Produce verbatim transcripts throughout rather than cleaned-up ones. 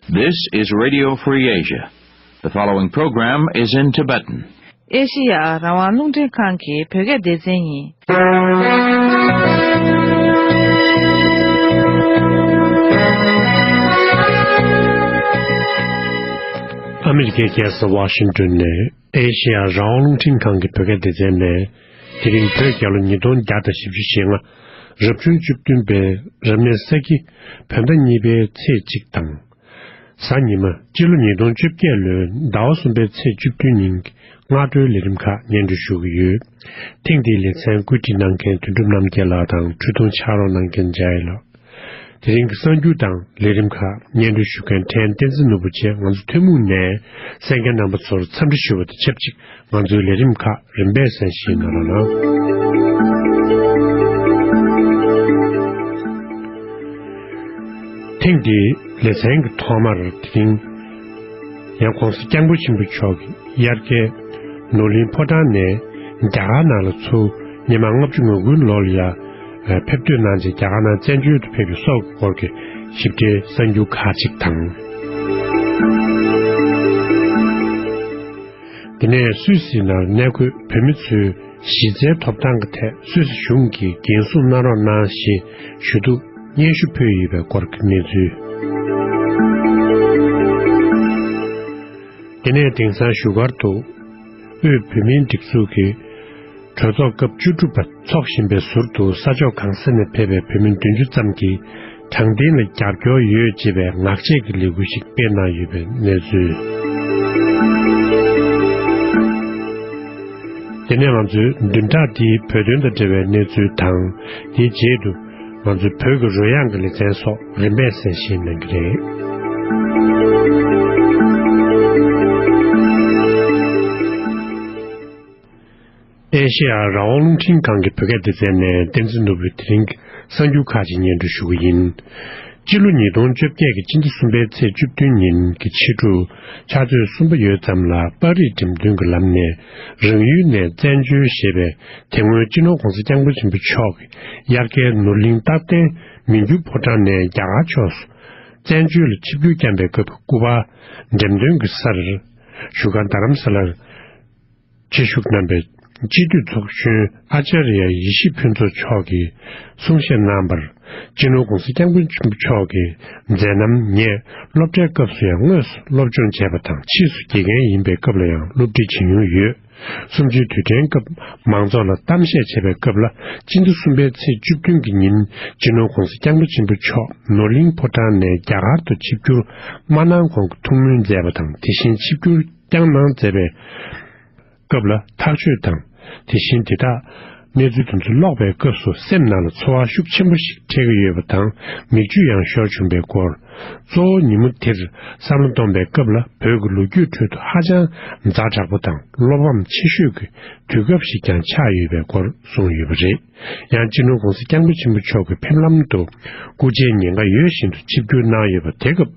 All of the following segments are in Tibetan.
This is Radio Free Asia. The following program is in Tibetan. ཨེ་ཤི་ཡ་རང་དབང་རླུང་འཕྲིན་ཁང་གི་བོད་སྐད་སྡེ་ཚན་ཡིན། ཨ་མི་རི་ཀའི་རྒྱལ་ས་ཝ་ཤིང་ཏོན་ནས་ཨེ་ཤི་ཡ་རང་དབང་རླུང་འཕྲིན་ཁང་གི་བོད་སྐད་སྡེ་ཚན་ནས། དེ་རིང་བོད་རྒྱལ་ལོ་ཉིས་སྟོང་བརྒྱ་དང་བཞི་བཅུ་ཞེ་ལྔ། རབ་བྱུང་བཅུ་བདུན་པའི་རབ་གནས་ས་ཁྱི་བོད་ཟླ་གཉིས་པའི་ཚེས་གཅིག་དང་། གཟའ་ཉི་མ། སྤྱི་ལོ་ཉིས་སྟོང་བཅོ་བརྒྱད་ལོའི་ཟླ་བ་གསུམ་པའི་ཚེས་བཅུ་བདུན་ཉིན་གྱི་སྔ་དྲོའི་ལས་རིམ་ཁག་སྙན་སྒྲོན་ཞུ་གི་ཡོད། ཐེངས་འདིའི་ལེ་ཚན་བཀོད་སྒྲིག་གནང་མཁན་དོན་གྲུབ་རྣམ་རྒྱལ་ལགས་དང་འཕྲོད་བསྟུན་ཕྱག་རོགས་གནང་མཁན་འཇའ་ཡེ་ལགས། དེ་རིང་གི་གསར་འགྱུར་དང་ལས་རིམ་ཁག་སྙན་སྒྲོན་ཞུ་མཁན་ཕྲན་བསྟན་འཛིན་ནོར་བུ་བཅས་ང་ཚོ་ཐུན་མོང་ནས་གསན་མཁན་རྣམ་པ་ཚོར་འཚམས་འདྲི་ཞུ་བ་དང་ཆབས་ཅིག་ང་ཚོའི་ལས་རིམ་ཁག་རིམ་པས་གསན་བཞེས་གནང་རོགས་གནང་། ཐེངས་འདིའི་ལེ་ཚན་གྱི་ཐོག་མར་དེ་རིང་ཡང་གོང་ས་སྐྱབས་མགོན་ཆེན་པོ་མཆོག་གིས་དབྱར་ཁའི་ནོར་གླིང་ཕོ་བྲང་ནས་རྒྱ་གར་ནང་ལ་ཚུར་ཉི་མ་ལྔ་བཅུ་ང་དགུའི་ལོ་ལ་ཡ་ཕེབས་ཐུག་གནང་རྗེས་རྒྱ་གར་ནང་བཙན་བྱོལ་དུ་ཕེབས་པའི་སྲོག་གི་སྐོར་གྱི་ཞིབ་ཕྲའི་གསར་འགྱུར་ཁག་ཅིག་དང་། དེ་ནས་སུད་སིའི་ནང་གནས་འཁོད་བོད་མི་ཚོའི་གཞི་རྩའི་ཐོབ་ཐང་གི་ཐད་སུད་སི་གཞུང་གིས་འགན་སྲུང་གནང་རོགས་གནང་ཞེས་ཞུ་གཏུག་སྙན་ཞུ་ཕུལ་ཡོད་པའི་སྐོར་གྱི་གནས་ཚུལ། དེ་ནས་དེང་སང་བཞུགས་སྒར་དུ་དབུས་བོད་མིའི་སྒྲིག་འཛུགས་ཀྱི་གྲོས་ཚོགས་སྐབས་བཅུ་དྲུག་པ་འཚོགས་བཞིན་པའི་ཟུར་དུ་ས་ཕྱོགས་གང་ས་ནས་ཕེབས་པའི་བོད་མི་བདུན་ཅུ་ཙམ་གྱིས་དྲང་བདེན་ལ་རྒྱབ་སྐྱོར་ཡོད་ཅེས་པའི་ངག་བཅད་ཀྱི་ལས་འགུལ་ཞིག་སྤེལ་གནང་ཡོད་པའི་གནས་ཚུལ། དེ་ནས་ང་ཚོའི་བདུན་ཕྲག་འདིའི་བོད་དོན་དང་འབྲེལ་བའི་གནས་ཚུལ་དང་། དེའི་རྗེས་དུ་ང་ཚོའི་བོད་ཀྱི་རོལ་དབྱངས་ཀྱི་ལེ་ཚན་སོགས་རིམ་པས་གསན་བཞེས་གནང་གི་རེད། ཨེ་ཤེ་ཡ་རང་དབང་རླུང་འཕྲིན་ཁང་གི་བོད་སྐད་སྡེ་ཚན་ནས་བསྟན་འཛིན་ནོར་བུས་དེ་རིང་གི་གསར་འགྱུར་ཁག་ཅིག་སྙན་སྒྲོན་ཞུ་གི་ཡིན། སྤྱི་ལོ་ཉིས་སྟོང་བཅོ་བརྒྱད་ཀྱི་སྤྱི་ཟླ་གསུམ་པའི་ཚེས་བཅུ་བདུན་ཉིན་གྱི་ཕྱི་དྲོ་ཕྱག་ཚོད་གསུམ་པ་ཡོལ་ཙམ་ལ་པར་རིས་འགྲེམས་སྟོན་གྱི་ལམ་ནས་རང་ཡུལ་ནས་བཙན་བྱོལ་ཞེས་པའི་དེ་སྔོན་སྤྱི་ནོར་༧གོང་ས་༧སྐྱབས་མགོན་ཆེན་པོ་མཆོག་གིས་དབྱར་ཁའི་ནོར་གླིང་རྟག་བརྟན་མི་འགྱུར་ཕོ་བྲང་ནས་རྒྱ་གར་ཕྱོགས་སུ་བཙན་བྱོལ་ལ་ཆིབས་བསྒྱུར་བསྐྱངས་པའི་སྐབས་སྐུ་པར་འགྲེམས་སྟོན་གྱི་སར་བཞུགས་སྒར་རྡ་རམ་ས་ལར་ཆེད་བཞུགས་གནང་པའི་སྤྱི་འཐུས་ཚོགས་གཞོན་ཨ་ཅཱརྱ་ཡེ་ཤེས་ཕུན་ཚོགས་མཆོག་གིས་གསུང་བཤད་གནང་བར། སྤྱི་ནོར་༧གོང་ས་༧སྐྱབས་མགོན་ཆེན་པོ་མཆོག་གི་མཛད་རྣམ་ངས་སློབ་གྲྭའི་སྐབས་སུ་ཡང་དངོས་སུ་སློབ་སྦྱོང་བྱས་པ་དང་ཕྱིས་སུ་དགེ་རྒན་ཡིན་པའི་སྐབས་ལ་ཡང་སློབ་ཁྲིད་བྱེད་མྱོང་ཡོད། གསུམ་བཅུའི་དུས་དྲན་སྐབས་མང་ཚོགས་ལ་གཏམ་བཤད་བྱས་པའི་སྐབས་ལ་སྤྱི་ཟླ་གསུམ་པའི་ཚེས་བཅུ་བདུན་གྱི་ཉིན་སྤྱི་ནོར་༧གོང་ས་༧སྐྱབས་མགོན་ཆེན་པོ་མཆོག་ནོར་གླིང་ཕོ་བྲང་ནས་རྒྱ་གར་དུ་ཆིབས་བསྒྱུར་མ་གནང་གོང་གི་ཐུགས་སྨོན་མཛད་པ་དང་དེ་བཞིན་ཆིབས་བསྒྱུར་བསྐྱངས་གནང་མཛད་པའི་སྐབས་ལ་ཐག་གཅོད་དང་། དེ་བཞིན་དེ་དག་གནས་ཚུལ་དེ་ཚོ་ཀློག་པའི་སྐབས་སུ་སེམས་ནང་ལ་ཚོར་བ་ཤུགས་ཆེན་པོ་ཞིག་འཕྲད་ཀྱི་ཡོད་པ་དང་མིག་ཆུ་ཡང་ཤོར་བྱུང་པའི་སྐོར། གཙོ་བོ་ཉིན་མོ་དེར་བསམ་བློ་གཏོང་པའི་སྐབས་ལ་བོད་ཀྱི་ལོ་རྒྱུས་ཁྲོད་དུ་ཧ་ཅང་ཛ་དྲག་པོ་དང་བློ་ཕམ་ཆེ་ཤོས་ཀྱི་དུས་སྐབས་ཤིག་ཀྱང་ཆགས་ཡོད་པའི་སྐོར་གསུངས་ཡོད་པ་རེད། ཡང་སྤྱི་ནོར་༧གོང་ས་༧སྐྱབས་མགོན་ཆེན་པོ་མཆོག་གི་ཕེབས་ལམ་དུ་སྐུ་ཕྱྭའི་ཉེན་ཁ་ཡོད་བཞིན་དུ་ཆིབས་བསྒྱུར་གནང་ཡོད་པ་དེ་སྐབས་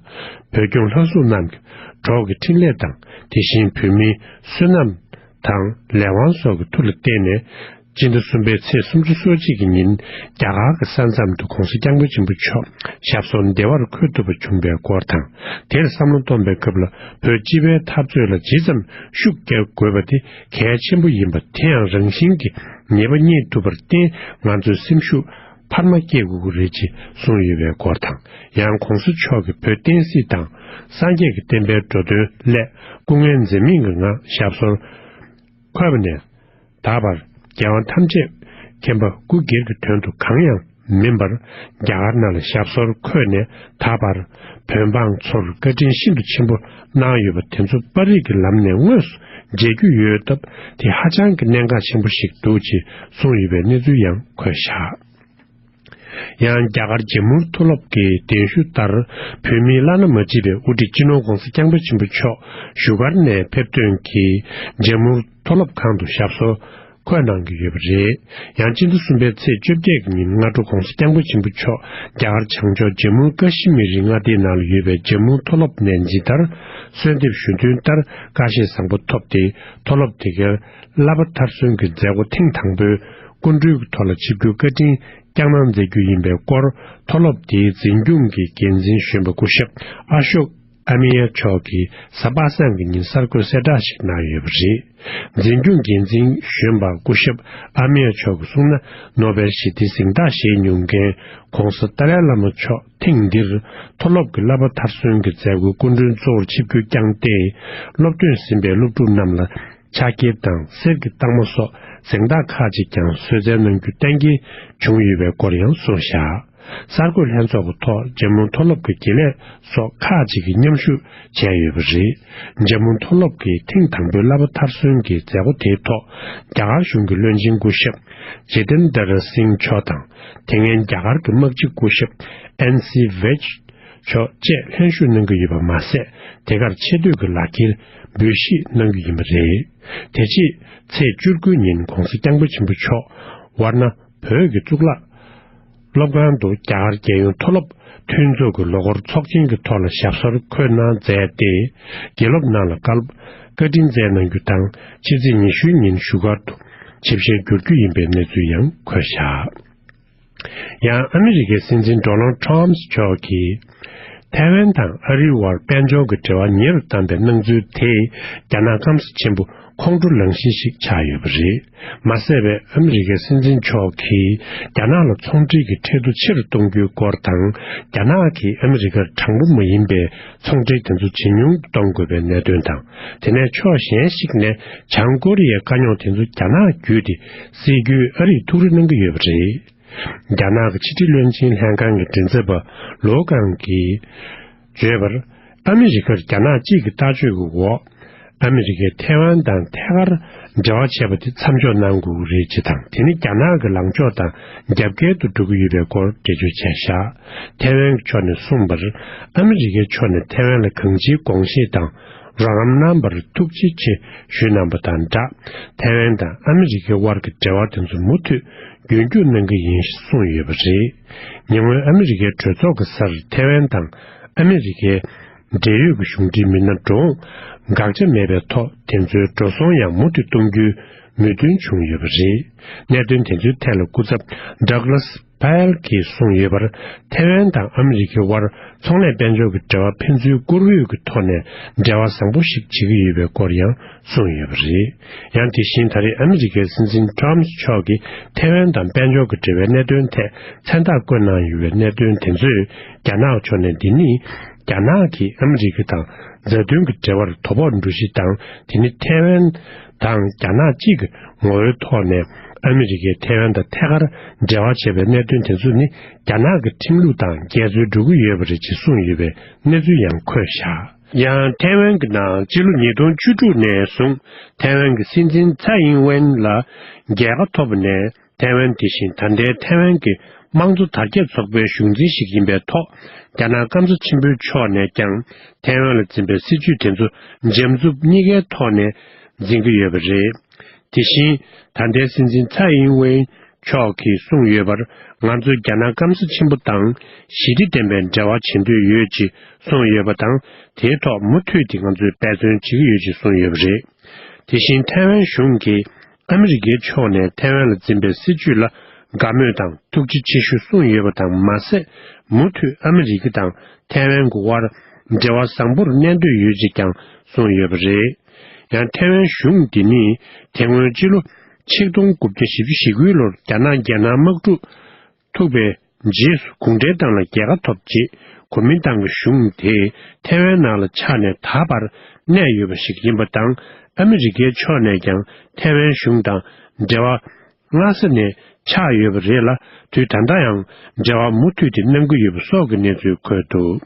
བོད་སྐྱོང་ལྷ་སྲུང་རྣམས་ཀྱི་གྲོགས་ཀྱི་འཕྲིན་ལས་དང་དེ་བཞིན་བོད་མིའི་བསོད་ནམས་དང་ལས་དབང་སོགས་ཀྱི་མཐུ་ལ་བརྟེན་ནས་སྤྱི་ཟླ་གསུམ་པའི་ཚེས་སུམ་ཅུ་སོ་གཅིག་གི་ཉིན་རྒྱ་གར་གྱི་ས་མཚམས་དུ་༧གོང་ས་༧སྐྱབས་མགོན་ཆེན་པོ་མཆོག་ཞབས་སོར་བདེ་བར་འཁོད་ཐུབ་པ་བྱུང་བའི་སྐོར་དང་། དེར་བསམ་བློ་གཏོང་པའི་སྐབས་ལ་བོད་སྤྱི་པའི་འཐབ་རྩོད་ལ་ཇི་ཙམ་ཤུགས་རྒྱག་དགོས་པ་དེ་གལ་ཆེན་པོ་ཡིན་པ་དེ་ཡང་རང་བཞིན་གྱིས་ངེས་པ་རྙེད་ཐུབ་པར་བརྟེན་ང་ཚོའི་སེམས་ཤུགས་འཕར་མ་སྐྱེད་དགོས་ཀྱི་རེད་ཅེས་གསུངས་ཡོད་པའི་སྐོར་དང་། ཡང་༧གོང་ས་མཆོག་གིས་བོད་བསྟན་སྲིད་དང་སངས་རྒྱས་ཀྱི་བསྟན་པའི་འགྲོ་དོན་སླད་སྐུ་ངལ་འཛེམ་མེད་ཀྱི་ངང་ཞབས་སོར་འཁོད་པ་ནས་ད་བར་རྒྱལ་བ་ཐམས་ཅད་མཁྱེན་པ་སྐུ་སྒེར་གྱི་དོན་དུ་གང་ཡང་མིན་པར་རྒྱ་གར་ནང་ལ་ཞབས་སོར་འཁོད་ནས་ད་བར་བོད་འབངས་ཚོར་བཀའ་དྲིན་ཤིན་ཏུ་ཆེན་པོ་གནང་ཡོད་པ་དེ་ཚོ་པར་རིས་ཀྱི་ལམ་ནས་དངོས་སུ་མཇལ་རྒྱུ་ཡོད་སྟབས་དེ་ཧ་ཅང་གི་གནད་འགག་ཆེན་པོ་ཞིག་འདུག་ཅེས་གསུངས་ཡོད་པའི་གནས་ཚུལ་ཡང་འཁོད་བཞག་ཡང་རྒྱ་གར་འཇམ་མུར་མཐོ་སློབ་ཀྱི་གདན་ཞུ་ལྟར་བོད་མིའི་བླ་ན་མ་མཆིས་པའི་དབུ་ཁྲིད་སྤྱི་ནོར་༧གོང་ས་༧སྐྱབས་མགོན་ཆེན་པོ་མཆོག་བཞུགས་སྒར་ནས་ཕེབས་ཐོན་གྱིས་འཇམ་མུར་མཐོ་སློབ་ཁང་དུ་ཞབས་སོར་འཁོད་གནང་གི་ཡོད་པ་རེད། ཡང་སྤྱི་ཟླ་གསུམ་པའི་ཚེས་བཅོ་བརྒྱད་ཀྱི་ཉིན་སྔ་དྲོ་༧གོང་ས་༧སྐྱབས་མགོན་ཆེན་པོ་མཆོག་རྒྱ་གར་བྱང་ཕྱོགས་འཇམ་མུར་ཀ་ཤི་མིར་རི་མངའ་སྡེའི་ནང་ལ་ཡོད་པའི་འཇམ་མུར་མཐོ་སློབ་ནས་ཇི་ལྟར་གསོལ་འདེབས་ཞུ་དོན་ལྟར་བཀའ་བཞེས་བཟང་པོ་ཐོབ་སྟེ་མཐོ་སློབ་དེ་གའི་བསླབ་པ་མཐར་སོན་གྱི་མཛད་སྒོ་ཐེངས་དང་པོའི་སྐུ་མགྲོན་གྱི་ཐོག་ལ་ཆིབས་བསྒྱུར་བཀའ་དྲིན་བསྐྱངས་གནང་མཛད་རྒྱུ་ཡིན་པའི་སྐོར་མཐོ་སློབ་དེའི་འཛིན་སྐྱོང་གི་འགན་འཛིན་གཞོན་པ་སྐུ་ཞབས་ཨ་ཤོག་ ཨ་མི་ཡ་མཆོག་གིས་གཟའ་པ་སངས་ཀྱི་ཉིན་གསར་འགོད་གསལ་བསྒྲགས་ཤིག་གནང་ཡོད་པ་རེད། འཛིན་སྐྱོང་འགན་འཛིན་གཞོན་པ་སྐུ་ཞབས་ཨ་མི་ཡ་མཆོག་གིས་གསུངས་ན། ནོ་བེལ་ཞི་བདེའི་གཟེངས་རྟགས་བཞེས་མྱོང་མཁན་༧གོང་ས་ཏཱ་ལའི་བླ་མ་མཆོག་ཐེངས་འདིར་མཐོ་སློབ་ཀྱི་བསླབ་པ་མཐར་སོན་གྱི་མཛད་སྒོའི་སྐུ་མགྲོན་གཙོ་བོར་ཆིབས་བསྒྱུར་བསྐྱངས་ཏེ། སློབ་ཐོན་ཟིན་པའི་སློབ་ཕྲུག་རྣམས་ལ་ཕྱག་འཁྱེར་དང་གསེར་གྱི་རྟགས་མ་སོགས་གཟེངས་རྟགས་ཁག་ཅིག་ཀྱང་གསོལ་སྩལ་གནང་རྒྱུ་གཏན་འཁེལ་བྱུང་ཡོད་པའི་སྐོར་ཡང་གསུངས་བཞག་གསར་འགོད་ལྷན་ཚོགས་ཀྱི་ཐོག་འཇམ་རླུང་མཐོ་སློབ་ཀྱི་དགེ་ལས་སོགས་ཁག་ཅིག་གིས་མཉམ་ཞུགས་བྱས་ཡོད་པ་རེད། འཇམ་རླུང་མཐོ་སློབ་ཀྱི་ཐེངས་དང་པོའི་བསླབ་པ་མཐར་སོན་གྱི་མཛད་སྒོ་དེའི་ཐོག་རྒྱ་གར་གཞུང་གི་བློན་ཆེན་སྐུ་ཞབས་ཇི་ཏན་དར་སིང་མཆོག་དང་། དེ་སྔོན་རྒྱ་གར་གྱི་དམག་སྤྱི་སྐུ་ཞབས་ཨེན་སི་ཝེ་ཆི་མཆོག་བཅས་ལྷན་ཞུགས་གནང་གི་ཡོད་པ་མ་ཟད། དེ་གར་ཆེ་བསྟོད་ཀྱི་ལག་འཁྱེར་འབུལ་བཞེས་གནང་རྒྱུ་ཡིན་པ་རེད། དེ་རྗེས་ཚེས་བཅུ་དགུ་ཉིན་༧གོང་ས་༧སྐྱབས་མགོན་ཆེན་པོ་མཆོག་ཝར་ན་བོད་ཀྱི་གཙུག་ལག་སློབ་ཁང་དུ་རྒྱ་གར་རྒྱལ་ཡོངས་མཐོ་སློབ་མཐུན་ཚོགས་ཀྱི་ལོ་འཁོར་ཚོགས་ཆེན་གྱི་ཐོག་ལ་ཞབས་སོར་འཁོད་གནང་མཛད་དེ། དགེ་སློབ་རྣམས་ལ་བཀའ་སློབ་བཀའ་དྲིན་སྩལ་གནང་རྒྱུ་དང་། ཕྱི་ཚེས་ཉི་ཤུ་ཉིན་བཞུགས་སྒར་དུ་ཆིབས་ཞལ་བསྒྱུར་རྒྱུ་ཡིན་པའི་གནས་ཚུལ་ཡང་འཁོད་བཞག་ཡང་ཨ་མི་རི་ཀའི་སྲིད་འཛིན་ཌོ་ནལ་ཊམ་མཆོག་གིས། ཐའེ་ཝན་དང་ཨ་རིའི་དབར་དཔལ་འབྱོར་གྱི་འབྲེལ་བ་ཉེ་རུ་བཏང་པའི་སྣང་ཚུལ་དེས་རྒྱ་ནག་སྐམ་ས་ཆེན་པོ་ཁོང་ཁྲོ་ལངས་ཤིང་ཞིག་ཆགས་ཡོད་པ་རེད། མ་ཟད་པའི་ཨ་མི་རི་ཀའི་སྲིད་འཛིན་མཆོག་གིས་རྒྱ་ནག་ལ་ཚོང་འབྲེལ་གྱི་ཁྲལ་བསྡུ་ཆེ་རུ་གཏོང་རྒྱུའི་སྐོར་དང་། རྒྱ་ནག་གིས་ཨ་མི་རི་ཀར་དྲང་པོ་མ་ཡིན་པའི་ཚོང་འབྲེལ་དེ་ཚོ་ཇེ་ཉུང་དུ་གཏོང་དགོས་པའི་གནད་དོན་དང་། དེ་ནས་ཕྱོགས་གཞན་ཞིག་ནས་བྱང་ཀོ་རི་ཡའི་དཀའ་རྙོག་དེ་ཚོ་རྒྱ་ནག་བརྒྱུད་དེ་སེལ་རྒྱུའི་ཨ་རིས་ཐུགས་རེ་གནང་གི་ཡོད་པ་རེད། རྒྱ་ནག་གི་ཕྱི་དྲིལ་བློན་ཆེན་ལྷན་ཁང་གི་མགྲིན་ཚབ་པ་ལོ་ཀང་གིས་བརྗོད་པར། ཨ་མི་རི་ཀར་རྒྱ་ནག་གཅིག་གི་ལྟ་སྤྱོད་ཀྱི་འོག་ཨ་མི་རི་ཀས་ཐའེ་ཝན་དང་ཐད་ཀར་འབྲེལ་བ་བྱས་པ་དེ་མཚམས་འཇོག་གནང་དགོས་ཀྱི་རེད་ཅེས་དང་། དེ་ནི་རྒྱ་ནག་གི་ལངས་ཕྱོགས་དང་རྒྱབ་འགལ་དུ་འགྲོ་གི་ཡོད་པའི་སྐོར་འགྲེལ་བརྗོད་བྱས་བཞག་ཐའེ་ཝན་གྱི་ཕྱོགས་ནས་གསུངས་པར། ཨ་མི་རི་ཀའི་ཕྱོགས་ནས་ཐའེ་ཝན་ལ་གང་ཅིའི་དགོངས་བཞེས་དང་། རོགས་རམ་གནང་བར་ཐུགས་རྗེ་ཆེ་ཞུས་གནང་པ་དང་སྦྲགས། ཐའེ་ཝན་དང་ཨ་མི་རི་ཀའི་དབར་གྱི་འབྲེལ་བ་དེ་ཚོ་མུ་མཐུད་རྒྱུན་སྐྱོང་གནང་གི་ཡིན་ཞེས་གསུངས་ཡོད་པ་རེད། ཉེ་སྔོན་ཨ་མི་རི་ཀའི་གྲོས་ཚོགས་ཀྱི་སར་ཐའེ་ཝན་དང་ཨ་མི་རི་ཀའི་འབྲེལ་ཡོད་ཀྱི་གཞུང་འབྲེལ་མི་སྣ་འགྲོ་འོང་དགག་བྱ་མེད་པའི་ཐོག་དེ་ཚོའི་འགྲོ་སོང་ཡང་མུ་མཐུད་གཏོང་རྒྱུའི་མོས་མཐུན་བྱུང་ཡོད་པ་རེད། གནད་དོན་དེ་ཚོའི་ཐད་ལ་སྐུ་ཚབ་ཌག་ལཱས་པཱེལ་གྱིས་གསུངས་ཡོད་པར། ཐའེ་ཝན་དང་ཨ་མི་རི་ཀའི་དབར་ཚོང་ལས་དཔལ་འབྱོར་གྱི་འབྲེལ་བ་ཕན་ཚུན་བཀུར་འོས་ཀྱི་ཐོག་ནས་འབྲེལ་བ་བཟང་པོ་ཞིག་བྱེད་ཀྱི་ཡོད་པའི་སྐོར་ཡང་གསུངས་ཡོད་པ་རེད། ཡང་དེ་བཞིན་ད་རེས་ཨ་མི་རི་ཀའི་སྲིད་འཛིན་ཊམ་མཆོག་གིས་ཐའེ་ཝན་དང་དཔལ་འབྱོར་གྱི་འབྲེལ་བའི་གནད་དོན་ཐད་མཚན་རྟགས་བཀོད་གནང་ཡོད་པའི་གནད་དོན་དེ་ཚོས་རྒྱ་ནག་ཕྱོགས་ནས་འདི་ནི་རྒྱ་ནག་གིས་ཨ་མི་རི་ཀ་དང་མཛའ་མཐུན་གྱི་འབྲེལ་བར་དོ་ཕོག་འགྲོ་གཞི་དང་། དེ་ནི་ཐའེ་ཝན་དང་རྒྱ་ནག་གཅིག་གི་ངོ་བོའི་ཐོག་ནས་ཨ་མི་རི་ཀས་ཐའེ་ཝན་དང་ཐད་ཀར་འབྲེལ་བ་བྱས་པའི་གནད་དོན་དེ་ཚོ་ནི་རྒྱ་ནག་གི་ཁྲིམས་ལུགས་དང་འགལ་འཛོལ་འགྲོ་གི་ཡོད་པ་རེད་ཅེས་གསུངས་ཡོད་པའི་གནས་ཚུལ་ཡང་འཁོད་བཞག་ཡང་ཐའེ་ཝན་གྱི་ནང་སྤྱི་ལོ་ཉིས་སྟོང་བཅུ་དྲུག་ནས་བཟུང་ཐའེ་ཝན་གྱི་སྲིད་འཛིན་ཚའེ་ཨིན་ཝེན་ལ་རྒྱལ་ཁ་ཐོབ་པ་ནས། ཐའེ་ཝན་དེ་བཞིན་ད་ལྟའི་ཐའེ་ཝན་གྱི་དམངས་གཙོ་དར་རྒྱས་ཚོགས་པའི་གཞུང་འཛིན་ཞིག་ཡིན་པའི་ཐོག་རྒྱ་ནག་སྐམ་ས་ཆེན་པོའི་ཕྱོགས་ནས་ཀྱང་ཐའེ་ཝན་ལ་འཛིན་པའི་སྲིད་ཇུས་དེ་ཚོ་འཇམ་རྩུབ་གཉིས་ཀའི་ཐོག་ནས་འཛིན་གྱི་ཡོད་པ་རེད། དེ་བཞིན་ད་ལྟའི་སྲིད་འཛིན་ཚའེ་ཨིན་ཝེན་མཆོག་གིས་གསུངས་ཡོད་པར། ང་ཚོས་རྒྱ་ནག་སྐམ་ས་ཆེན་པོ་དང་ཞི་བདེ་ལྡན་པའི་འབྲེལ་བ་བྱེད་འདོད་ཡོད་ཅེས་གསུངས་ཡོད་པ་དང་། དེའི་ཐོག་མུ་མཐུད་དེ་ང་ཚོས་འབད་བརྩོན་བྱེད་ཀྱི་ཡོད་ཅེས་གསུངས་ཡོད་པ་རེད། དེ་བཞིན་ཐའེ་ཝན་གཞུང་གིས། ཨ་མི་རི་ཀའི་ཕྱོགས་ནས་ཐའེ་ཝན་ལ་འཛིན་པའི་སྲིད་ཇུས་ལ་དགའ་མོས་དང་ཐུགས་རྗེ་ཆེ་ཞུ་གསུངས་ཡོད་པ་དང་མ་ཟད། མུ་མཐུད་ཨ་མི་རི་ཀ་དང་ཐའེ་ཝན་གྱི་དབར་འབྲེལ་བ་བཟང་པོར་གནས་འདོད་ཡོད་ཅེས་ཀྱང་གསུངས་ཡོད་པ་རེད། ཡང་ཐའེ་ཝན་གཞུང་འདི་ནི་དེ་སྔོན་སྤྱི་ལོ་ཆིག་སྟོང་དགུ་བརྒྱ་བཞི་བཅུ་ཞེ་དགུའི་ལོར་རྒྱ་ནག་རྒྱལ་ནང་དམག་འཁྲུག་ཐུག་པའི་རྗེས་སུ་གུང་ཁྲན་ཏང་ལ་རྒྱལ་ཁ་ཐོབ་རྗེས། གོ་མིན་ཏང་གི་གཞུང་དེས་ཐའེ་ཝན་ནང་ལ་ཆགས་ནས་ད་བར་གནས་ཡོད་པ་ཞིག་ཡིན་པ་དང་། ཨ་མི་རི་ཀའི་ཕྱོགས་ནས་ཀྱང་ཐའེ་ཝན་གཞུང་དང་འབྲེལ་བ་སྔ་ས་ནས་ཆགས་ཡོད་པ་རེད་ལ། དུས་ད་ལྟ་ཡང་འབྲེལ་བ་མུ་མཐུད་དེ་གནང་གི་ཡོད་པ་སོགས་ཀྱི་གནས་ཚུལ་འཁོད་འདུག་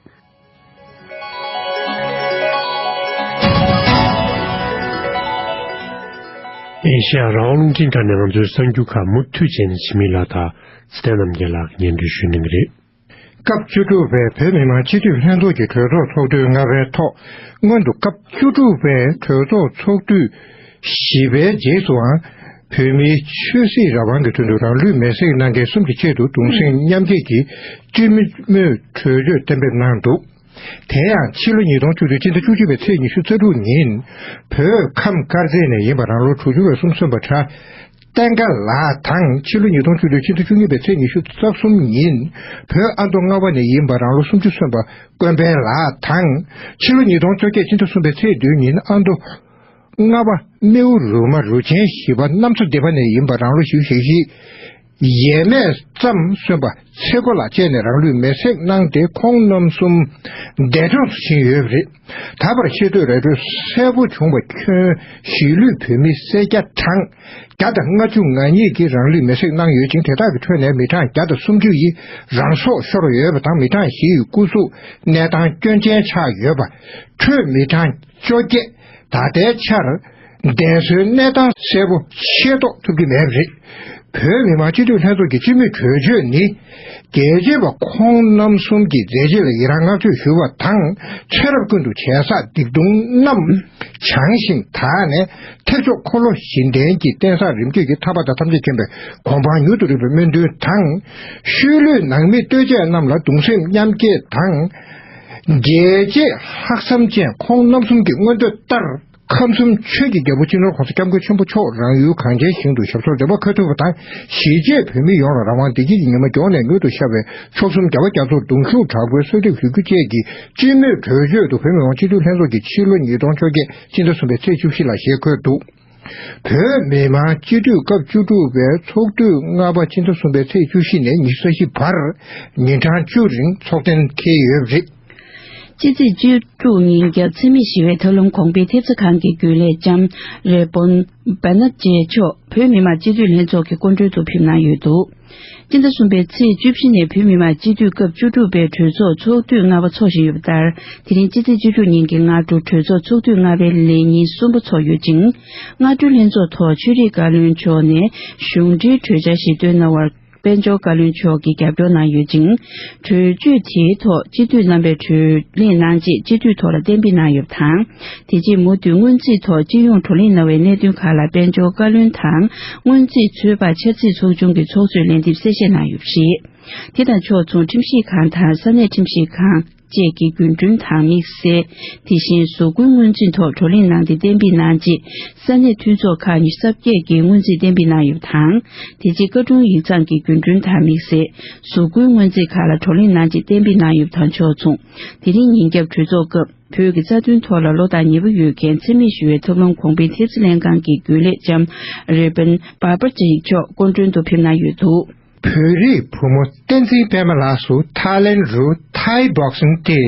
ཨེ་ཤ་ཡ་རང་དབང་རླུང་འཕྲིན་ཁང་ནས་ང་ཚོའི་གསར་འགྱུར་ཁག་མུ་མཐུད་བྱས་ནས་འཆི་མེད་ལགས་དང་ཚེ་བརྟན་རྣམ་རྒྱལ་ལགས་ཀྱིས་སྙན་སྒྲོན་ཞུ་གནང་གི་རེད། སྐབས་བཅུ་དྲུག་པའི་བོད་མི་མང་སྤྱི་འཐུས་ལྷན་ཚོགས་ཀྱི་གྲོས་ཚོགས་ཚོགས་དུས་ལྔ་པའི་ཐོག་སྔོན་དུ་སྐབས་བཅུ་དྲུག་པའི་གྲོས་ཚོགས་ཚོགས་དུས་བཞི་པའི་རྗེས་སུའང་། བོད་མིའི་ཆོས་སྲིད་རང་དབང་གི་དོན་དུ་རང་ལུས་མེར་སྲེག་གནང་མཁན་གསུམ་གྱི་ཆེད་དུ་གདུང་སེམས་མཉམ་སྐྱེད་ཀྱི་སྤྱི་མོས་གྲོས་ཆོད་གཏན་འབེབས་གནང་འདུག་དེ་ཡང་ཕྱི་ལོ་ཉིས་སྟོང་བཅུ་དྲུག་སྤྱི་ཟླ་བཅུ་གཅིག་པའི་ཚེས་ཉི་ཤུ་རྩ་དྲུག་ཉིན། བོད་ཁམས་དཀར་མཛེས་ནས་ཡིན་པ་རང་ལོ་དྲུག་ཅུ་བའི་གསུམ་སོན་པ་གྲྭ། བསྟན་དགའ་ལགས་དང་། ཕྱི་ལོ་ཉིས་སྟོང་བཅུ་དྲུག་ཕྱི་ཟླ་བཅུ་གཉིས་པའི་ཚེས་ཉི་ཤུ་རྩ་གསུམ་ཉིན་བོད་ཨ་མདོ་རྔ་བ་ནས་ཡིན་པ་རང་ལོ་སུམ་ཅུ་སོན་པ་དཀོན་འཕེལ་ལགས་དང་། ཕྱི་ལོ་ཉིས་སྟོང་བཅོ་བརྒྱད་ཕྱི་ཟླ་གསུམ་པའི་ཚེས་བདུན་ཉིན་ཨ་མདོ་རྔ་བ་རྨེའུ་རུ་མ་རུ་ཆེན་བཞི་པ་གནམ་མཚོ་སྡེ་པ་ནས་ཡིན་པ་རང་ལོ་བཞི་བཅུ་ཞེ་བཞི། ཡས་མས་ཙམ་སོན་པ་ཚེ་མགོ་ལགས་བཅས་ནས་རང་ལུས་མེར་སྲེག་གནང་སྟེ། ཁོང་རྣམ་གསུམ་འདས་གྲོངས་སུ་ཕྱིན་ཡོད་པ་རེད། ད་བར་ཆེས་མཐོའི་ར་སྤྲོད་གསལ་པོ་བྱུང་བ་ཁྱོན་གཞིས་ལུས་བོད་མི་སེར་སྐྱ་གྲངས་བརྒྱ་དང་ལྔ་བཅུ་ང་གཉིས་ཀྱིས་རང་ལུས་མེར་སྲེག་གནང་ཡོད་ཅིང་། དེ་དག་གི་ཁྲོད་ནས་མི་གྲངས་བརྒྱ་དང་སུམ་ཅུ་ཡིས་རང་སྲོག་ཤོར་ཡོད་པ་དང་། མི་གྲངས་བཞི་ཡི་སྐུ་གཟུགས་གནས་སྟངས་སྐྱོན་ཅན་ཆགས་ཡོད་པ། ཁྲོད་མི་གྲངས་བཅོ་བརྒྱད་ད་ལྟའི་ཆར་བདེ་སྲུང་གནས་སྟངས་གསལ་པོ་ཤེས་རྟོགས་ཐུབ་ཀྱི་མེད་པ་རེད། བོད་མི་མང་སྤྱི་འཐུས་ལྷན་ཚོགས་ཀྱི་སྤྱི་མོས་གྲོས་ཆོད་ནི། རྒྱལ་གཅེས་པ་ཁོང་རྣམ་གསུམ་གྱི་མཛད་རྗེས་ལ་ཡི་རང་བསྔགས་བརྗོད་ཞུ་བ་དང་། ཚེ་རབས་ཀུན་ཏུ་བྱས་བསགས་སྡིག་ལྟུང་རྣམས་བྱང་ཞིང་དག་ནས། ཐེག་མཆོག་འཁོར་ལོ་བཞི་ལྡན་གྱི་རྟེན་བཟང་རིམ་བརྒྱུད་ཀྱི་ཐར་པ་དང་ཐམས་ཅད་མཁྱེན་པའི་གོ་འཕང་མྱུར་དུ་རེག་པའི་སྨོན་འདུན་དང་། ཤུལ་ལུས་ནང་མི་ལྟོས་བཅས་རྣམས་ལ་གདུང་སེམས་མཉམ་སྐྱེད་དང་། རྒྱལ་གཅེས་ལྷག་བསམ་ཅན་ཁོང་རྣམ་གསུམ་གྱི་མངོན་འདོད་ལྟར། ཁམས་གསུམ་ཆོས་ཀྱི་རྒྱལ་པོ་སྤྱི་ནོར་༸གོང་ས་༸སྐྱབས་མགོན་ཆེན་པོ་མཆོག་རང་ཡུལ་གངས་ཅན་ཞིང་དུ་ཞབས་སོར་འདྲེན་པ་འཁོད་ཐུབ་པ་དང་། གཞིས་བྱེས་བོད་མི་ཡོངས་ལ་རང་དབང་བདེ་སྐྱིད་ཀྱི་ཉི་མ་མགྱོགས་ནས་མྱུར་དུ་ཤར་བའི་མཆོག་གསུམ་རྒྱལ་བ་རྒྱ་མཚོར་གདུང་ཤུགས་དྲག་པོས་གསོལ་འདེབས་ཞུ་རྒྱུ་བཅས་ཀྱི་སྤྱི་མོས་གྲོས་ཆོད་དུ། བོད་མི་མང་སྤྱི་འཐུས་ལྷན་ཚོགས་ཀྱིས་ཕྱི་ལོ་ཉིས་སྟོང་བཅོ་བརྒྱད་སྤྱི་ཟླ་གསུམ་པའི་ཚེས་བཅུ་བཞི་ལ་ཞེས་འཁོད་འདུག། བོད་མི་མང་སྤྱི་འཐུས་སྐབས་བཅུ་དྲུག་པའི་ཚོགས་དུས་ལྔ་པ་སྤྱི་ཟླ་གསུམ་པའི་ཚེས་བཅུ་བཞི་ནས་ཉི་ཤུ་རྩ་བཞི་བར་ཉིན་གྲངས་བཅུ་རིང་ཚོགས་ཐེངས་འཁེལ་ཡོད་པ་རེད། ཕྱི་ཚེས་བཅུ་དྲུག་ཉིན་རྒྱབ་འཚེ་མེད་ཞི་བའི་ཐབས་ལམ་གོང་འཕེལ་ཐེབས་རྩ་ཁང་གི་རྒྱུན་ལས་ལྕམ་རེ་བོན་བེ་ན་ཇེ་མཆོག་བོད་མི་མང་སྤྱི་འཐུས་ལྷན་ཚོགས་ཀྱི་སྐུ་མགྲོན་དུ་ཕེབས་གནང་ཡོད་འདུག། སྤྱི་ཟླ་གསུམ་པའི་ཚེས་བཅུ་བཞི་ནས་བོད་མི་མང་སྤྱི་འཐུས་སྐབས་བཅུ་དྲུག་པའི་གྲོས་ཚོགས་ཚོགས་དུས་ལྔ་པ་འཚོགས་བཞིན་ཡོད་པ་ལྟར། དེ་རིང་ཕྱི་ཚེས་བཅུ་དྲུག་ཉིན་གྱི་སྔ་དྲོ་གྲོས་ཚོགས་ཚོགས་དུས་ལྔ་པའི་ལས་ཉིན་གསུམ་པ་འཚོགས་ཡོད་ཅིང་། སྔ་དྲོའི་ལྷན་ཚོགས་ཐོག་ཆོས་རིག་བཀའ་བློན་མཆོག་ནས་གཞུང་འབྲེལ་གྲོས་འཆར་ཞིག་བཏོན་གནང་བར། དཔལ་འབྱོར་བཀའ་བློན་མཆོག་གིས་རྒྱབ་སྐྱོར་གནང་ཡོད་ཅིང་། གྲོས་ཆོད་དེའི་ཐོག་སྤྱི་འཐུས་རྣམ་པས་གྲོས་གླེང་གནང་རྗེས་སྤྱི་འཐུས་ཐོག་ལ་གཏན་འབེབས་གནང་ཡོད་པ་དང་། དེ་རྗེས་མུ་མཐུད་སྔོན་རྩིས་ཐོག་སྤྱི་ཡོངས་བགྲོ་གླེང་གནང་བའི་གནད་དོན་ཁག་ལ་དཔལ་འབྱོར་བཀའ་བློན་དང་སྔོན་རྩིས་ཚོད་དཔག་འཆར་རྩིས་ཚོགས་ཆུང་གི་ཚོགས་གཙོས་ལན་འདེབས་གསལ་བཤད་གནང་ཡོད་པ་རེད། དེ་དང་ཕྱོགས་མཚུངས་ཁྲིམས་ཞིབ་ཁང་དང་ས་གནས་ཁྲིམས་ཞིབ་ཁང་བཅས་ཀྱི་རྒྱུན་གྲོན་དང་དམིགས་བསལ། དེ་བཞིན་གཟུགས་སྐུའི་སྔོན་རྩིས་ཐོག་བགྲོ་གླེང་གནང་སྟེ་གཏན་འབེབས་གནང་རྗེས། ས་གནས་འཐུས་ཚོགས་ཁག་ཉི་ཤུ་རྩ་བརྒྱད་ཀྱིས་སྔོན་རྩིས་གཏན་འབེབས་གནང་ཡོད་པ་དང་། དེ་རྗེས་བཀའ་དྲུང་ཡིག་ཚང་གི་རྒྱུན་གྲོན་དང་དམིགས་བསལ་གཟུགས་སྐུའི་སྔོན་རྩིས་ཁག་ལ་བགྲོ་གླེང་གནང་རྗེས་གཏན་འབེབས་གནང་ཡོད་པ་དང་ཕྱོགས་མཚུངས། དེ་རིང་ཉིན་རྒྱབ་གྲོས་ཚོགས་སྐབས་བོད་ཀྱི་རྩ་དོན་ཐོག་ལ་བློ་ཐག་ཉེ་པོ་ཡོད་མཁན་འཚེ་མེད་ཞི་བའི་ཐབས་ལམ་གོང་འཕེལ་ཐེབས་རྩ་ལྷན་ཁང་གི་རྒྱུན་ལས་ལྕམ་Reverend Barbara Chik མཆོག་སྐུ་མགྲོན་དུ་ཕེབས་གནང་ཡོད་འདུག། བོད་རིགས་བུ་མོ་བསྟན་འཛིན་པད་མ་ལགས་སུ་ཐའི་ལེན་རུ་Thai Boxing སྟེ་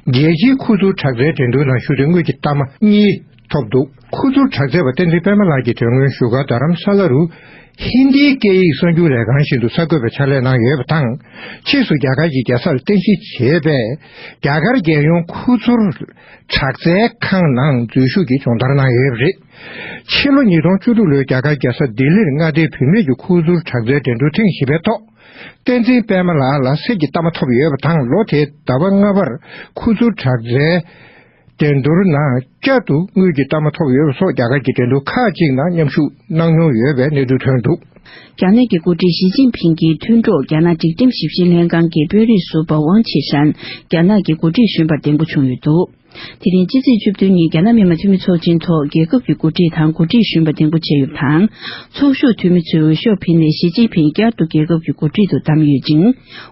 རྒྱལ་སྤྱིའི་ཁུ་ཚུར་དྲག་རྩལ་འགྲན་བསྡུར་ནང་ཞུགས་ཏེ་དངུལ་གྱི་རྟགས་མ་གཉིས་ཐོབ་འདུག། ཁུ་ཚུར་དྲག་རྩལ་བ་བསྟན་འཛིན་པད་མ་ལགས་ཀྱིས་དེ་སྔོན་བཞུགས་སྒར་རྡ་རམ་ས་ལ་རུ་ཧིན་དིའི་སྐད་ཡིག་གསར་འགྱུར་ལས་ཁང་བཞིན་དུ་གསར་འགོད་པའི་ཕྱག་ལས་གནང་ཡོད་པ་དང་། ཕྱིས་སུ་རྒྱ་གར་གྱི་རྒྱལ་སར་རྟེན་གཞི་བྱས་པའི་རྒྱ་གར་རྒྱལ་ཡོངས་ཁུ་ཚུར་དྲག་རྩལ་ཁང་ནང་འཛུལ་ཞུགས་ཀྱིས་སྦྱོང་བརྡར་གནང་ཡོད་པ་རེད། ཕྱི་ལོ་ཉིས་སྟོང་བཅུ་དྲུག་ལོའི་རྒྱ་གར་རྒྱལ་ས་ལྡི་ལིར་མངའ་སྡེའི་བུད་མེད་ཀྱི་ཁུ་ཚུར་དྲག་རྩལ་འགྲན་བསྡུར་ཐེངས་བཞི་པའི་ཐོག་བསྟན་འཛིན་པད་མ་ལགས་ལ་གསེར་གྱི་རྟགས་མ་ཐོབ་ཡོད་པ་དང་། ལོ་དེའི་ཟླ་བ་ལྔ་པར་ཁུ་ཚུར་དྲག་རྩལ་འགྲན་བསྡུར་ནང་བསྐྱར་དུ་དངུལ་གྱི་རྟགས་མ་ཐོབ་ཡོད་པ་སོགས་རྒྱ་གར་གྱི་འགྲན་བསྡུར་ཁག་ཅིག་ནང་མཉམ་ཞུགས་གནང་མྱོང་ཡོད་པའི་གནས་ཚུལ་ཐོན་འདུག། རྒྱ་ནག་གི་འགོ་ཁྲིད་ཞི་ཅིན་ཕིང་གི་མཐུན་གྲོགས་རྒྱ་ནག་སྒྲིག་ཁྲིམས་ཞིབ་བཤེར་ལྷན་ཁང་གི་དཔོན་རིགས་ཟུར་པ་ཝང་ཆི་ཧྲན་རྒྱ་ནག་གི་འགོ་ཁྲིད་གཞོན་པར་གདན་འགོ་བྱུང་ཡོད་འདུག། དེ་རིང་ཕྱི་ཚེས་བཅུ་བདུན་ཉིན་རྒྱ་ནག་མི་དམངས་འཐུས་མི་ཚོགས་ཆེན་ཐོག་རྒྱལ་ཁབ་ཀྱི་འགོ་ཁྲིད་དང་འགོ་ཁྲིད་གཞོན་པ་གདན་འགོ་བྱས་ཡོད་པ་དང་། ཚོགས་ཞུགས་འཐུས་མི་ཚོས་འོས་ཤོག་ཕུལ་ནས་ཞི་ཅིན་ཕིང་བསྐྱར་དུ་རྒྱལ་ཁབ་ཀྱི་འགོ་ཁྲིད་དུ་བདམས་ཡོད་ཅིང་།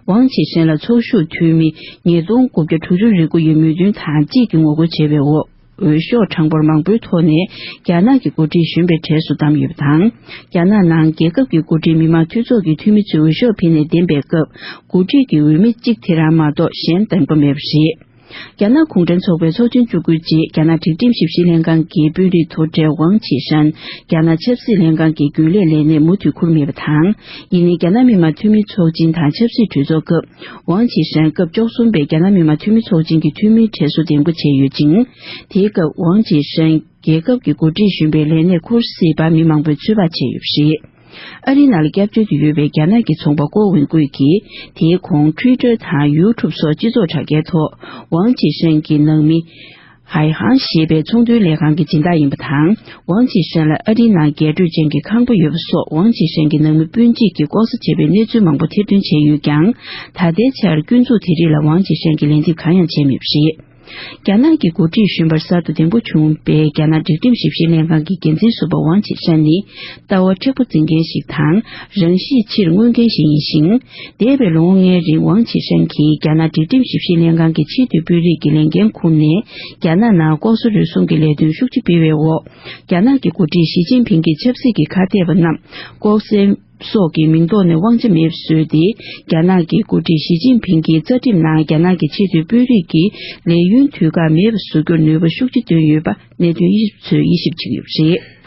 ཝང་ཆི་ཧྲན་ལ་ཚོགས་ཞུགས་འཐུས་མི་ཉིས་སྟོང་དགུ་བརྒྱ་དྲུག་ཅུ་རེ་དགུ་ཡི་མོས་མཐུན་དང་གཅིག་གི་ངོ་རྒོལ་བྱས་པའི་འོག་འོས་ཤོག་གྲངས་འབོར་མང་པོའི་ཐོག་ནས་རྒྱ་ནག་གི་འགོ་ཁྲིད་གཞོན་པའི་གྲས་སུ་བདམས་ཡོད་པ་དང་། རྒྱ་ནག་ནང་རྒྱལ་ཁབ་ཀྱི་འགོ་ཁྲིད་མི་དམངས་འཐུས་ཚོགས་ཀྱི་འཐུས་མི་ཚོས་འོས་ཤོག་ཕུལ་ནས་འདེམས་པའི་སྐབས། འགོ་ཁྲིད་ཀྱི་འོས་མི་གཅིག་དེ་རང་མ་གཏོགས་གཞན་འདེམས་ཀྱི་མེད་པ་རེད། རྒྱ་ནག་གུང་ཁྲན་ཚོགས་པའི་ཚོགས་ཆེན་བཅུ་དགུའི་རྗེས་རྒྱ་ནག་སྒྲིག་ཁྲིམས་ཞིབ་བཤེར་ལྷན་ཁང་གི་དཔོན་རིགས་དོ་གྲལ་ཝང་ཆི་ཧྲན་རྒྱ་ནག་ཆབ་སྲིད་ལྷན་ཁང་གི་རྒྱུན་ལས་ལས་གནས་མུ་མཐུད་འཁུར་མེད་པ་དང་། ཡིན་ནའི་རྒྱ་ནག་མི་དམངས་འཐུས་མི་ཚོགས་ཆེན་དང་ཆབ་སྲིད་གྲོས་ཚོགས་སྐབས་ཝང་ཆི་ཧྲན་སྐབས་བཅུ་གསུམ་པའི་རྒྱ་ནག་མི་དམངས་འཐུས་མི་ཚོགས་ཆེན་གྱི་འཐུས་མིའི་གྲས་སུ་འདེམས་བསྐོ་བྱས་ཡོད་ཅིང་། དེའི་སྐབས་ཝང་ཆི་ཧྲན་རྒྱལ་ཁབ་ཀྱི་འགོ་ཁྲིད་གཞོན་པའི་ལས་གནས་འཁུར་སྲིད་པ་མི་མང་པོས་ཚོད་དཔག་བྱས་ཡོད་པ་རེད། ཨ་རིའི་ནང་ལ་སྐྱབས་བཅོལ་དུ་ཡོད་པའི་རྒྱ་ནག་གི་ཚོང་པ་ཀོ་ཝུན་ཀུས་ཀྱིས། དེའི་གོང་Twitter་དང་YouTube སོགས་སྤྱི་ཚོགས་དྲ་རྒྱའི་ཐོག་ཝང་ཆི་ཧྲན་གྱི་ནང་མི་ཧའེ་ཧང་ཞེས་པའི་ཚོང་དོན་ལས་ཁང་གི་སྦྱིན་བདག་ཡིན་པ་དང་། ཝང་ཆི་ཧྲན་ལ་ཨ་རིའི་ནང་རྒྱས་སྤྲོས་ཅན་གྱི་ཁང་པ་ཡོད་པ་སོགས་ཝང་ཆི་ཧྲན་གྱི་ནང་མི་སྤུན་མཆེད་ཀྱིས་ལྐོག་ཟ་བྱས་པའི་གནས་ཚུལ་མང་པོ་ཐེར་འདོན་བྱས་ཡོད་ཀྱང་། ད་ལྟའི་ཆར་སྐྱོན་འཛུགས་དེ་རིགས་ལ་ཝང་ཆི་ཧྲན་གྱིས་ལན་འདེབས་གང་ཡང་བྱས་མེད་པ་རེད། རྒྱ་ནག་གི་འགོ་ཁྲིད་གཞོན་པར་གསར་དུ་འདེམས་བསྐོ་བྱུང་བའི་རྒྱ་ནག་སྒྲིག་ཁྲིམས་ཞིབ་བཤེར་ལྷན་ཁང་གི་འགན་འཛིན་ཟུར་པ་ཝང་ཆི་ཧྲན་ནི། ལྟ་བ་མཁྲེགས་པོ་འཛིན་མཁན་ཞིག་དང་། རང་གཤིས་ཕྱིར་མངོན་མཁན་ཞིག་ཡིན་ཞིང་། འདས་པའི་ལོ་ངོ་ལྔའི་རིང་ཝང་ཆི་ཧྲན་གྱིས་རྒྱ་ནག་སྒྲིག་ཁྲིམས་ཞིབ་བཤེར་ལྷན་ཁང་གི་ཆེས་མཐོའི་དཔོན་རིགས་ཀྱི་ལས་འགན་འཁུར་ནས། རྒྱ་ནག་ནང་ལྐོག་ཟ་རུལ་སུངས་ཀྱི་ལས་དོན་ཤུགས་ཆེ་སྤེལ་བའི་འོག་རྒྱ་ནག་གི་འགོ་ཁྲིད་ཞི་ཅིན་ཕིང་གི་ཆབ་སྲིད་ཀྱི་ཁ་གཏད་པ་རྣམས་ལྐོག་ཟ་སོགས་ཀྱི་མིང་ཐོག་ནས་དབང་ཆ་མེད་པར་བཟོས་ཏེ། རྒྱ་ནག་གི་འགོ་ཁྲིད་ཞི་ཅིན་ཕིང་གི་རྩ་ཁྲིམས་ནང་རྒྱ་ནག་གི་ཆེས་མཐོའི་དཔོན་རིགས་ཀྱི་ལས་ཡུན་དུས་བཀག་མེད་པར་བཟོ་རྒྱུར་ནུས་པ་ཤུགས་ཆེ་བཏོན་ཡོད་པ་གནད་དོན་དབྱེ་ཞིབ་པ་ཚོས་དབྱེ་ཞིབ་བྱེད་ཀྱི་ཡོད་པ་རེད།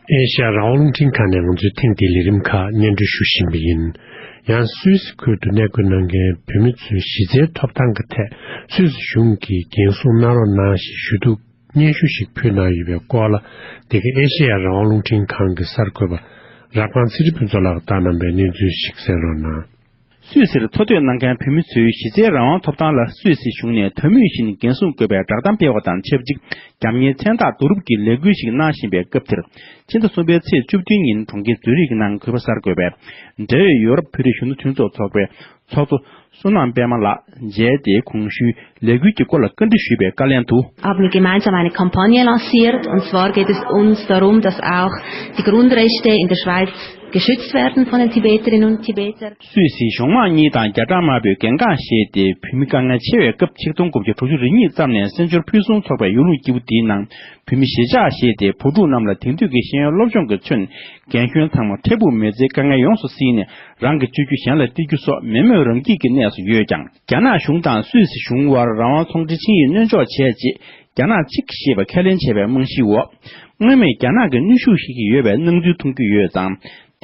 ཨེ་ཤ་ཡ་རང་དབང་རླུང་འཕྲིན་ཁང་ནས་ང་ཚོས་ཐེངས་འདིའི་ལས་རིམ་ཁག་སྙན་སྒྲོན་ཞུ་བཞིན་པ་ཡིན། ཡང་སུད་སི་ཁུལ་དུ་གནས་སྐོར་གནང་མཁན་བོད་མི་ཚོའི་གཞི་རྩའི་ཐོབ་ཐང་གི་ཐད་སུད་སི་གཞུང་གིས་འགན་སྲུང་གནང་རོགས་གནང་ཞེས་ཞུ་གཏུག་སྙན་ཞུ་ཞིག་ཕུལ་གནང་ཡོད་པའི་སྐོར་ལ། འདི་ག་ཨེ་ཤེ་ཡ་རང་དབང་རླུང་འཕྲིན་ཁང་གི་གསར་འགོད་པ་རབ་སྒང་ཚེ་རིང་ཕུན་ཚོགས་ལགས་བཏང་གནང་པའི་གནས་ཚུལ་ཞིག་གསན་རོགས་གནང་། སུད་སིར་འཚོ་སྡོད་གནང་མཁན་བོད་མི་ཚོའི་གཞི་རྩའི་རང་དབང་ཐོབ་ཐང་ལ་སུད་སི་གཞུང་ནས་དོན་མེད་བཞིན་འགན་སྲུང་དགོས་པའི་བསྒྲགས་གཏམ་སྤེལ་བ་དང་ཆབས་ཅིག་རྒྱབ་གཉེར་མཚན་རྟགས་བསྡུ་རུབ་ཀྱི་ལས་འགུལ་ཞིག་གནང་བཞིན་པའི་སྐབས་དེར། ཕྱི་ཟླ་གསུམ་པའི་ཚེས་བཅུ་བདུན་ཉིན་གྲོང་ཁྱེར་ཛུ་རིག་ནང་གུས་པ་གསར་འགོད་པས། འབྲེལ་ཡོད་ཡོ་རོབ་བོད་རིགས་གཞོན་ནུ་མཐུན་ཚོགས་ཚོགས་པའི་ཚོགས་གཙོ་བསོད་ནམས་པད་མ་ལགས་མཇལ་ཏེ། གོང་ཞུས་ལས་འགུལ་གྱི་སྐོར་ལ་བཀའ་འདྲི་ཞུས་པའི་བཀའ་ལན་དུ། Haben wir gemeinsam eine Kampagne lanciert, und zwar geht es uns darum, dass auch die Grundrechte in der Schweiz geschützt werden von den Tibeterinnen und Tibetern. སུད་སི་གཞུང་མང་གཉིས་དང་རྒྱ་གྲམ་དམར་པོས་འགན་འཁུར་བཞེས་ཏེ། བོད་མི་དཀའ་ངལ་ཆེ་བའི་སྐབས་ཆིག་སྟོང་དགུ་བརྒྱ་དྲུག་ཅུ་རེ་གཉིས་ཙམ་ནས་བཙན་བྱོལ་ཕུན་སུམ་ཚོགས་པའི་ཡུལ་ལུང་སྐྱིད་པོ་འདིའི་ནང་བོད་མི་གཞིས་ཆགས་བཞེས་ཏེ། བུ་ཕྲུག་རྣམས་ལ་དེང་དུས་ཀྱི་ཤེས་ཡོན་སློབ་སྦྱོང་གིས་མཚོན། རྒན་གཞོན་ཚང་མ་འཕྲལ་ཕུགས་མི་ཚེའི་དཀའ་ངལ་ཡོངས་སུ་སེལ་ནས། རང་གི་སྤྱོད་རྒྱུ་གཞན་ལ་སྟེར་རྒྱུ་སོགས་མེས་མོས་རང་སྐྱིད་ཀྱི་གནས་སུ་ཡོད་ཀྱང་། རྒྱ་ནག་གཞུང་དང་སུད་སི་གཞུང་དབར་རང་དབང་ཚོང་འབྲེལ་ཆིངས་ཡིག་སྣོལ་འཇོག་བྱས་རྗེས། རྒྱ་ནག་གཅིག་ཞེས་པ་ཁས་ལེན་བྱས་པའི་རྨང་གཞིའི་འོག་སྔོན་མའི་རྒྱ་ནག་གི་གནོན་ཤུགས་ཤིག་ཡོད་པའི་སྣང་ཚུལ་མཐོང་རྒྱུ་ཡོད་ཙང་།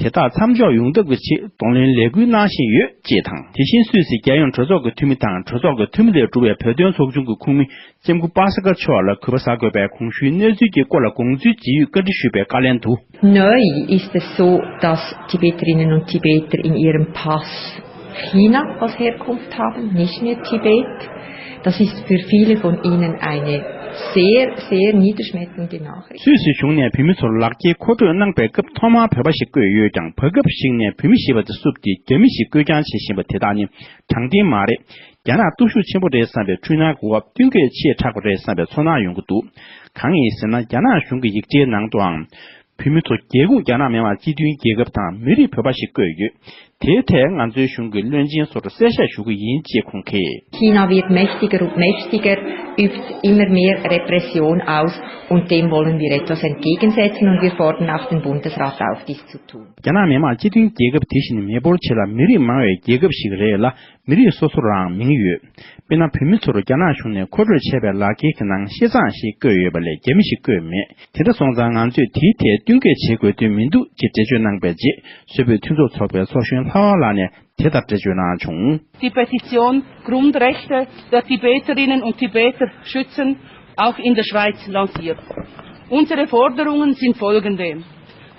དེ་དག་མཚམས་འཇོག་ཡོང་ཐབས་ཀྱི་ཆེད་གདོང་ལེན་ལས་འགུལ་གནང་བཞིན་ཡོད་ཅེས་དང་། དེ་བཞིན་སུད་སི་རྒྱལ་ཡོངས་གྲོས་ཚོགས་ཀྱི་འཐུས་མི་དང་། གྲོས་ཚོགས་ཀྱི་འཐུས་མི་ལས་གྲུབ་པའི་བོད་དོན་ཚོགས་ཆུང་གི་ཁོངས་མི་ལྕམ་སྐུ་པ་ས་ཀ་མཆོག་ལ་གུས་པ་གསར་འགོད་པས་གོང་ཞུས་གནས་ཚུལ་གྱི་སྐོར་ལ་དགོངས་ཚུལ་ཇི་ཡོད་བཀའ་འདྲི་ཞུས་པའི་བཀའ་ལན་དུ། Neu ist es so, dass Tibeterinnen und Tibeter in ihrem Pass China als Herkunft haben, nicht mehr Tibet. Das ist für viele von ihnen eine sehr, sehr niederschmetterliche Nachricht. སུད་སི་གཞུང་ནས་བོད་མི་ཚོར་ལག་འཁྱེར་མཁོ་སྤྲོད་གནང་པའི་སྐབས་ཐོག་མར་བོད་པ་ཞིག་བཀོད་ཡོད་ཀྱང་། བར་སྐབས་ཤིག་ནས་བོད་མི་ཞེས་པ་དེ་བསུབས་ཏེ་རྒྱ་མི་ཞིག་བཀོད་རྐྱང་བྱེད་བཞིན་པ་དེ་དག་ནི་དྲང་བདེན་མ་རེད། རྒྱ་ནག་སྟོབས་ཤུགས་ཆེན་པོ་རེད་བསམ་པའི་འཁྲུལ་སྣང་གི་འོག་བསྟུན་མཁས་ཆེས་དྲག་པ་རེད་བསམ་པའི་ཚོར་སྣང་ཡོང་གི་འདུག་གང་ཡིན་ཟེར་ན། རྒྱ་ནག་གཞུང་གི་ཡིག་ཆའི་ནང་དུའང་། བོད་མི་ཚོ་རྒྱལ་ཁོངས་རྒྱ་ནག་མི་དམངས་སྤྱི་མཐུན་རྒྱལ་ཁབ་དང་མི་རིགས་བོད་པ་ཞིག་བཀོད་ཡོད། དེའི་ཐད་ང་ཚོའི་གཞུང་གི་བློན་ཆེན་ཚོར་གསལ་བཤད་ཞུ་གི་ཡིན་ཅེས་ཁོང་གིས། China wird mächtiger und mächtiger, übt immer mehr Repression aus, und dem wollen wir etwas entgegensetzen, und wir fordern auch den Bundesrat auf, dies zu tun. རྒྱ་ནག་མི་དམངས་སྤྱི་མཐུན་རྒྱལ་ཁབ་དེ་བཞིན་མི་འབོར་ཆེ་ལ་མི་རིགས་མང་བའི་རྒྱལ་ཁབ་ཞིག་རེད་ལ། མི་རིགས་སོ་སོར་རང་མིང་ཡོད། དཔེར་ན། བོད་མི་ཚོར་རྒྱ་ནག་གཞུང་ནས་མཁོ་སྤྲོད་བྱས་པའི་ལག་འཁྱེར་གྱི་ནང་ཤི་ཙང་ཞེས་བཀོད་ཡོད་པ་ལས་རྒྱ་མི་ཞེས་བཀོད་མེད། དེ་འདྲ་སོང་ཙང་ང་ཚོས་དེའི་ཐད་བསྟུན་མཁས་བྱེད་དགོས་དོན་མི་འདུག་ཅེས་འགྲེལ་བརྗོད་གནང་པའི་རྗེས། སུད་བོད་མཐུན་ཚོགས་ཚོགས་པའི་ཚོགས་གཞོན་ལྷ་དབང་ལགས་ནས་དེ་ལྟར་འགྲེལ་བརྗོད་གནང་བྱུང་། Die Petition Grundrechte der Tibeterinnen und Tibeter schützen auch in der Schweiz lanciert. Unsere Forderungen sind folgende.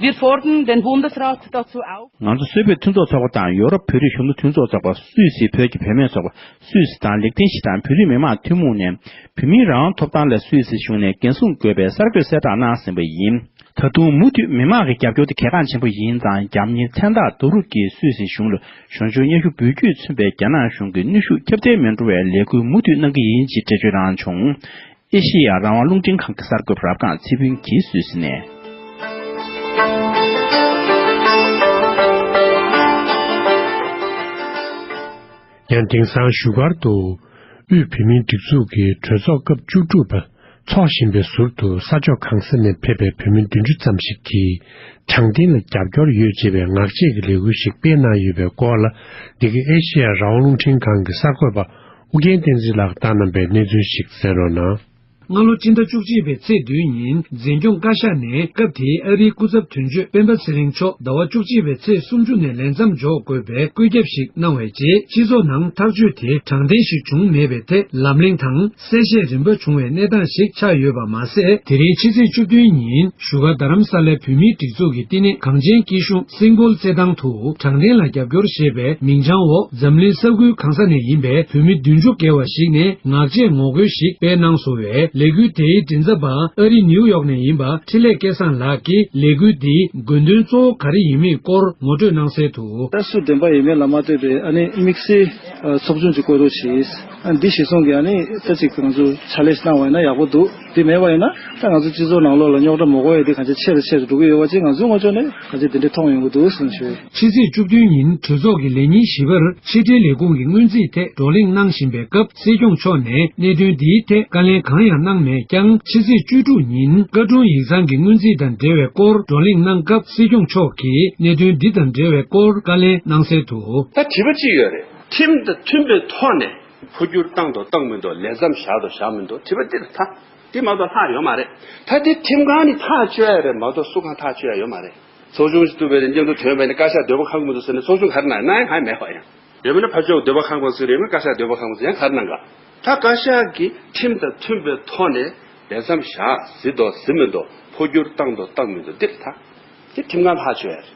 Wir fordern den Bundesrat dazu auf, ང་ཚོ་སུད་བོད་མཐུན་ཚོགས་ཚོགས་པ་དང་ཡོ་རོབ་བོད་རིགས་གཞོན་ནུ་མཐུན་ཚོགས་ཚོགས་པ། སུད་སི་བོད་ཀྱི་བུད་མེད་ཚོགས་པ། སུད་སི་དང་ལིག་ཏེན་ཤི་ཏན་བོད་རིགས་མི་མང་ཐུན་མོང་ནས་བོད་མིའི་རང་དབང་ཐོབ་ཐང་ལ་སུད་སི་གཞུང་ནས་འགན་སྲུང་དགོས་པའི་གསར་འགོད་གསལ་བསྒྲགས་གནང་ཟིན་པ་ཡིན། ད་དུང་མུ་མཐུད་མི་མང་གི་རྒྱབ་སྐྱོར་དེ་གལ་འགངས་ཆེན་པོ་ཡིན་ཙང་། རྒྱབ་གཉེར་མཚན་རྟགས་བསྡུ་རུབ་ཀྱིས་སུད་སི་གཞུང་ལ་གཞུང་ཕྱོགས་སྙན་ཞུ་འབུལ་རྒྱུས་མཚོན་པའི་རྒྱ་ནག་གཞུང་གི་གནོན་ཤུགས་ཁྱབ་གདལ་མི་འགྲོ་བའི་ལས་འགུལ་མུ་མཐུད་གནང་གི་ཡིན་ཅེས་འགྲེལ་བརྗོད་གནང་བྱུང་། ཨེ་ཤེ་ཡ་རང་དབང་རླུང་འཕྲིན་ཁང་གི་གསར་འགོད་པ་རབ་སྒང་ཚེ་ཕུན་གྱིས་སུད་སི་ནས། ཡང་དེང་སང་བཞུགས་སྒར་དུ་དབུས་བོད་མིའི་སྒྲིག་འཛུགས་ཀྱི་གྲོས་ཚོགས་སྐབས་བཅུ་དྲུག་པ་འཚོགས་བཞིན་པའི་ཟུར་དུ་ས་ཕྱོགས་གང་ས་ནས་ཕེབས་པའི་བོད་མི་བདུན་ཅུ་ཙམ་ཞིག་གིས་དྲང་བདེན་ལ་རྒྱབ་སྐྱོར་ཡོད་ཅེས་པའི་ངག་བཅད་ཀྱི་ལས་འགུལ་ཞིག་སྤེལ་གནང་ཡོད་པའི་སྐོར་ལ། འདི་ག་ཨེ་ཤེ་ཡ་རང་དབང་རླུང་འཕྲིན་ཁང་གི་གསར་འགོད་པ་ཨུ་རྒྱན་བསྟན་འཛིན་ལགས་བཏང་གནང་པའི་གནས་ཚུལ་ཞིག་གསན་རོགས་གནང་། སྔ་ལོ་སྤྱི་ཟླ་བཅུ་གཅིག་པའི་ཚེས་བདུན་ཉིན་འཛིན་སྐྱོང་བཀའ་ཤག་ནས་སྐབས་དེའི་ཨ་རིའི་སྐུ་ཚབ་དོན་གཅོད་སྤེན་པ་ཚེ་རིང་མཆོག་ཟླ་བ་བཅུ་གཅིག་པའི་ཚེས་སུམ་ཅུ་ནས་ལས་མཚམས་འཇོག་དགོས་པའི་བཀོད་ཁྱབ་ཞིག་གནང་བའི་རྗེས། སྤྱི་ཚོགས་ནང་ཐག་གཅོད་དེ་དྲང་བདེན་ཞིག་བྱུང་མེད་པའི་ཐད་ལམ་གླེང་དང་གསལ་བཤད་རིམ་པ་བྱུང་བའི་གནས་སྟངས་ཤིག་ཆགས་ཡོད་པ་མ་ཟད། དེ་རིང་ཕྱི་ཚེས་བཅུ་བདུན་ཉིན་བཞུགས་སྒར་རྡ་རམ་ས་ལའི་བོད་མིའི་སྒྲིག་འཛུགས་ཀྱི་བསྟི་གནས་གངས་ཅན་སྐྱིད་གཤོངས་སིང་པོལ་རྩེད་ཐང་དུ། དྲང་བདེན་ལ་རྒྱབ་སྐྱོར་ཞེས་པའི་མིང་བྱང་འོག་འཛམ་གླིང་ས་ཁུལ་གང་ས་ནས་ཡིན་པའི་བོད་མི་བདུན་ཅུ་བརྒལ་བ་ཞིག་ནས་ངག་བཅད་ངོ་རྒོལ་ཞིག་སྤེལ་གནང་སོང་བས། ལས་འགུལ་དེའི་མགྲིན་ཚབ་པ་ཨ་རི་ནིའུ་ཡོག་ནས་ཡིན་པ་འཕྲིན་ལས་སྐལ་བཟང་ལགས་ཀྱིས་ལས་འགུལ་འདིའི་དགོས་འདུན་གཙོ་བོ་ག་རེ་ཡིན་མིན་སྐོར་ངོ་སྤྲོད་གནང་གསལ་དུ། ད་སུ་བདེན་པ་ཡིན་མིན་ལ་མ་ལྟོས་པའི་ཨ་ནི་དམིགས་བསལ་ཚོགས་ཆུང་ཅིག་བསྐོ་རོགས་བྱས། ཨ་འདི་གཞིར་བཟུང་གིས་ཨ་ནི་ད་ཅིག་ང་ཚོ་ཕྱག་ལས་གནང་བ་ཡིན་ན་ཡག་པོ་འདུག་འདི་མེད་པ་ཡིན་ན་ད་ང་ཚོ་སྤྱི་ཚོགས་ནང་ལོགས་ལ་རྙོག་དྲ་མ་འགོ་ཡས་འདི་གང་ཆེ་ཆེ་རུ་ཆེ་རུ་འགྲོ་གི་ཡོད་པ་ཅིག་ང་ཚོའི་ངོས་ཕྱོགས་ནས་གང་ཆེ་དེ་འདྲའི་མཐོང་ཡོང་གི་འདུག་གསུངས་ཞུ། ཕྱི་ཚེས་བཅུ་བདུན་ཉིན་གྲོས་ཚོགས་ཀྱི་ལས་ཉིན་བཞི་པར་ཕྱི་དྲིལ་ལས་ཁུངས་ཀྱི་སྔོན་རྩིས་ཐད་བགྲོ་གླེང་གནང་བཞིན་པའི་སྐབས། སྲིད་སྐྱོང་མཆོག་ནས་གནད་དོན་འདིའི་ཐད་བཀའ་ལན་གང་ཡང་གནང་མེད་ཀྱང་། ཕྱི་ཚེས་བཅུ་དྲུག་ཉིན་བཀའ་དྲུང་ཡིག་ཚང་གི་སྔོན་རྩིས་དང་འབྲེལ་བའི་སྐོར་བགྲོ་གླེང་གནང་སྐབས། སྲིད་སྐྱོང་མཆོག་གིས་གནད་དོན་འདི་དང་འབྲེལ་བའི་སྐོར་བཀའ་ལན་གནང་གསལ་དུ། ད་དྲི་བ་གཅིག་ཡོད་རེད། ཁྲིམས་དང་མཐུན་པའི་ཐོག་ནས་འཕོ་འགྱུར་བཏང་དང་བཏང་མི་འདུག་ལས་མཚམས་བཞག་དང་བཞག་མི་འདུག་དྲི་བ་འདི་རེད་ད། འདི་མ་གཏོགས་ལྷག་ཡོད་མ་རེད། ད་འདི་ཁྲིམས་ཁང་ནས་ཐག་གཅོད་ཡ་རེད་མ་གཏོགས་སུ་གང་ཐག་གཅོད་ཡ་ཡོད་མ་རེད། ཚོགས་ཆུང་ཞིག་བཙུགས་པའི་མཉམ་དུ་ཐོན་པའི་ནི་བཀའ་ཤག་འདོད་པ་ཁེངས་མི་འདུག་ཟེར་ནས་ཚོགས་ཆུང་ག་རེ་གནང་ཡ། གནང་ཡ་གང་ཡང་མེད་པ་ཡང་། ཡང་མིན་ན་ཕར་ཕྱོགས་འདོད་པ་ཁེངས་པ་ཟེར། ཡང་མིན་ན་བཀའ་ཤག་འདོད་པ་ཁེངས་པ་ཟེར། ཡང་ག་རེ་གནང་ག་ད་བཀའ་ཤག་གིས་ཁྲིམས་དང་མཐུན་པའི་ཐོག་ནས་ལས་མཚམས་བཞག་ཟིན་འདུག་ཟིན་མི་འདུག་འཕོ་འགྱུར་བཏང་འདུག་བཏང་མི་འདུག་འདི་རེད་ད། དེ་ཁྲིམས་ཁང་ཐག་གཅོད་ཡ་རེད།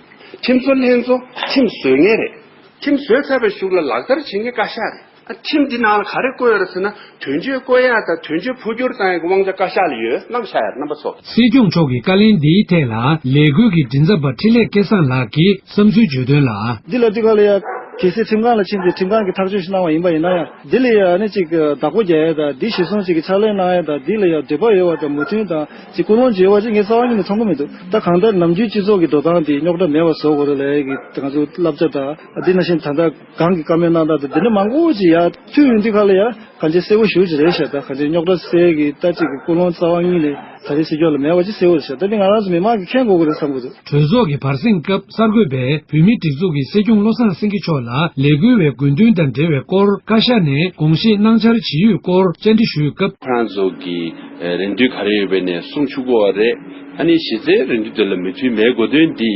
ཁྲིམས་བཟོ་ལྷན་ཚོ་ཁྲིམས་བཟོས་མཁན་རེད། ཁྲིམས་བཟོས་ཚར་བའི་གཞུག་ལ་ལག་བསྟར་བྱེད་མཁན་བཀའ་ཤག་རེད། ཨ་ཁྲིམས་འདི་ནང་ལ་ག་རེ་བཀོད་ཡོད་རེད་ཟེར་ན། དོན་གཅོད་བཀོད་ཡག་དང་དོན་གཅོད་འཕོ་འགྱུར་བཏང་ཡག་གི་དབང་ཆ་བཀའ་ཤག་ལ་ཡོད། གནང་བཞག་ཡ་རྣམ་པ་ཚོ། སྲིད་སྐྱོང་མཆོག་གི་བཀའ་ལན་འདིའི་ཐད་ལ་ལས་འགུལ་གྱི་མགྲིན་ཚབ་པ་འཕྲིན་ལས་སྐལ་བཟང་ལགས་ཀྱིས་བསམ་ཚུལ་བརྗོད་དོན་ལ། འདི་ལ་འདི་ག་ལ་ཡ་གལ་སྲིད་ཁྲིམས་ཁང་ལ་ཕྱིན་ཏེ་ཁྲིམས་ཁང་གིས་ཐག་གཅོད་ཞིག་གནང་བ་ཡིན་པ་ཡིན་ན་ཡང་། འདི་ལ་ཡ་ཨ་ནི་ཅིག་བདག་པོ་རྒྱག་ཡ་དང་འདི་གཞིར་བཟུང་ཅིག་གི་ཕྱག་ལས་གནང་ཡ་དང་འདི་ལ་ཡ་འདོད་པ་ཡོད་པ་དང་མོས་མཐུན་དང་ཅིག་ཀུན་སློང་ཅིག་ཡོད་པ་ཅིག་ངས་རྩ་བ་ཉིད་ནས་མཐོང་གི་མི་འདུག་ད་གང་ལྟར་ནམ་རྒྱུན་སྤྱི་ཚོགས་ཀྱི་འགྲོ་སྟངས་དེ་རྙོག་དྲ་མེད་པ་བཟོ་དགོས་རེད་ལབ་ཡ་གི་ང་ཚོ་བསླབ་བྱ་དང་འདི་ནང་བཞིན་ད་ལྟ་གང་གི་བཀའ་མོལ་གནང་སྟངས་དང་འདི་འདྲ་མང་པོ་ཅིག་ཡ་ཐུག་ཡོང་དུས་ག་ལ་ཡ། གང་ཅི་གསལ་པོ་ཞེ་པོ་ཅིག་རེད་ཤག་ད་གང་ཅི་རྙོག་དྲ་སེལ་གྱི་ད་ཅིག་གི་ཀུན་སློང་རྩ་བ་ཉིད་ནས་ད་རེས་སྲིད་སྐྱོང་ལ་མེད་པ་ཅིག་གསལ་པོ་རེད་ཤག་ད་འདི་ང་རང་ཚོ་མི་མང་གིས་མཁྱེན་དགོས་ཀྱི་རེད་བསམ་གྱི་འདུག་གྲོས་ཚོགས་ཀྱི་བར་གསེང་སྐབས་གསར་འགོད་པས་བོད་མིའི་སྒྲིག་འཛུགས་ཀྱི་སྲིད་སྐྱོང་བློ་བཟང་སེང་གེ་མཆོག་ལ་ལས་འགུལ་བའི་དགོས་འདུན་དང་འབྲེལ་བའི་སྐོར་བཀའ་ཤག་ནས་དགོངས་བཞེས་གནང་འཆར་ཇི་ཡོད་སྐོར་བཅར་འདྲི་ཞུས་སྐབས། ཁོ་རང་ཚོ་གི་རེ་འདུན་ག་རེ་ཡོད་པ་ནས་གསུང་ཆོག་གི་རེད། ཨ་ནི་གཞི་རྩའི་རེ་འདུན་དེ་ལ་མོས་མཐུན་མེད་དགོས་དོན་འདི།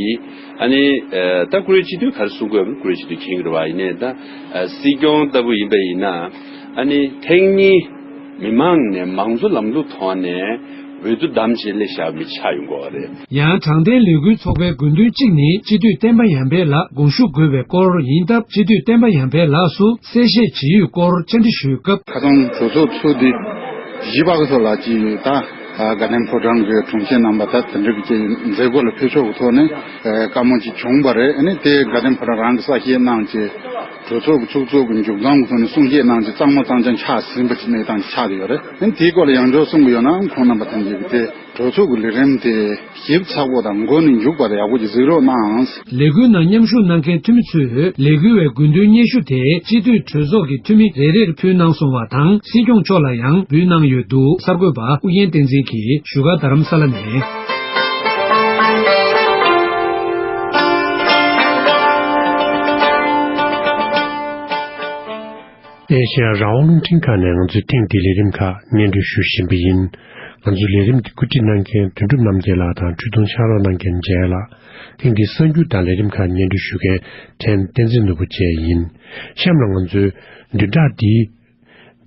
ཨ་ནི་ད་བཀུར་འོས་སྤྱི་འཐུས་ག་རེ་གསུང་དགོས་ཡོད་མེད་བཀུར་འོས་སྤྱི་འཐུས་མཁྱེན་གྱི་རེད་བ། ཡིན་ནའི་ད་སྲིད་སྐྱོང་ལྟ་བུ་ཡིན་པ་ཡིན་ན། ཨ་ནི་ཐེངས་གཉིས་མི་མང་ནས་མང་གཙོ་ལམ་ལུགས་ཐོག་ནས་འོས་བསྡུ་བདམས་བྱས་སླེབས་བཞག་མི་ཆགས་ཡོང་གི་རེད། ཡང་དྲང་བདེན་ལས་འགུལ་ཚོགས་པའི་དགོས་འདུན་གཅིག་ནི་སྤྱི་འཐུས་བསྟན་པ་ཡར་འཕེལ་ལགས་དགོངས་ཞུ་དགོས་པའི་སྐོར་ཡིན་སྟབས། སྤྱི་འཐུས་བསྟན་པ་ཡར་འཕེལ་ལགས་སུ་གསལ་བཤད་ཇི་ཡོད་སྐོར་བཅར་འདྲི་ཞུས་སྐབས། ཁ་སང་གྲོས་ཚོགས་ཚུགས་འདི་གཞིས་པ་གི་ཚོ་ལ་ཅིག་ད་དགའ་ལྡན་ཕོ་བྲང་གི་དྲུང་ཆེ་རྣམ་པ་ད་དེ་འདྲ་གི་ཅིག་མཛད་སྒོ་ལ་ཕེབས་ཕྱོགས་ཀྱི་ཐོག་ནས་བཀའ་མོལ་ཅིག་བྱུང་བ་རེད། ཨ་ནི་དེ་དགའ་ལྡན་ཕོ་བྲང་རང་གི་གསལ་བཤད་གནང་ཅིག་གྲོས་ཚོགས་ཀྱི་ཚོགས་གཙོ་གི་མཇུག་བསྡོམས་ཀྱི་ཐོག་ནས་གསུང་བཤད་གནང་ཅིག་གཙང་མ་གཙང་རྐྱང་ཆགས་ཟིན་པ་ཅིག་གནས་སྟངས་ཅིག་ཆགས་ཡོད་རེད། ཨ་ནི་དེའི་སྐོར་ལ་ཡང་བསྐྱར་གསུང་གི་ཡོད་ན་ཁོང་རྣམ་པ་ཐམས་ཅད་ཀྱིས་དེ། གྲོས་ཚོགས་ཀྱི་ལས་རིམ་དེ་ཞིབ་ཚགས་པོ་དང་མགོ་ནས་མཇུག་བར་ཡག་པོ་ཅིག་གཟིགས་རོགས་གནང་། ལས་འགུལ་ནང་མཉམ་ཞུགས་གནང་མཁན་འཐུས་མི་ཚོས་ལས་འགུལ་བའི་དགོས་འདུན་སྙན་ཞུ་དེ་སྤྱི་འཐུས་གྲོས་ཚོགས་ཀྱི་འཐུས་མི་རེ་རེར་ཕུལ་གནང་སོང་བ་དང་། སྲིད་སྐྱོང་མཆོག་ལ་ཡང་འབུལ་གནང་ཡོད་འདུག་གསར་འགོད་པ་ཨུ་རྒྱན་བསྟན་འཛིན་གྱིས་བཞུགས་སྒར་རྡ་རམ་ས་ལ་ནས། ཨེ་ཤེ་ཡ་རང་དབང་རླུང་འཕྲིན་ཁང་ནས་ང་ཚོའི་ཐེངས་འདིའི་ལས་རིམ་ཁག་སྙན་སྒྲོན་ཞུ་བཞིན་པ་ཡིན། ང་ཚོའི་ལས་རིམ་འདི་བཀོད་སྒྲིག་གནང་མཁན་དོན་གྲུབ་རྣམ་རྒྱལ་ལགས་དང་འཕྲིན་གཏོང་ཕྱག་རོགས་གནང་མཁན་འཇལ་ལགས། ཐེངས་འདིའི་གསར་འགྱུར་དང་ལས་རིམ་ཁག་སྙན་སྒྲོན་ཞུ་མཁན་ཕྲན་བསྟན་འཛིན་ནོར་བུ་བཅས་ཡིན། གཤམ་ལ་ང་ཚོའི་བདུན་ཕྲག་འདིའི་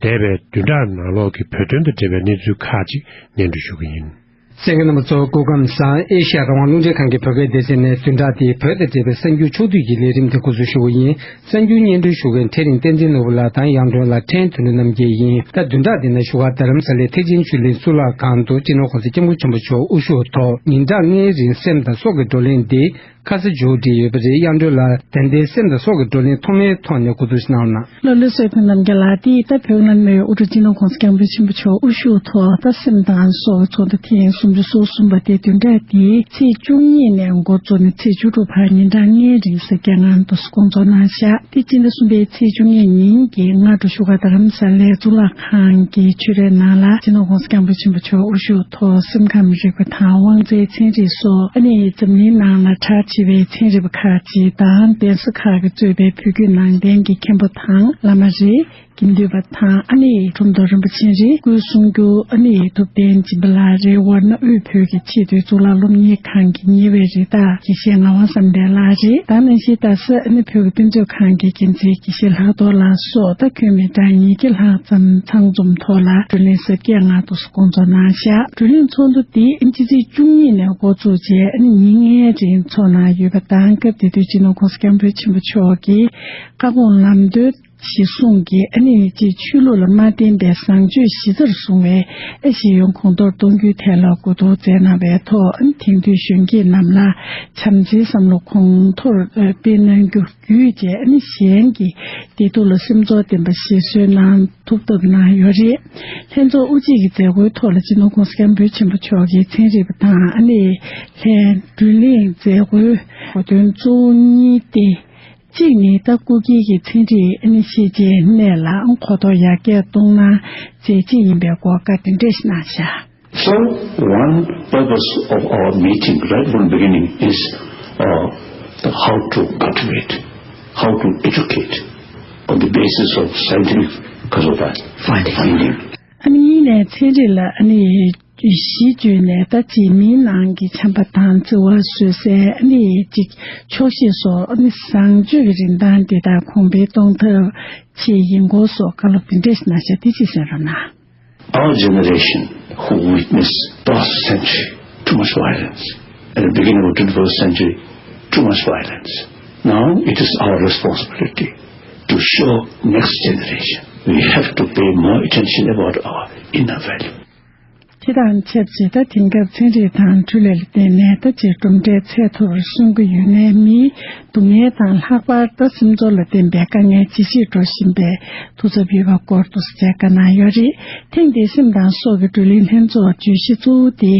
འདས་པའི་བདུན་ཕྲག་ནང་ལོགས་ཀྱི་བོད་དོན་དང་འབྲེལ་བའི་གནས་ཚུལ་ཁག་ཅིག་སྙན་སྒྲོན་ཞུ་གི་ཡིན། གསན་མཁན་རྣམ་པ་ཚོ་སྐུ་ཁམས་བཟང་། ཨེ་ཤ་ཡ་རང་དབང་རླུང་འཕྲིན་ཁང་གི་བོད་སྐད་སྡེ་ཚན་ནས་བདུན་ཕྲག་འདིའི་བོད་དང་འབྲེལ་བའི་གསར་འགྱུར་ཕྱོགས་བསྡུས་ཀྱི་ལས་རིམ་དེ་འགོ་འཛུགས་ཞུ་བ་ཡིན། གསར་འགྱུར་སྙན་སྒྲོན་ཞུ་མཁན་ཚེ་རིང་བསྟན་འཛིན་ནོར་བུ་ལགས་དང་ཡང་སྒྲོན་ལ་ཕྲན་དོན་གྲུབ་རྣམ་རྒྱལ་ཡིན། ད་བདུན་ཕྲག་འདི་ན་བཞུགས་སྒར་རྡ་རམ་ས་ལའི་ཐེག་ཆེན་ཆོས་གླིང་གཙུག་ལག་ཁང་དུ་སྤྱི་ནོར་༸གོང་ས་༸སྐྱབས་མགོན་ཆེན་པོ་མཆོག་དབུ་བཞུགས་ཐོག་ཉིན་གྲངས་ལྔའི་རིང་སེམས་དང་སྲོག་གི་བགྲོ་གླེང་འདི་ཁ་ས་འཇོག་བསྒྲིགས་ཡོད་པ་རེད། ཡང་སྒྲོན་ལ་དེ་འདྲའི་སེམས་དང་སྲོག་གི་བགྲོ་གླེང་ཐོག་མའི་ཐོག་ནས་འགོ་འཛུགས་ཤིག་གནང་རོགས་གནང་། ལགས་ལགས་སོ། ཐུན་རྣམ་རྒྱལ་ལགས། འདི་ལྟ་བུའི་ནང་མི་དབུ་ཁྲིད་སྤྱི་ནོར་༸གོང་ས་༸སྐྱབས་མགོན་ཆེན་པོ་མཆོག་དབུ་བཞུགས་ཐོག་ད་སེམས་དང་སྲོག་གི་ཚོགས་འདུ་ཐེངས་སུམ་ཅུ་སོ་གསུམ་པ་དེ་བདུན་ཕྲག་འདིའི་ཚེས་བཅུ་གཉིས་ནས་འགོ་བཙུགས་ནས་ཚེས་བཅུ་དྲུག་བར་ཉིན་གྲངས་ལྔའི་རིང་གཟའ་སྐར་ལྔ་དུ་སྐོང་ཚོགས་གནང་བཞག་འདི་སྤྱི་ཟླ་གསུམ་པའི་ཚེས་བཅུ་གཉིས་ཉིན་གྱི་སྔ་དྲོ་བཞུགས་སྒར་རྡ་རམ་ས་ལའི་གཙུག་ལག་ཁང་གི་ཆོས་རའི་ནང་ལ་སྤྱི་ནོར་༸གོང་ས་༸སྐྱབས་མགོན་ཆེན་པོ་མཆོག་དབུ་བཞུགས་ཐོག་སེམས་ཁམས་རིག་པ་དང་དབང་རྩའི་ཚན་རིག་སོགས་ཨ་ནི་འཛམ་གླིང་ནང་ལ་གྲགས་ཆེ་བའི་ཚན་རིག་པ་ཁག་ཅིག་དང་གདན་ས་ཁག་གིས་གཙོས་པའི་བོད་བརྒྱུད་ནང་བསྟན་གྱི་མཁན་པོ་དང་བླ་མ་རེད། དགེ་འདུན་པ་དང་ཨ་ནི་ཁྲོམ་ཐོག་རིན་པོ་ཆེ་རེད། སྐུའི་གསུང་སྒྱུར་ཨ་ནི་ཐུབ་བསྟན་སྦྱིན་པ་ལགས་རེད། ཝར་ན་དབུས་བོད་ཀྱི་ཆེས་མཐོའི་གཙུག་ལག་སློབ་གཉེར་ཁང་གི་གཉེར་བའི་རེ་ཐག་དགེ་བཤེས་ངག་དབང་བསམ་གྲུབ་ལགས་རེད། ད་ནང་བཞིན་རྡ་ས་ཨ་ནི་བོད་ཀྱི་དཔེ་མཛོད་ཁང་གི་འགན་འཛིན་དགེ་བཤེས་ལྷག་རྡོར་ལགས་སོགས་ད་ཁྱོན་མི་གྲངས་ཉིས་བརྒྱ་ལྷག་ཙམ་ཚང་འཛོམས་ཐོག་ལ་བགྲོ་གླེང་གཟབ་རྒྱས་ངང་དུ་སྐོང་ཚོགས་གནང་བཞག་བགྲོ་གླེང་ཚོགས་འདུ་འདི་ཕྱི་ཚེས་བཅུ་གཉིས་ནས་འགོ་བཙུགས་རྗེས་ཨ་ནི་ཉིན་ལྔའི་རིང་འཚོགས་གནང་ཡོད་པ་དང་། སྐབས་དེ་དུས་སྤྱི་ནོར་༸གོང་ས་༸སྐྱབས་མགོན་ཆེན་པོ་མཆོག་གིས་བཀའ་དགོངས་ལམ་སྟོན་ ཞེས་གསུངས་ཀྱིས། ཨ་ནི་ཅིག་ཆོས་ལུགས་ལ་མ་བརྟེན་པའི་བཟང་སྤྱོད་གཞི་རྩར་བཟུང་བའི་ཨ་ཤེས་ཡོན་གོང་མཐོར་གཏོང་རྒྱུའི་ཐད་ལ་གོ་བསྡུར་མཛད་གནང་བའི་ཐོག་ཨ་ནི་དེང་དུས་གཞོན་སྐྱེས་རྣམས་ལ་བྱམས་བརྩེའི་བསམ་བློ་གོང་མཐོར་སྤེལ་གནང་རྒྱུ་བརྒྱུད་བཅས་ཨ་ནི་གཞན་གྱི་བདེ་སྡུག་ལ་སེམས་ཚོར་ལྡན་པ་ཞིག་བཟོས་གནང་ཐུབ་ཐབས་གནང་ཡོད་རེད། ལྷན་ཚོགས་དབུ་འབྱེད་ཀྱི་མཛད་སྒོའི་ཐོག་ལ་སྤྱི་ནོར་༸གོང་ས་༸སྐྱབས་མགོན་ཆེན་པོ་མཆོག་གིས་ཚན་རིག་པ་དང་ཨ་ནི་ལྷན་བགྲོ་གླེང་མཛད་སྒོའི་གོ་དོན་གཙོ་བོ་གཉིས་ཏེ། གཅིག་ནི་ད་སྐུ་སྒེར་གྱི་ཚན་རིག་ཨ་ནི་ཤེས་བྱའི་གནས་ལ་གོ་རྟོགས་ཡར་རྒྱས་གཏོང་གནང་མཛད་ཆེད་ཡིན་པའི་སྐོར་བཀའ་དེ་འདྲས་ཤིག་གནང་བཞག So, one purpose of our meeting right from the beginning is uh, the how to cultivate, how to educate on the basis of scientific causal finding. ཨ་ནི་གཉིས་ནས་ཚན་རིག་ལ་ཨ་ནི་གཞི་བཅོལ་ནས་ད་ཅིག་མིའི་ནང་གི་བྱམས་པ་དང་བརྩེ་བ་བཟོད་བསྲན་ཨ་ནི་ཅིག་ཆོག་ཤེས་སོགས་ཨ་ནི་བཟང་སྤྱོད་ཀྱི་རིན་ཐང་འདི་དག་གོང་འཕེལ་གཏོང་ཐབས་ཆེད་ཡིན་སྐོར་སོགས་བཀའ་སློབ་འདི་འདྲས་ཤིག་གནང་བཞག་འདི་ཅིག་གསན་རོགས་གནང་། Our generation who witnessed last century too much violence, at the beginning of twenty-first century, too much violence. Now it is our responsibility to show next generation. We have to pay more attention about our inner value. དེ་དང་ཆབས་ཅིག་ད་དེང་སྐབས་ཚན་རིག་དང་འཕྲུལ་ལས་ལ་བརྟེན་ནས་ད་ཅིག་གྲུབ་འབྲས་ཚད་མཐོ་རུ་སོན་གྱི་ཡོད་ནའི་མིའི་སྡུག་བསྔལ་དང་ལྷག་པར་ད་སེམས་ཚོར་ལ་བརྟེན་པའི་དཀའ་ངལ་ཇེ་ཆེར་འགྲོ་བཞིན་པའི་ཐུགས་འཚབ་ཡོད་པ་སྐོར་དུ་བཅས་བཀའ་གནང་ཡོད་རེད། ཐེངས་འདིའི་སེམས་དང་སྲོག་གི་བགྲོ་གླེང་ལྷན་ཚོགས་བརྗོད་གཞི་གཙོ་བོ་དེ་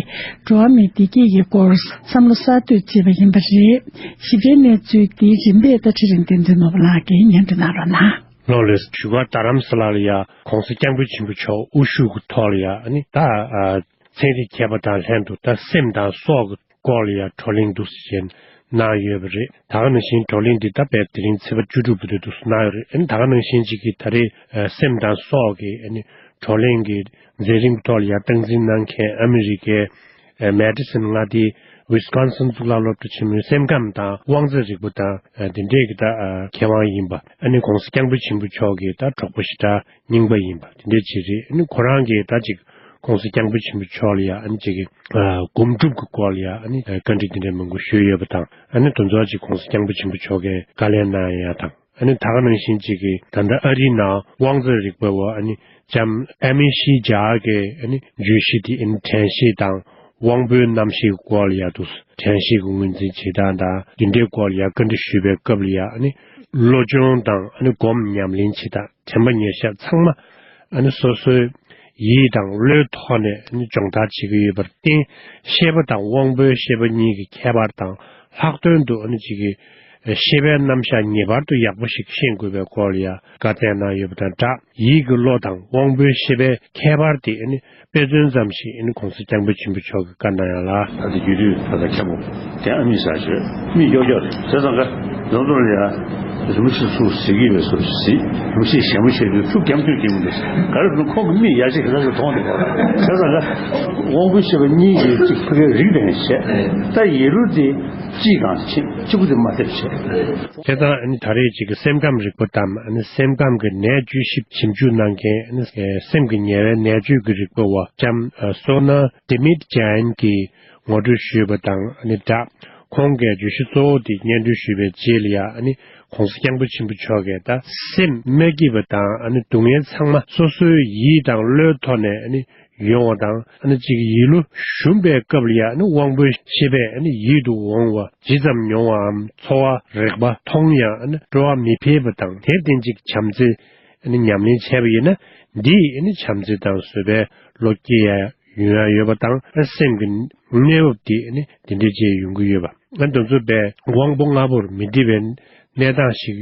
འགྲོ་བ་མིའི་བདེ་སྐྱིད་ཀྱི་སྐོར་བསམ་བློ་གསར་གཏོད་བྱས་པ་ཡིན་པ་རེད། ཞིབ་ཕྲའི་གནས་ཚུལ་འདིའི་རིམ་པས་ད་ཁྲི་རིན་ལྡན་འཛིན་ནོར་བུ་ལགས་ཀྱིས་སྙན་སྒྲོན་གནང་རོགས་གནང་། ལགས་ལགས། བཞུགས་སྒར་རྡ་རམ་ས་ལ་ལ་ཡ་༸གོང་ས་༸སྐྱབས་མགོན་ཆེན་པོ་མཆོག་དབུ་བཞུགས་ཀྱི་ཐོག་ལ་ཡ་ཨ་ནི་ད་ཚན་རིག་མཁས་པ་དང་ལྷན་དུ་ད་སེམས་དང་སྲོག་གི་སྐོར་ལ་ཡ་བགྲོ་གླེང་འདུག་སེ་བྱས་གནང་ཡོད་པ་རེད། ད་ག་ནང་བཞིན་བགྲོ་གླེང་འདི་ད་བལ་དེ་རིང་ཚེས་པ་བཅུ་དྲུག་བར་དུ་འདུག་སེ་གནང་ཡོད་རེད། ཨ་ནི་ད་ག་ནང་བཞིན་ཅིག་གི་ད་རེས་སེམས་དང་སྲོག་གི་ཨ་ནི་བགྲོ་གླེང་གི་མཛད་རིམ་ཐོག་ལ་ཡ་སྟངས་འཛིན་གནང་མཁན་ཨ་མི་རི་ཀའི་མེ་ཌི་སན་མངའ་སྡེའི་ཝི་སི་ཀོན་སིན་གཙུག་ལག་སློབ་གྲྭ་ཆེན་མོའི་སེམས་ཁམས་དང་དབང་རྩ་རིག་པ་དང་དེ་འདྲས་ཀྱི་ད་མཁས་དབང་ཡིན་པ། ཨ་ནི་༸གོང་ས་༸སྐྱབས་མགོན་ཆེན་པོ་མཆོག་གི་ད་གྲོགས་པོ་ཞེ་དྲག་རྙིང་པ་ཡིན་པ་དེ་འདྲས་ཅིག་རེད། ཨ་ནི་ཁོ་རང་གིས་ད་ཅིག་༸གོང་ས་༸སྐྱབས་མགོན་ཆེན་པོ་མཆོག་ལ་ཡ་ཨ་ནི་ཅིག་གི་སྒོམ་སྒྲུབ་ཀྱི་སྐོར་ལ་ཡ་ཨ་ནི་བཀའ་འདྲི་དེ་འདྲས་མང་པོ་ཞུས་ཡོད་པ་དང་། ཨ་ནི་དེ་ཚོ་ཅིག་༸གོང་ས་༸སྐྱབས་མགོན་ཆེན་པོ་མཆོག་གིས་བཀའ་ལན་གནང་ཡ་དང་། ཨ་ནི་ད་ག་ནང་བཞིན་ཅིག་གི་ད་ལྟ་ཨ་རིའི་ནང་དབང་རྩ་རིག་པ་བ་ཨ་ནི་ལྕམ་ཨེ་མི་ཤི་ཇཱ་གི་ཨ་ནི་བརྗོད་གཞི་དེ་ཨ་ནི་དྲན་ཤེས་དང་དབང་པོའི་རྣམ་ཤེས་ཀྱི་སྐོར་ལ་ཡ་འདུག་དྲན་ཤེས་ཀྱི་ངོས་འཛིན་བྱེད་སྟངས་དང་དེ་འདྲའི་སྐོར་ལ་ཡ་བཀའ་འདྲི་ཞུས་པའི་སྐབས་ལ་ཡ་ཨ་ནི་བློ་སྦྱོང་དང་ཨ་ནི་སྒོམ་ཉམས་ལེན་བྱེད་སྟངས་དྲན་པ་ཉེར་བཞག་ཚང་མ་ཨ་ནི་སོ་སོའི་ཡིད་དང་བློའི་ཐོག་ནས་ཨ་ནི་སྦྱོང་བརྡར་བྱེད་ཀྱི་ཡོད་པར་བརྟེན། ཤེས་པ་དང་དབང་པོའི་ཤེས་པ་གཉིས་ཀྱི་ཁྱད་པར་དང་ལྷག་དོན་དུ་ཨ་ནི་གཅིག་གི་ཤེས་པའི་རྣམ་གཞག་ངེས་པར་དུ་ཡག་པོ་ཞིག་ཤེས་དགོས་པའི་སྐོར་ལ་ཡང་བཀའ་སྩལ་གནང་ཡོད་པ་དང་སྦྲགས། ཡིད་ཀྱི་བློ་དང་དབང་པོའི་ཤེས་པའི་ཁྱད་པར་དེ་ཨ་ནི་དཔེ་མཚོན་ཙམ་ཞིག་ཨ་ནི་༸གོང་ས་༸སྐྱབས་མགོན་ཆེན་པོ་མཆོག་གིས་བཀའ་གནང་ཡ་ལ། ད་ལྟ་རྒྱུད་སྟོད་ད་ལྟ་ཁྱབ་པོ་དེ་ཨ་མི་ས་ཆོད་མི་ཀྱོག་ཀྱོག་རེད་ཟེར་ཙང་ཀ་རྫོང་རྫོང་ལ་ཡ། རིན་པོ་ཆེ་ཚུར་གཟིགས་ཀྱི་ཡོད་ཟེར་གཟིགས། རིན་པོ་ཆེ་ཞལ་མོ་བྱས་དུས་ཚུར་རྒྱབ་མཐུད་ཀྱི་མི་འདུག་ག་རེ་ཟེར་ན་ཁོང་གི་མིག་ཡ་ཆེ་ག་ས་ཟེར་མཐོང་དེ་གོ་ཟེར་ཙང་ཀ་དབང་པོའི་ཤེས་པ་གཉིས་ཀྱི་གཅིག་ཕ་གིའི་རིགས་ལྡན་བྱས། ད་ཡིད་བློ་དེ་གཅིག་གང་ཕྱིན་གཅིག་པུ་དེ་མ་ཐེབས་བྱས། དེ་དང་ཨ་ནི་ད་རེས་ཅིག་གི་སེམས་ཁམས་རིག་པ་དང་ཨ་ནི་སེམས་ཁམས་ཀྱི་ནད་བཅོས་ཞིབ་ཞིབ་འཇུག་གནང་མཁན་ཨ་ནི་སེམས་ཀྱི་ཉེ་བའི་ནད་བཅོས་ཀྱི་རིག་པ་བ་ལྕམ་སོ་ན་ཏི་མིད་ཇན་གྱིས་ངོ་སྤྲོད་ཞུས་པ་དང་ཨ་ནི་སྦྲགས། ཁོང་གིས་བརྗོད་གཞི་གཙོ་བོ་དེ་སྙན་སྒྲོན་ཞུས་པའི་རྗེས་ལ་ཡང་ཨ་ནི་༸གོང་ས་༸སྐྱབས་མགོན་ཆེན་པོ་མཆོག་གིས་ད་སེམས་མ་སྐྱིད་པ་དང་ཨ་ནི་སྡུག་བསྔལ་ཚང་མ་སོ་སོའི་ཡིད་དང་བློའི་ཐོག་ནས་ཨ་ནི་ཡོང་བ་དང་ཨ་ནི་གཅིག་ཡིད་བློ་ཞུམ་པའི་སྐབས་ལ་ཡང་ཨ་ནི་དབང་པོའི་ཤེས་པས་ཨ་ནི་ཡིད་དུ་འོང་བ་ཇི་ཙམ་མྱོང་བའམ་ཚོར་བ་རེག་པ་མཐོང་ཡང་ཨ་ནི་སྤྲོ་བ་མི་འཕེལ་བ་དང་དེར་བརྟེན་ཅིག་བྱམས་བརྩེ་ཨ་ནི་ཉམས་ལེན་བྱས་པ་ཡིན་ན་འདིས་ཨ་ནི་བྱམས་བརྩེ་དང་བཟོད་པའི་བློ་སྐྱེ་ཡ་ཡོང་ཡ་ཡོད་པ་དང་སེམས་ཀྱི་གནས་བབ་དེ་ནི་དེ་འདྲའི་ཅིག་ཡོང་གི་ཡོད་པ། ང་དེ་ཚོ་བས་དབང་པོ་ལྔ་པོར་མི་འགྲིབ་པའི་གནས་སྟངས་ཤིག་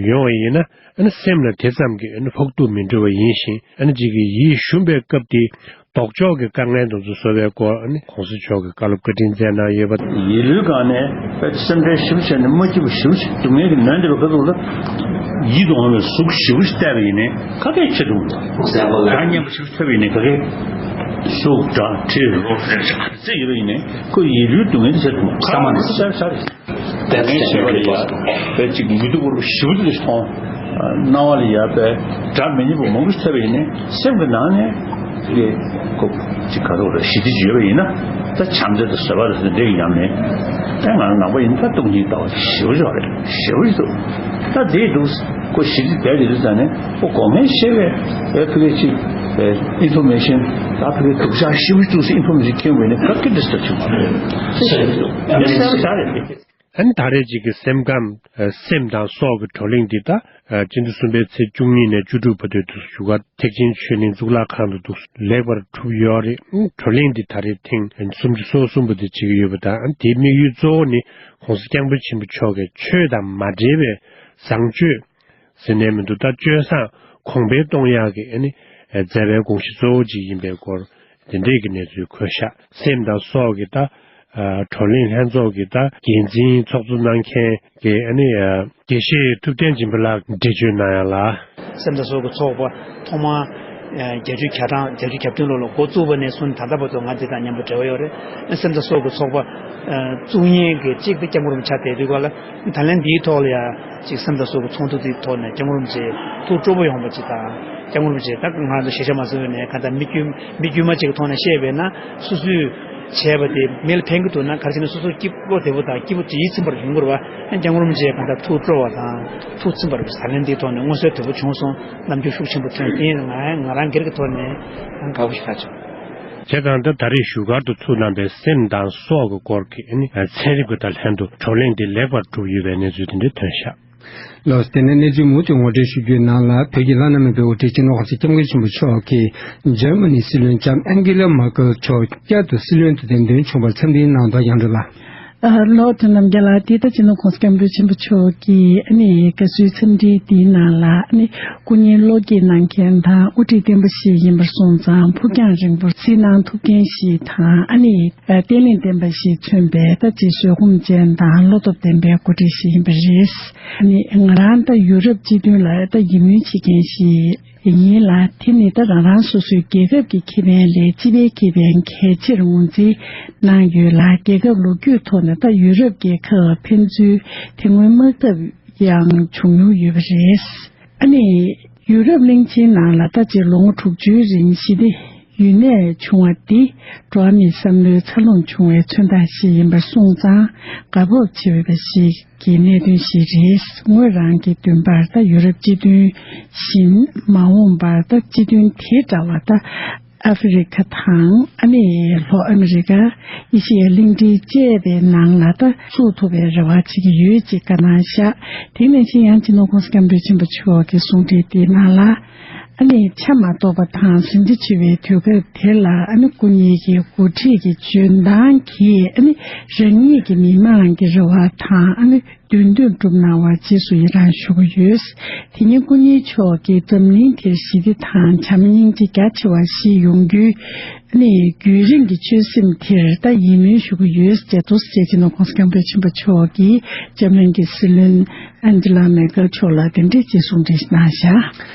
ཡོང་བ་ཡིན་ན་ཨ་ནི་སེམས་ལ་དེ་ཙམ་གྱི་ཨ་ནི་ཕོག་ཐུག་མི་འགྲོ་བ་ཡིན་ཞིང་ཨ་ནི་ཅིག་གི་ཡིད་ཞུམ་པའི་སྐབས་དེ་ལྡོག་ཕྱོགས་ཀྱི་དཀའ་ངལ་དེ་ཚོ་བཟོ་བའི་སྐོར་ཨ་ནི་གོང་ས་མཆོག་གིས་བཀའ་སློབ་བཀའ་དྲིན་སྩལ་གནང་ཡོད་པ། ཡིད་བློའི་སྒང་ནས་སེམས་ཁྲལ་ཞིབ་བྱས་ནས་མ་སྐྱིད་པ་ཞིབ་སྡུག་བསྔལ་གྱི་ནོན་བསྡད་པའི་སྐབས་ལ་ཡིད་དུ་འོང་བའི་གཟུགས་ཞིབ་བལྟས་པ་ཡིན་ནའི་ག་གེ་ཆེ་དུ་མི་འདུག་སྒྲ་སྙན་པོ་ཞིག་ཐོས་པ་ཡིན་ནའི་ག་གེ་གཟུགས་སྒྲ་དྲི་རོ་ཟེར་ཡོད་པ་ཡིན་ནའི་ཁོ་ཡིད་བློའི་སྡུག་བསྔལ་དེ་ཆེ་དུ་མི་འདུག་ས་མ་ནས་ཤར་ཤར་རེད། དེ་ནས་ཞེས་པ་ལ་ཡ་བས་ཅིག་མི་སྡུག་པོ་ཞིབ་ཏུ་མཐོང་། སྣང་བ་ལ་ཡ་བས་སྒྲ་མི་སྙན་པོ་མང་པོ་ཞིག་ཐོས་པ་ཡིན་ནའི་སེམས་ཀྱི་ནང་ནས་ཀྱི་ཁོ་ཅིག་ག་རེ་རེད་ཞི་བདེ་ཅིག་ཡོད་པ་ཡིན་ན་ད་བྱམས་བརྩེ་དང་བཟོད་པ་རེད་ཟེར་ནས་འདྲེ་གི་ཉམས་ནས་ད་ང་ནང་པ་ཡིན་ད་སྟོང་ཉིད་ལྟ་བ་ཞེ་པོ་ཞིག་རེད་ཞེ་པོ་ཞིག་འདུག་ད་དེ་འདུག་ཁོ་ཞིག་བསྡད་དེ་རེད་ད་ནས་ཁོ་གོང་མའི་ཤེས་པའི་ཨེ་ཕ་གི་ཅིག་ཨིན་ཕོར་མེ་ཤན་ད་ཕ་གི་དུག་ཆག་ཞིབ་ཏུ་སི་ཨིན་ཕོར་མེ་ཤན་ཁྱོན་པའི་ནི་ཁ་སྐད་འདྲི་སྟོན་བྱུང་བ་རེད། ཨ་ནི་ད་རེས་ཅིག་གི་སེམས་ཁམས་སེམས་དང་སྲོག་གི་བགྲོ་གླེང་འདི་ད་སྤྱི་ཟླ་གསུམ་པའི་ཚེས་བཅུ་གཉིས་ནས་བཅུ་དྲུག་བར་དུ་དུས་སུ་བཞུགས་སྒར་ཐེག་ཆེན་ཆོས་གླིང་གཙུག་ལག་ཁང་དུ་འདུག་ལེགས་པར་གྲུབ་ཡོད་རེད། བགྲོ་གླེང་འདི་ད་རེས་ཐེངས་སུམ་ཅུ་སོ་གསུམ་པ་དེ་བྱེད་ཀྱི་ཡོད་པ་དང་དེའི་དམིགས་ཡུལ་གཙོ་བོ་ནི་༸གོང་ས་༸སྐྱབས་མགོན་ཆེན་པོ་མཆོག་གིས་ཆོས་དང་མ་འབྲེལ་བའི་བཟང་སྤྱོད་ཟེར་ནས་མི་འདུག་ད་སྤྱོད་བཟང་གོང་འཕེལ་གཏོང་ཡག་གི་ཨ་ནི་མཛད་པའི་དགོངས་གཞི་གཙོ་བོ་གཅིག་ཡིན་པའི་སྐོར་དེ་འདྲས་ཀྱི་གནས་ཚུལ་འཁོད་ཤག་སེམས་དང་སྲོག་གི་ད་བགྲོ་གླེང་ལྷན་ཚོགས་ཀྱི་ད་འགན་འཛིན་ཚོགས་གཙོ་གནང་མཁན་གྱི་ཨ་ནི་དགེ་བཤེས་ཐུབ་བསྟན་སྦྱིན་པ་ལགས་འགྲེལ་བརྗོད་གནང་ཡ་ལ། སེམས་དང་སྲོག་གི་ཚོགས་པ་ཐོག་མར་བརྒྱད་ཅུ་གྱ་གྲངས་བརྒྱད་ཅུ་གྱ་བདུན་ལོ་ལ་འགོ་བཙུགས་པ་ནས་བཟུང་ད་ལྟ་བར་དུ་ང་འདི་དང་མཉམ་པོ་འབྲེལ་བ་ཡོད་རེད། སེམས་དང་སྲོག་གི་ཚོགས་པ་བཙུགས་མཁན་གྱི་གཅིག་ཏུ་སྐྱབས་མགོན་རིན་པོ་ཆེ་བསྡད་དུས་སྐབས་ལ། ད་ལན་འདིའི་ཐོག་ལ་ཡང་ཅིག་སེམས་དང་སྲོག་གི་ཚོགས་འདུ་འདིའི་ཐོག་ནས་སྐྱབས་མགོན་རིན་པོ་ཆེ་ཐུགས་སྤྲོ་པོ་ཡོང་བ་ཅིག་དང་སྐྱབས་མགོན་རིན་པོ་ཆེ་ད་ང་རང་ཚོ་ཤེས་བྱ་མ་ཟིན་པའི་ནས་གང་ལྟར་མི་དཀྱུས་མི་དཀྱུས་མ་ཅིག་གི་ཐོག་ནས་བཤད་པས་ན་སོ་སོས་བྱས་པ་དེ་མི་ལ་ཕན་གྱི་འདུག་ན་ག་རེ་བྱས་ན་སོ་སོ་སྐྱིད་པོ་བདེ་པོ་དང་སྐྱིད་པོ་ཡིད་ཚིམ་པར་ཡོང་དགོས་རེད་བ། སྐྱབས་མགོན་རིན་པོ་ཆེ་གང་ལྟར་ཐུགས་སྤྲོ་བ་དང་ཐུགས་ཚིམ་པར་ད་ལན་འདིའི་ཐོག་ནས་མངོན་གསལ་དོད་པོ་བྱུང་སོང་རྣམ་འགྱུར་ཤུགས་ཆེན་པོ་ཐོན་དེ་ང་ང་རང་སྒེར་གྱི་ཐོག་ནས་དགའ་པོ་ཞེ་དྲག་བྱུང་། བྱས་ཙང་ད་ད་རེས་བཞུགས་སྒར་དུ་ཚུགས་གནང་པའི་སེམས་དང་སྲོག་གི་སྐོར་གྱི་ཨ་ནི་ཚན་རིག་པ་དང་ལྷན་དུ་བགྲོ་གླེང་འདི་ལེགས་པར་གྲུབ་ཡོད་པའི་གནས་ཚུལ་དེ་འདྲ་ཐོན་ཤག་ལགས་སོ། དེ་ནས་གནས་ཚུལ་མུ་མཐུད་ངོ་སྤྲོད་ཞུ་རྒྱུའི་ནང་ལ་བོད་ཀྱི་བླ་ན་མེད་པའི་དབུ་ཁྲིད་སྤྱི་ནོར་༸གོང་ས་༸སྐྱབས་མགོན་ཆེན་པོ་མཆོག་གིས་འཇར་མ་ནིའི་སྲིད་བློན་ལྕམ་ཨན་ཀི་ལ་མར་ཀེལ་མཆོག་བསྐྱར་དུ་སྲིད་བློན་དུ་འདེམས་ཐོན་བྱུང་བར་འཚམས་འདྲིའི་གནང་དོན་ཡང་འགྲོ་ལ། ལོ་དོན་རྣམ་རྒྱལ་ལགས་འདི་ལྟ་ཅི་ན་༸གོང་ས་༸སྐྱབས་མགོན་ཆེན་པོ་མཆོག་གིས་ཨ་ནི་དགའ་བསུའི་འཚམས་འདྲི་འདིའི་ནང་ལ་ཨ་ནི་སྐུ་ཉིད་བློ་སྐྱེད་གནང་མཁན་དང་དབུ་ཁྲིད་བརྟན་པོ་ཞིག་ཡིན་པར་སོང་ཙང་ཕུགས་རྒྱང་རིང་པོར་གཟིགས་གནང་ཐུབ་མཁན་ཞིག་དང་ཨ་ནི་བརྟན་བརླིང་ལྡན་པ་ཞིག་མཚོན་པའི་ད་ཅི་བཟོད་སྒོམ་ཅན་དང་བློ་སྟོབས་ལྡན་པའི་འགོ་ཁྲིད་ཞིག་ཡིན་པ་རེད། ཨ་ནི་ང་རང་ད་ཡུ་རོབ་སྤྱི་མཐུན་ལ་ད་ཡིད་སྨོན་བྱེད་མཁན་ཞིག་ཡིན་ལ། དེ་ནི་ད་རང་རང་སོ་སོའི་རྒྱལ་ཁབ་ཀྱི་ཁེ་ཕན་ལས་སྤྱི་པའི་ཁེ་ཕན་གལ་ཆེར་ངོས་འཛིན་གནང་ཡོད་ལ། རྒྱལ་ཁབ་ལོ་རྒྱུས་ཐོག་ནས་ད་ཡུ་རོབ་རྒྱལ་ཁབ་ཕན་ཚུན་དེ་སྔོན་དམག་འཐབ་ཡང་བྱུང་མྱོང་ཡོད་པ་རེད། ཨ་ནི་ཡུ་རོབ་གླིང་ཆེན་ནང་ལ་ད་ཅིག་ལོ་ངོ་དྲུག་ཅུའི་རིང་ཞི་བདེ་ཡུན་གནས་བྱུང་བ་འདི་འགྲོ་བ་མིའི་བསམ་བློའི་འཚར་ལོངས་བྱུང་བའི་མཚོན་རྟགས་ཤིག་ཡིན་པར་སོང་ཙང་དགའ་སྤོབས་ཆེ་བའི་ཞིག་གི་གནད་དོན་ཞིག་རེད། ངོས་རང་གི་འདུན་པར་ད་ཡུ་རོབ་སྤྱི་མཐུན་བཞིན་མ་འོངས་པར་ད་སྤྱི་མཐུན་དེ་འདྲ་བ་ད་ཨ་ཧྥེ་རི་ཁ་དང་ཨ་ནི་ལྷོ་ཨ་མི་རི་ཀ་ཨེ་ཤི་ཡའི་གླིང་ཕྲན་བཅས་པའི་ནང་ལ་ད་བཙུགས་ཐུབ་པའི་རེ་བ་བྱེད་ཀྱི་ཡོད་ཅེས་བཀའ་གནང་བཞག་དེ་ནང་བཞིན་ཡང་སྤྱི་ནོར་༸གོང་ས་༸སྐྱབས་མགོན་ཆེན་པོ་མཆོག་གི་གསུང་འཕྲིན་དེའི་ནང་ལ། ཨ་ནི་ཆ་མ་གཏོགས་པ་དང་ཟིང་ཆ་ཆེ་བའི་དུས་སྐབས་དེ་ལ་ཨ་ནི་སྐུ་ཉིད་ཀྱི་འགོ་ཁྲིད་ཀྱི་འཇོན་ཐང་གིས་ཨ་ནི་རང་ཉིད་ཀྱི་མི་མང་གི་རེ་བ་དང་ཨ་ནི་འདུན་འདུན་སྒྲུབ་གནང་བར་རྗེས་སུ་ཡི་རང་ཞུ་གི་ཡོད། དེ་ཉིན་སྐུ་ཉིད་མཆོག་གིས་འཛམ་གླིང་འདིར་ཞི་བདེ་དང་བྱམས་སྙིང་རྗེ་རྒྱ་ཆེ་བ་ཞིག་ཡོང་རྒྱུའི་ཨ་ནི་རྒྱུན་རིང་གི་ཆོད་སེམས་དེར་ད་ཡིད་སྨོན་ཞུ་གི་ཡོད་ཅེས་ཏོག་ཙམ་སྤྱི་ནོར་༸གོང་ས་༸སྐྱབས་མགོན་ཆེན་པོ་མཆོག་གིས་འཇར་མན་གྱི་སྲིད་བློན། ཨན་ཇི་ལ་མེ་ཀལ་མཆོག་ལ་དེ་འདྲའི་ཅིག་གསུང་འཕྲིན་གནང་བཞག་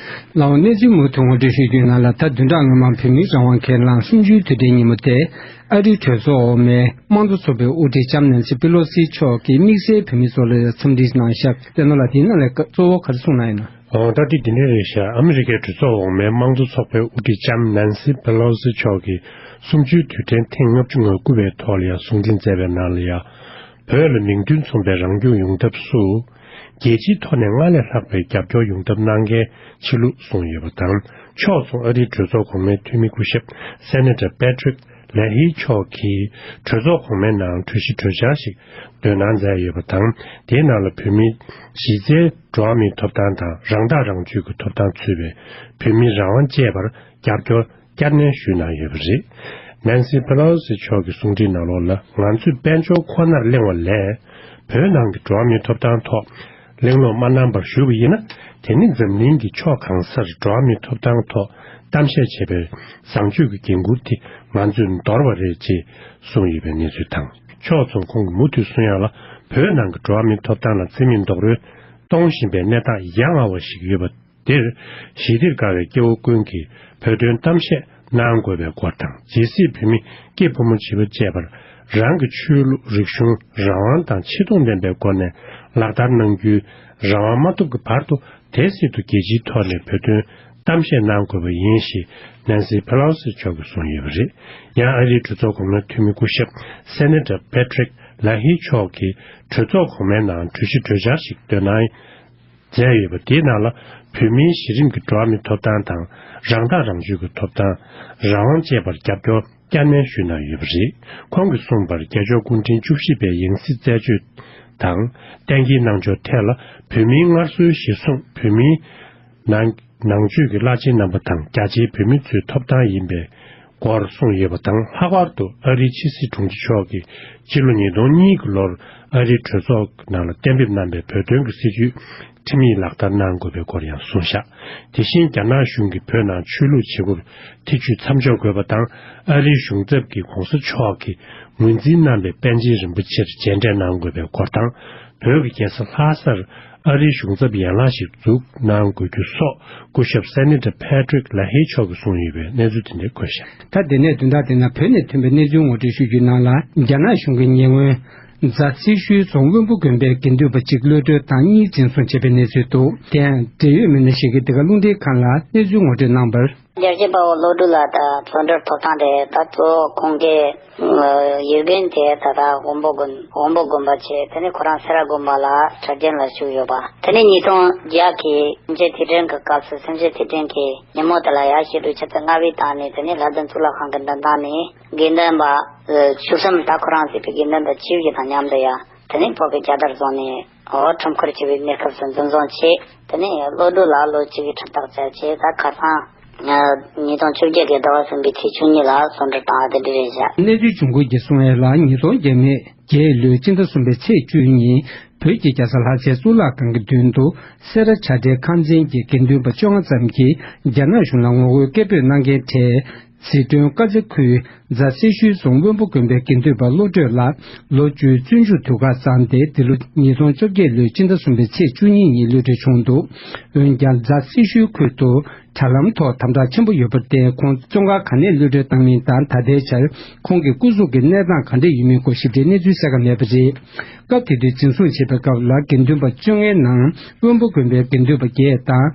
ལའོ་གནས་ཚུལ་མུ་མཐུད་ངོ་སྤྲོད་ཞུ་རྒྱུའི་ནང་ལ་ད་བདུན་ཕྲག་སྔོན་མ་བོད་མིའི་རང་དབང་སྒེར་ལངས་གསུམ་བཅུའི་དུས་དྲན་ཉིན་མོ་དེ་ཨ་རིའི་གྲོས་ཚོགས་འོག་མའི་དམངས་གཙོ་ཚོགས་པའི་དབུ་ཁྲིད་ལྕམ་ནན་སི་པེ་ལོ་སི་མཆོག་གིས་དམིགས་བསལ་བོད་མི་ཚོ་ལ་འཚམས་འདྲི་གནང་ཞབས་བསྟན་ནོ་ལ་དེའི་ནང་ལས་གཙོ་བོ་ག་རེ་གསུངས་གནང་ཡིན་ན། འོང་ད་འདི་འདི་འདྲ་རེད་ཤག་ཨ་མི་རི་ཀའི་གྲོས་ཚོགས་འོག་མའི་དམངས་གཙོ་ཚོགས་པའི་དབུ་ཁྲིད་ལྕམ་ནན་སི་པེ་ལོ་སི་མཆོག་གིས་གསུམ་བཅུའི་དུས་དྲན་ཐེངས་ལྔ་བཅུ་ང་དགུ་པའི་ཐོག་ལ་ཡང་གསུང་འཕྲིན་མཛད་པའི་ནང་ལ་ཡང་། བོད་ལ་མིང་དོན་མཚུངས་པའི་རང་སྐྱོང་ཡོང་ཐབས་སུ། རྒྱལ་སྤྱིའི་ཐོག་ནས་སྔར་ལས་ལྷག་པའི་རྒྱབ་སྐྱོར་ཡོང་ཐབས་གནང་གལ་ཆེ་ལུགས་གསུངས་ཡོད་པ་དང་། ཕྱོགས་མཚུངས་ཨ་རིའི་གྲོས་ཚོགས་གོང་མའི་འཐུས་མི་སྐུ་ཞབས་སེ་ནེ་ཊར་པེ་ཊྲིག་ལེ་ཧི་མཆོག་གིས་གྲོས་ཚོགས་གོང་མའི་ནང་གྲོས་གཞི་གྲོས་འཆར་ཞིག་འདོན་གནང་མཛད་ཡོད་པ་དང་། དེའི་ནང་ལ་བོད་མིའི་གཞི་རྩའི་འགྲོ་བ་མིའི་ཐོབ་ཐང་དང་རང་ཐག་རང་གཅོད་ཀྱི་ཐོབ་ཐང་ཚུད་པའི་བོད་མིའི་རང་དབང་བཅས་པར་རྒྱབ་སྐྱོར། བསྐྱར་ནན་ཞུས་གནང་ཡོད་པ་རེད། ནན་སི་པེ་ལོ་སི་མཆོག་གི་གསུང་འཕྲིན་ནང་ལོགས་ལ་ང་ཚོས་དཔལ་འབྱོར་ཁོ་ནར་གླེང་བ་ལས། བོད་ནང་གི་འགྲོ་བ་མིའི་ཐོབ་ཐང་ཐོག་གླེང་སློང་མ་གནང་བར་ཞུས་པ་ཡིན་ན། དེ་ནི་འཛམ་གླིང་གི་ཕྱོགས་གང་སར་འགྲོ་བ་མིའི་ཐོབ་ཐང་ཐོག་གཏམ་བཤད་བྱེད་པའི་བཟང་སྤྱོད་ཀྱི་འགན་འཁུར་དེ་ང་ཚོས་འདོར་བ་རེད་ཅེས་གསུངས་ཡོད་པའི་གནས་ཚུལ་དང་། ཕྱོགས་མཚུངས་ཁོང་གིས་མུ་མཐུད་གསུང་ཡག་ལ། བོད་ནང་གི་འགྲོ་བ་མིའི་ཐོབ་ཐང་ལ་བརྩི་མེད་རྡོག་རོལ་གཏོང་བཞིན་པའི་གནས་སྟངས་ཡ་ང་བ་ཞིག་ཡོད་པ། འདིར་ཞི་བདེར་དགའ་བའི་སྐྱེ་བོ་ཀུན་གྱིས་བོད་དོན་གཏམ་བཤད་གནང་དགོས་པའི་སྐོར་དང་། ཇི་སྲིད་བོད་མི་སྐྱེས་ཕོ་མོ་བྱིས་པ་བཅས་པར་རང་གི་ཆོས་ལུགས་རིག་གཞུང་རང་དབང་དང་ཆེ་མཐོང་ལྡན་པའི་སྒོ་ནས་ལག་བསྟར་གནང་རྒྱུའི་རང་དབང་མ་ཐོབ་ཀྱི་བར་དུ་དེ་སྲིད་དུ་རྒྱལ་སྤྱིའི་ཐོག་ནས་བོད་དོན་གཏམ་བཤད་གནང་དགོས་པ་ཡིན་ཞེས་ནན་སི་ཕེ་ལོ་སི་མཆོག་གིས་གསུངས་ཡོད་པ་རེད། ཡང་ཨ་རིའི་གྲོས་ཚོགས་གོང་མའི་འཐུས་མི་སྐུ་ཞབས་སེ་ནེ་ཊར་པེ་ཊྲིག་ལ་ཧི་མཆོག་གིས་གྲོས་ཚོགས་གོང་མའི་ནང་གྲོས་གཞི་གྲོས་འཆར་ཞིག་བཏོན་གནང་ མཛད་ཡོད་པ་དེའི་ནང་ལ། བོད་མིའི་གཞི་རིམ་གྱི་འགྲོ་བ་མིའི་ཐོབ་ཐང་དང་། རང་ཐག་རང་གཅོད་ཀྱི་ཐོབ་ཐང་། རང་དབང་བཅས་པར་རྒྱབ་སྐྱོར་བསྐྱར་ནན་ཞུས་གནང་ཡོད་པ་རེད། ཁོང་གིས་གསུངས་པར། རྒྱལ་མཆོག་སྐུ་ཕྲེང་བཅུ་བཞི་པའི་ཡང་སྲིད་རྩད་གཅོད་དང་གཏན་འཁེལ་གནང་ཕྱོགས་ཐད་ལ། བོད་མིའི་སྔར་སྲོལ་གཞིར་བཟུང་། བོད་མིའི་ནང་ནང་ཆོས་ཀྱི་བླ་ཆེན་རྣམ་པ་དང་། རྒྱ་ཆེའི་བོད་མི་ཚོའི་ཐོབ་ཐང་ཡིན་པའི་སྐོར་གསུངས་ཡོད་པ་དང་། ལྷག་པར་དུ་ཨ་རིའི་ཕྱི་སྲིད་དྲུང་ཆེ་མཆོག་གིས་སྤྱི་ལོ་ཉིས་སྟོང་གཉིས་ཀྱི་ལོར་ཨ་རིའི་གྲོས་ཚོགས་ནང་ལ་གཏན་འབེབས་གནང་པའི་བོད་དོན་གྱི་སྲིད་བྱུས་ཁྲིམས་ཡིག་ལག་བསྟར་གནང་དགོས་པའི་སྐོར་ཡང་གསུངས་བཞག་དེ་བཞིན་རྒྱ་ནག་གཞུང་གིས་བོད་ནང་ཆོས་ལུགས་བྱེད་སྒོར་ཐེ་བྱུས་མཚམས་འཇོག་དགོས་པ་དང་། ཨ་རིའི་གཞུང་ཚབ་ཀྱི་གོང་ས་མཆོག་གིས་ངོས་འཛིན་གནང་པའི་པཎ་ཆེན་རིན་པོ་ཆེར་མཇལ་འཕྲད་གནང་དགོས་པའི་སྐོར་དང་། བོད་ཀྱི་རྒྱལ་ས་ལྷ་སར་ཨ་རིའི་གཞུང་ཚབ་ཡན་ལག་ཞིག་འཛུགས་གནང་དགོས་རྒྱུ་སོགས། སྐུ་ཞབས་སེ་ནེ་ཊར་ཕེ་ཏྲིག་ལ་ཧེ་མཆོག་གིས་གསུངས་ཡོད་པའི་གནས་ཚུལ་དེ་འདྲ་བཀོད་བཞག་ད་དེ་ནས་བདུན་ཕྲག་འདི་ནང་བོད་ནས་ཐོན་པའི་གནས་ཚུལ་ངོ་སྤྲོད་ཞུ་རྒྱུའི་ནང་ལ། རྒྱ་ནག་གཞུང་གིས་ཉེ་སྔོན་རྫ་སེར་ཤུལ་རྫོང་དབོན་པོ་དགོན་པའི་དགེ་འདུན་པ་གཅིག་གློད་གྲོལ་དང་གཉིས་འཛིན་བཟུང་བྱས་པའི་གནས་ཚུལ་འདུག་དེ་ཡང་འབྲེལ་ཡོད་མི་སྣ་ཞིག་གིས་འདི་ག་རླུང་འཕྲིན་ཁང་ལ་གནས་ཚུལ་ངོ་སྤྲོད་གནང་པར། རྒྱལ་གཅེས་དཔའ་བོ་བློ་གྲོས་ལགས་དང་ཚོགས་འདུར་ཐོབ་ཐང་དེ་ད་གཙོ་བོ་ཁོང་གིས་ཡུལ་དགོན་དེ་ད་ལྟ་དབོན་པོ་དགོན་དབོན་པོ་དགོན་པ་བྱས། དེ་ནས་ཁོ་རང་སེ་ར་དགོན་པ་ལ་གྲྭ་རྒྱུན་ལ་ཞུགས་ཡོད་པ། དེ་ནས་ཉིས་སྟོང་བརྒྱད་ཀྱི་སེམས་ཅན་ཐེར་འཕྲིན་གྱི་སྐབས་སུ་སེམས་ཅན་ཐེར་འཕྲིན་གྱི་ཉིན་མོ་དེ་ལ་ཡར་ཞི་ལུས་ཆུ་ཚོད་ལྔ་པའི་སྟེང་ནས། དེ་ནས་ལྷ་ལྡན་གཙུག་ལག་ཁང་གི་མདུན་ཐང་ནས་དགེ་འདུན་པ་བཅུ་གསུམ། ད་ཁོ་རང་གཙོས་པའི་དགེ་འདུན་པ་བཅུ་བཞི་དང་མཉམ་དུ་ཡ། དེ་ནས་བོད་ཀྱི་རྒྱལ་དར་བཟུང་ནས་འོ་ཁྲོམ་སྐོར་བྱེད་པའི་གནས་སྐབས་སུ་འཛིན་བཟུང་བྱས། དེ་ནས་བློ་གྲོས་ལགས་ལོ་གཅིག་གི་ཁྲིམས་ཐག་བཅད་བྱས། ད་ཁ་སང་ཉིས་སྟོང་བཅོ་བརྒྱད་ཀྱི་ཟླ་བ་གསུམ་པའི་ཚེས་བཅུ་གཉིས་ལ་གསུང་གྲོས་བཏང་བ་དེ་འདྲ་རེད་བཞག་གནས་ཚུལ་བྱུང་ཁུངས་ཀྱིས་གསུངས་ཡ་ལ། ཉིས་སྟོང་བརྒྱ་མེད་བརྒྱད་ལོའི་སྤྱི་ཟླ་གསུམ་པའི་ཚེས་བཅུ་གཉིས། བོད་ཀྱི་རྒྱལ་ས་ལྷ་སའི་གཙུག་ལག་ཁང་གི་མདུན་དུ། སེ་ར་བྱ་བྲལ་ཁང་ཚན་གྱི་དགེ་འདུན་པ་བཅོ་ལྔ་ཙམ་གྱིས་རྒྱ་ནག་གཞུང་ལ་ངོ་རྒོལ་སྐད་འབོད་གནང་མཁན་གྲས། ཟི་ཁྲོན་དཀར་རྩེ་ཁུལ་རྫ་སེར་ཤུལ་རྫོང་དབོན་པོ་དགོན་པའི་དགེ་འདུན་པ་བློ་གྲོས་ལགས་ལོ་བཅུའི་བཙོན་འཇུག་དུས་བཀག་བརྩམས་ཏེ། འདི་ལོ་ཉིས་སྟོང་བཅོ་བརྒྱད་ལོའི་སྤྱི་ཟླ་གསུམ་པའི་ཚེས་བཅུ་གཉིས་ཉིན་གློད་གྲོལ་བྱུང་འདུག་འོན་ཀྱང་། རྫ་སེར་ཤུལ་ཁུལ་དུ་དྲ་ལམ་ཐོག་དམ་དྲག་ཆེན་པོ་ཡོད་པར་བརྟེན། ཁོང་བཙོན་ཁང་ག་ནས་གློད་གྲོལ་བཏང་མིན་དང་། ད་ལྟའི་ཆར་ཁོང་གི་སྐུ་གཟུགས་ཀྱི་གནས་སྟངས་ག་འདྲ་ཡིན་མིན་སྐོར་ཞིབ་ཕྲའི་གནས་ཚུལ་གསལ་ཁ་མེད་པ་རེད། སྐབས་དེ་དུས་འཛིན་བཟུང་བྱས་པའི་སྐབས་ལ། དགེ་འདུན་པ་བཅོ་ལྔའི་ནང་དབོན་པོ་དགོན་པའི་དགེ་འདུན་པ་བརྒྱད་དང་།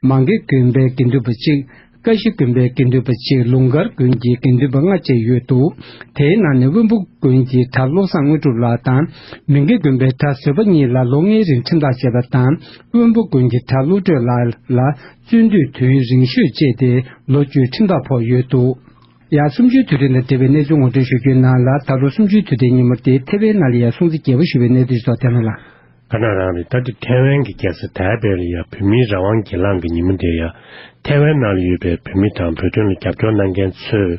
མང་གེ་དགོན་པའི་དགེ་འདུན་པ་གཅིག་ཀ་ཤི་དགོན་པའི་དགེ་འདུན་པ་གཅིག་ལུང་དཀར་དགོན་གྱི་དགེ་འདུན་པ་ལྔ་བཅས་ཡོད་འདུག་དེའི་ནང་ནས་དབོན་པོ་དགོན་གྱི་གྲྭ་བློ་བཟང་དངོས་གྲུབ་ལགས་དང་། མིང་གི་དགོན་པའི་གྲྭ་བཟོད་པ་གཉིས་ལ་ལོ་ལྔའི་རིང་ཁྲིམས་ཐག་བཅད་པ་དང་། དབོན་པོ་དགོན་གྱི་གྲྭ་བློ་གྲོས་ལགས་ལ་བཙོན་འདུས་དུས་ཡུན་རིང་ཤོས་བཅད་དེ་ལོ་བཅུའི་ཁྲིམས་ཐག་ཕོག་ཡོད་འདུག་ཡང་གསུམ་བཅུའི་དུས་དྲན་དང་འབྲེལ་བའི་གནས་ཚུལ་ངོ་སྤྲོད་ཞུ་རྒྱུའི་ནང་ལ། ད་ལོ་གསུམ་བཅུའི་དུས་དྲན་ཉིན་མོ་དེ་ཐེ་ཝན་ནང་ལ་ཡང་སྲུང་བརྩི་རྒྱས་པོ་ཞུ་བའི་གནས་ཚུལ་སོགས་ཐད་ལ། ག་ན་རང་རེད། ད་དེ་ཐེ་ཝན་གྱི་རྒྱལ་ས་ཐའེ་པེ་ལ་ཡ་བོད་མིའི་རང་དབང་སྒེར་ལངས་ཀྱི་ཉིན་མོ་དེ་ཡ། ཐེ་ཝན་ནང་ལ་ཡོད་པའི་བོད་མི་དང་བོད་དོན་ལ་རྒྱབ་སྐྱོར་གནང་མཁན་ཚོས་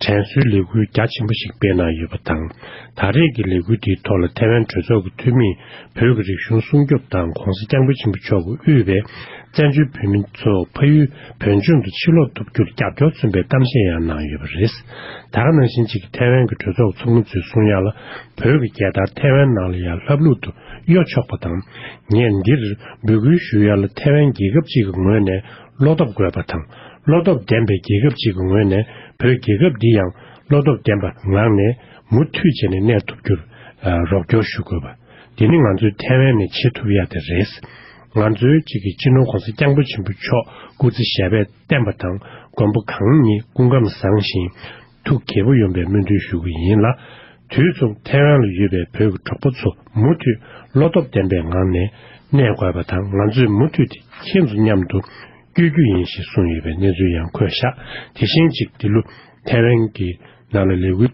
དྲན་གསོའི་ལས་འགུལ་རྒྱ་ཆེན་པོ་ཞིག་སྤེལ་གནང་ཡོད་པ་དང་། ད་རེས་ཀྱི་ལས་འགུལ་དེའི་ཐོག་ལ་ཐེ་ཝན་གྲོས་ཚོགས་ཀྱི་འཐུས་མིས་བོད་ཀྱི་རིག་གཞུང་སྲུང་སྐྱོབ་དང་། ༸གོང་ས་༸སྐྱབས་མགོན་ཆེན་པོ་མཆོག་གིས་དབུས་པའི་བཙན་བྱོལ་བོད་མི་ཚོ་ཕ་ཡུལ་བོད་ལྗོངས་དུ་ཕྱིར་ལོག་ཐུབ་རྒྱུར་རྒྱབ་སྐྱོར་མཚོན་པའི་གཏམ་བཤད་ཡང་གནང་ཡོད་པ་རེད། ད་ག་ནང་བཞིན་གཅིག་གི་ཐེ་ཝན་གྱི་གྲོས་ཚོགས་ཚོགས་མི་ཚོས་གསུང་ཡ་ལ། བོད་ཀྱི་རྒྱལ་དར་ཐེ་ཝན་ནང་ལ་ཡང་ལྷབ་ལྷུབ་ཏུ་གཡོ་ཆོག་པ་དང་། ངས་འདིར་འབོད་སྐུལ་ཞུ་ཡ་ལ། ཐེ་ཝན་རྒྱལ་ཁབ་ཅིག་གི་ངོས་ནས་བློ་སྟོབས་དགོས་པ་དང་། བློ་སྟོབས་ལྡན་པའི་རྒྱལ་ཁབ་ཅིག་གི་ངོས་ནས་བོད་རྒྱལ་ཁབ་འདི་ཡང་བློ་སྟོབས་ལྡན་པ་ངང་ནས་མུ་མཐུད་བྱས་ནས་གནས་ཐུབ་རྒྱུར་རོགས་སྐྱོར་ཞུ་དགོས་པ། འདི་ནི་ང་ཚོས་ཐེ་ཝན་ནས་བྱེད་ཐུབ་ཡ་དེ་རེད། ང་ཚོའི་གཅིག་གི་སྤྱི་ནོར་༸གོང་ས་༸སྐྱབས་མགོན་ཆེན་པོ་མཆོག་སྐུ་ཚེ་ཞབས་པད་བརྟན་པ་དང་། མགོན་པོ་གང་ཉིད་སྐུ་ཁམས་བཟང་ཞིང་ཐུགས་དགྱེས་པོ་ཡོང་བའི་སྨོན་འདུན་ཞུ་གི་ཡིན་ལ། དུས་མཚུངས་ཐེ་ཝན་ལ་ཡོད་པའི་བོད་ཀྱི་གྲོགས་པོ་ཚོ་མུ་མཐུད་བློ་སྟོབས་ལྡན་པའི་ངང་ནས་གནས་དགོས་པ་དང་། ང་ཚོས་མུ་མཐུད་དེ་ཁྱེད་ཚོ་མཉམ་དུ་བསྐྱོད་རྒྱུ་ཡིན་ཞེས་གསུངས་ཡོད་པའི་གནས་ཚུལ་ཡང་འཁོད་བཞག་དེ་བཞིན་གཅིག་འདི་ལོ་ཐེ་ཝན་གྱི་ནང་ལ་ལས་འགུལ་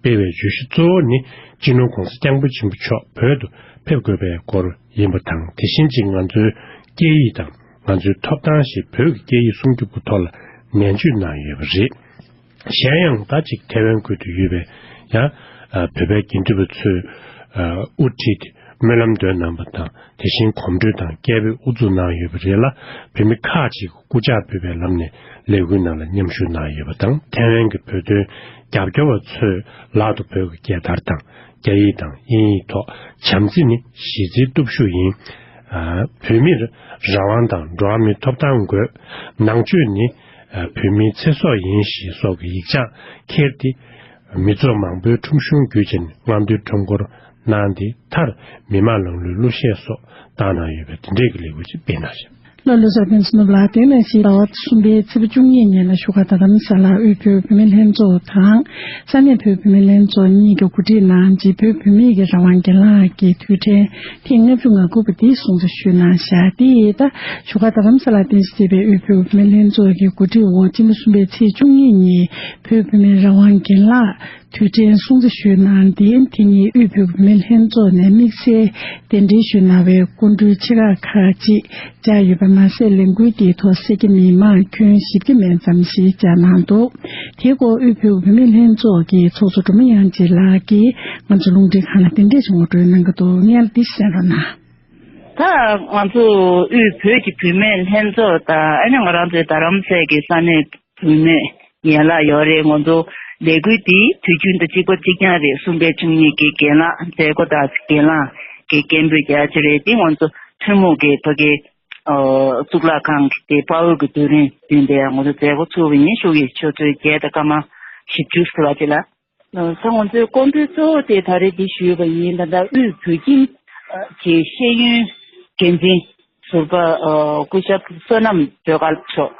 སྤེལ་བའི་བརྗོད་གཞི་གཙོ་བོ་ནི། སྤྱི་ནོར་༸གོང་ས་༸སྐྱབས་མགོན་ཆེན་པོ་མཆོག་བོད་དུ་ཕེབས་དགོས་པའི་སྐོར་ཡིན་པ་དང་། དེ་བཞིན་གཅིག་ང་ཚོའི་སྐད་ཡིག་དང་། ང་ཚོའི་ཐོབ་ཐང་ཞེས་བོད་ཀྱི་སྐད་ཡིག་སྲུང་སྐྱོབ་ཀྱི་ཐོག་ལ་ནན་བརྗོད་གནང་ཡོད་པ་རེད། གཞན་ཡང་། ད་ཅིག་ཐེ་ཝན་ཁུལ་དུ་ཡོད་པའི་ཡང་བོད་པའི་དགེ་འདུན་པ་ཚོས་དབུ་ཁྲིད་དེ་སྨོན་ལམ་འདོན་གནང་པ་དང་། དེ་བཞིན་གོམ་བགྲོད་དང་སྐད་འབོད་དབུ་འཛུགས་གནང་ཡོད་པ་རེད་ལ། བོད་མི་ཁག་ཅིག་སྐུ་ཕྱག་ཕུལ་བའི་ལམ་ནས་ལས་འགུལ་ནང་ལ་མཉམ་ཞུགས་གནང་ཡོད་པ་དང་། ཐེ་ཝན་གྱི་བོད་དོན་རྒྱབ་སྐྱོར་བ་ཚོས་ལག་ཏུ་བོད་ཀྱི་རྒྱལ་དར་དང་། རྒྱ་ཡིག་དང་དབྱིན་ཡིག་ཐོག་བྱམས་བརྩེ་ནི་གཞི་རྩའི་སྟོབས་ཤུགས་ཡིན། བོད་མིར་རང་དབང་དང་འགྲོ་བ་མིའི་ཐོབ་ཐང་དགོས། ནང་ཆོས་ནི་བོད་མིའི་ཚེ་སྲོག་ཡིན་ཞེས་སོགས་ཀྱི་ཡིག་བྱང་འཁྱེར་ཏེ། མི་ཚོགས་མང་པོའི་ཁྲོམ་གཞུང་བརྒྱུད་ཅིང་སྔ་མདུན་ཁྲོམ་སྐོར་གནང་སྟེ། མཐར་མི་མང་ལང་ལོའི་གླུ་གཞས་སོགས་བཏང་གནང་ཡོད་པའི་དེ་འདྲའི་གི་ལས་འགུལ་ཅིག་སྤེལ་གནང་ཞིང་། ལྷོ་ལྷོ་སར་ཕན་ཚུན་ལ་དེ་ནས་ཤིང་ཟླ་བ་གསུམ་པའི་ཚེས་པ་བཅུ་གཉིས་ཉིན་ལ་བཞུགས་སྒར་རྡ་རམ་ས་ལ་དབུས་བོད་བུད་མེད་ལྷན་ཚོགས་དང་ས་གནས་བོད་བུད་མེད་ལྷན་ཚོགས་གཉིས་ཀྱིས་གོ་སྒྲིག་གནང་རྗེས་བོད་བུད་མེད་ཀྱི་རང་དབང་སྒེར་ལངས་ཀྱི་དུས་དྲན་ཐེངས་ལྔ་བཅུ་ང་དགུ་པ་དེ་སྲུང་བརྩི་ཞུས་གནང་བཞག་དེ་ཡིས་ད་བཞུགས་སྒར་རྡ་རམ་ས་ལ་རྟེན་གཞི་བྱས་པའི་དབུས་བོད་བུད་མེད་ལྷན་ཚོགས་ཀྱི་གོ་སྒྲིག་འོག་སྤྱི་ཟླ་གསུམ་པའི་ཚེས་བཅུ་གཉིས་ཉིན་བོད་བུད་མེད་རང་དབང་སྒེར་ལངས་དུས་དྲན་སྲུང་བརྩི་ཞུས་གནང་སྟེ། དེ་ཉིན་དབུས་བོད་མི་ལྷན་ཚོགས་ནས་དམིགས་བསལ་གདན་འདྲེན་ཞུས་གནང་བའི་སྐུ་མགྲོན་ཆེ་ཁག་ཁག་ཅིག་བཅར་ཡོད་པ་མ་ཟད། ལས་འགུལ་དེའི་ཐོག་སེར་སྐྱ་མི་མང་ཁྱོན་བཞི་བརྒྱ་མན་ཙམ་ཞིག་བཅར་གནང་འདུག་དེའི་སྐོར་དབུས་བོད་མི་ལྷན་ཚོགས་ཀྱི་ཚོགས་གཙོ་སྒྲོལ་མ་དབྱངས་ཅན་ལགས་ཀྱིས་ང་ཚོ་རླུང་འཕྲིན་ཁང་ལ་གདན་འདྲེན་ཞུ་ངོ་སྤྲོད་གནང་གི་འདུག་ངས་འདི་གསན་རོགས་གནང་། ད་ང་ཚོ་དབུས་བོད་ཀྱི་བུད་མེད་ལྷན་ཚོགས་དང་ཨ་ནི་ང་རང་ཚོའི་རྡ་རམ་ས་ལའི་ས་གནས་བུད་མེད་ཡན་ལག་ཡོད་རེད། ང་ཚོ་ལས་འགུལ་འདི་དུས་རྒྱུན་དང་གཅིག་པ་གཅིག་རྐྱང་རེད། གསུམ་པའི་བཅུ་གཉིས་ཀྱི་རྒན་ལགས་མཛད་སྒོ་དང་རྒན་ལགས་ཀྱི་སྐད་འབོད་རྒྱག་ཆེད་རེད། འདི་ང་ཚོ་ཐུན་མོང་གི་ཕ་གི་གཙུག་ལག་ཁང་གི་དེ་དཔའ་བོའི་གི་རྡོ་རིང་མདུན་དེ་ང་ཚོ་མཛད་སྒོ་ཚུགས་པ་ཡིན། ཞོགས་ཀྱི་ཆུ་ཚོད་བརྒྱད་དང་སྐར་མ་བཞི་བཅུ་ཟེར་བ་ཅིག་ལ། ད་ང་ཚོའི་སྐུ་མགྲོན་གཙོ་བོ་དེ་ད་རེས་འདི་ཞུས་པ་ཡིན། ད་ལྟ་དབུས་བོད་ཁྱིམ་གྱི་ཤེས་ཡོན་འགན་འཛིན་ཟུར་པ་སྐུ་ཞབས་བསོད་ནམས་སྒྲོལ་དཀར་མཆོག་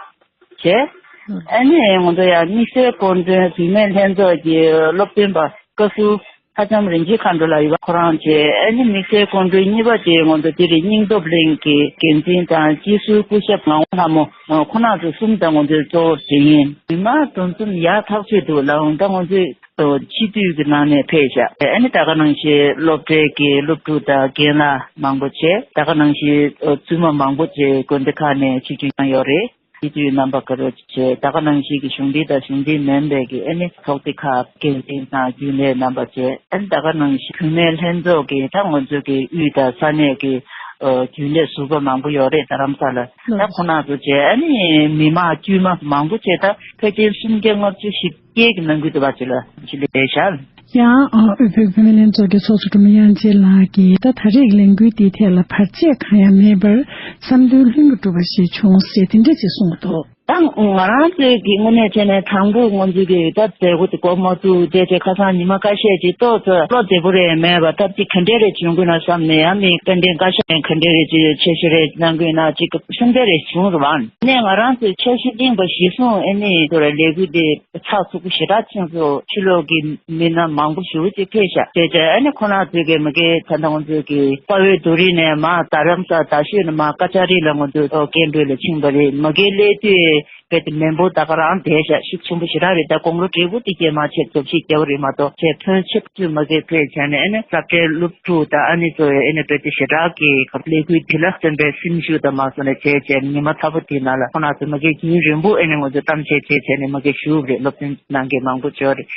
བྱས། ཨ་ནི་ང་ཚོ་ཡང་དམིགས་བསལ་སྐུ་མགྲོན་བུད་མེད་ལྷན་ཚོགས་ཀྱི་སློབ་སྟོན་པ་བཀའ་ཟུར་ལྷ་ལྕམ་རིན་ཆེན་མཁའ་འགྲོ་ལགས་ཡོད་པ་ཁོ་རང་བྱས། ཨ་ནི་དམིགས་བསལ་སྐུ་མགྲོན་གཉིས་པ་དེ་ང་ཚོ་འདི་རེད། སྙིང་སྟོབས་གླིང་གི་འགན་འཛིན་དང་སྤྱི་ཟུར་སྐུ་ཞབས་ངག་དབང་ལྷ་མོ་ཁོ་རང་ཚོ་གསུམ་ད་ང་ཚོའི་གཙོ་བོར་བྱས་ཡིན། མི་མང་འདུ་འཛོམས་ཡག་ཐག་ཆོད་འདུག་ལ། འོང་ད་ང་ཚོའི་སྤྱི་འཐུས་ཀྱི་ནང་ནས་ཕེབས་ཤག་ཨ་ནི་ད་ག་ནང་བཞིན་སློབ་གྲྭའི་གི་སློབ་ཕྲུག་དང་རྒན་ལགས་མང་པོ་བྱས། ད་ག་ནང་བཞིན་བཙུན་མ་མང་པོ་བྱས་དགོན་སྡེ་ཁག་ནས་ཆིབས་བསྒྱུར་གནང་ཡོད་རེད། སྤྱི་འཐུས་རྣམ་པ་ག་རེ་བྱས། ད་ག་ནང་བཞིན་གྱི་གཞུང་འབྲེལ་དང་གཞུང་འབྲེལ་མིན་པའི་གི་ཨ་ནི་ཚོགས་སྡེ་ཁག་འགན་འཛིན་དང་རྒྱུན་ལས་རྣམ་པ་བཅས། ཨ་ནི་ད་ག་ནང་བཞིན་བུད་མེད་ལྷན་ཚོགས་ཀྱི་ད་ང་ཚོ་གི་དབུས་དང་ས་གནས་ཀྱི་རྒྱུན་ལས་ཟུར་པ་མང་པོ་ཡོད་རེད། རྡ་རམ་ས་ལ་ད་ཁོ་ན་ཚོ་བཅས། ཨ་ནི་མི་མང་དཀྱུས་མ་མང་པོ་བཅས་ད་ཕལ་ཆེར་སུམ་བརྒྱ་ལྔ་བཅུ་ཞིག་སྐྱེས་ཀྱི་ནང་ཁུལ་དུ་བ་ཅི་ལ་ཅི་ལས་བྱ། ཡང་དབུས་བོད་བུད་མེད་ལྷན་ཚོགས་ཀྱི་ཚོགས་གཙོ་སྒྲོལ་མ་དབྱངས་ཅན་ལགས་ཀྱིས་ད་ད་རེས་ཀྱི་ལས་འགུལ་འདིའི་ཐད་ལ་བར་ཆད་གང་ཡང་མེད་པར་བསམ་དོན་ལྷུན་གྱིས་གྲུབ་པ་ཞིག་བྱུང་ཟེར་དེ་འདྲ་ཅིག་གསུངས་འདུག་ད་ང་རང་ཚོའི་གི་དངོས་གནས་བྱས་ནས་དང་པོ་ང་ཚོའི་གི་ད་མཛད་སྒོ་དེ་འགོ་མ་བཙུགས་བསྡད་དེ་ཁ་སང་ཉི་མ་ཁ་ཤས་ཅིག་ཏོག་ཙམ་བློ་བདེ་པོ་རེད་མེད་པ། ད་ཅིག་ག་འདྲས་རེད་བྱུང་དགོས་ན་བསམ་ནས། ཡང་མི་དཔལ་ལྡན་བཀའ་ཤག་ནས་ག་འདྲས་རེད་ཅིག་ཆེ་ཤོས་རེད་གནང་དགོས་ན་ཅིག་གསུང་འདྲ་རེད་བྱུང་རུང་། ནས་ང་རང་ཚོའི་འཆར་གཞི་གླེང་བ་གཞིར་བཟུང་ཨེ་ནི་ཚོ་ལ་ལས་འགུལ་དེ། ཚགས་ཚུད་པོ་ཞེ་དྲག་ཕྱིན་སོང་། ཕྱི་ལོགས་ཀྱི་མི་སྣ་མང་པོ་ཞེ་པོ་ཅིག་ཕེབས་ཤག་བྱས་བྱས་ཨ་ནི་ཁོ་རང་ཚོའི་གི་མ་གི་ད་ལྟ་ང་ཚོའི་གི་དཔའ་བོའི་རྡོ་རིང་ནས་མར་རྡ་རམ་ས་རྡ་ཤོད་ནས་མར་ཀ་ཅ་རི་ལ་ང་ཚོའི་ཐོག་སྐད་འབོད་ལ་ཕྱིན་པ་རེད། མ་གི་སླེབས་དུས་རྦད་དེ་མི་འབོར་ད་ག་རང་བསྡད་ཤག་ཤུགས་ཆེན་པོ་ཞེ་དྲག་རེད། ད་དགུང་ལོ་བགྲེས་པོ་དེ་གས་མ་ཆེ་ཚོ་ཞིག་རྒྱབ་རེད་མ་གཏོགས་བྱས་ཕོན་ཆེ་བོ་མ་གི་ཕེབས་བྱས་ནས་ཨ་ནི་སློབ་གྲྭའི་སློབ་ཕྲུག་དང་ཨ་ནི་ཚོ་ཨེ་ནི་རྦད་དེ་ཞེ་དྲག་གི་ལས་འགུལ་འདི་ལ་བརྩོན་པའི་སེམས་ཤུགས་དང་མ་སོང་ནས་བྱས་བྱས་ཉི་མ་ཚ་པོ་དེའི་ནང་ལ་ཁོ་རང་ཚོ་མ་གི་རྒྱུན་རིང་པོ་ཨེ་ནི་ང་ཚོ་གཏམ་བཤད་བྱས་བྱས་ནས་མ་གི་བཞུགས་རེད། སློབ་སྟོན་གནང་མཁན་མང་པོ་ཅིག་ཡོད་རེད།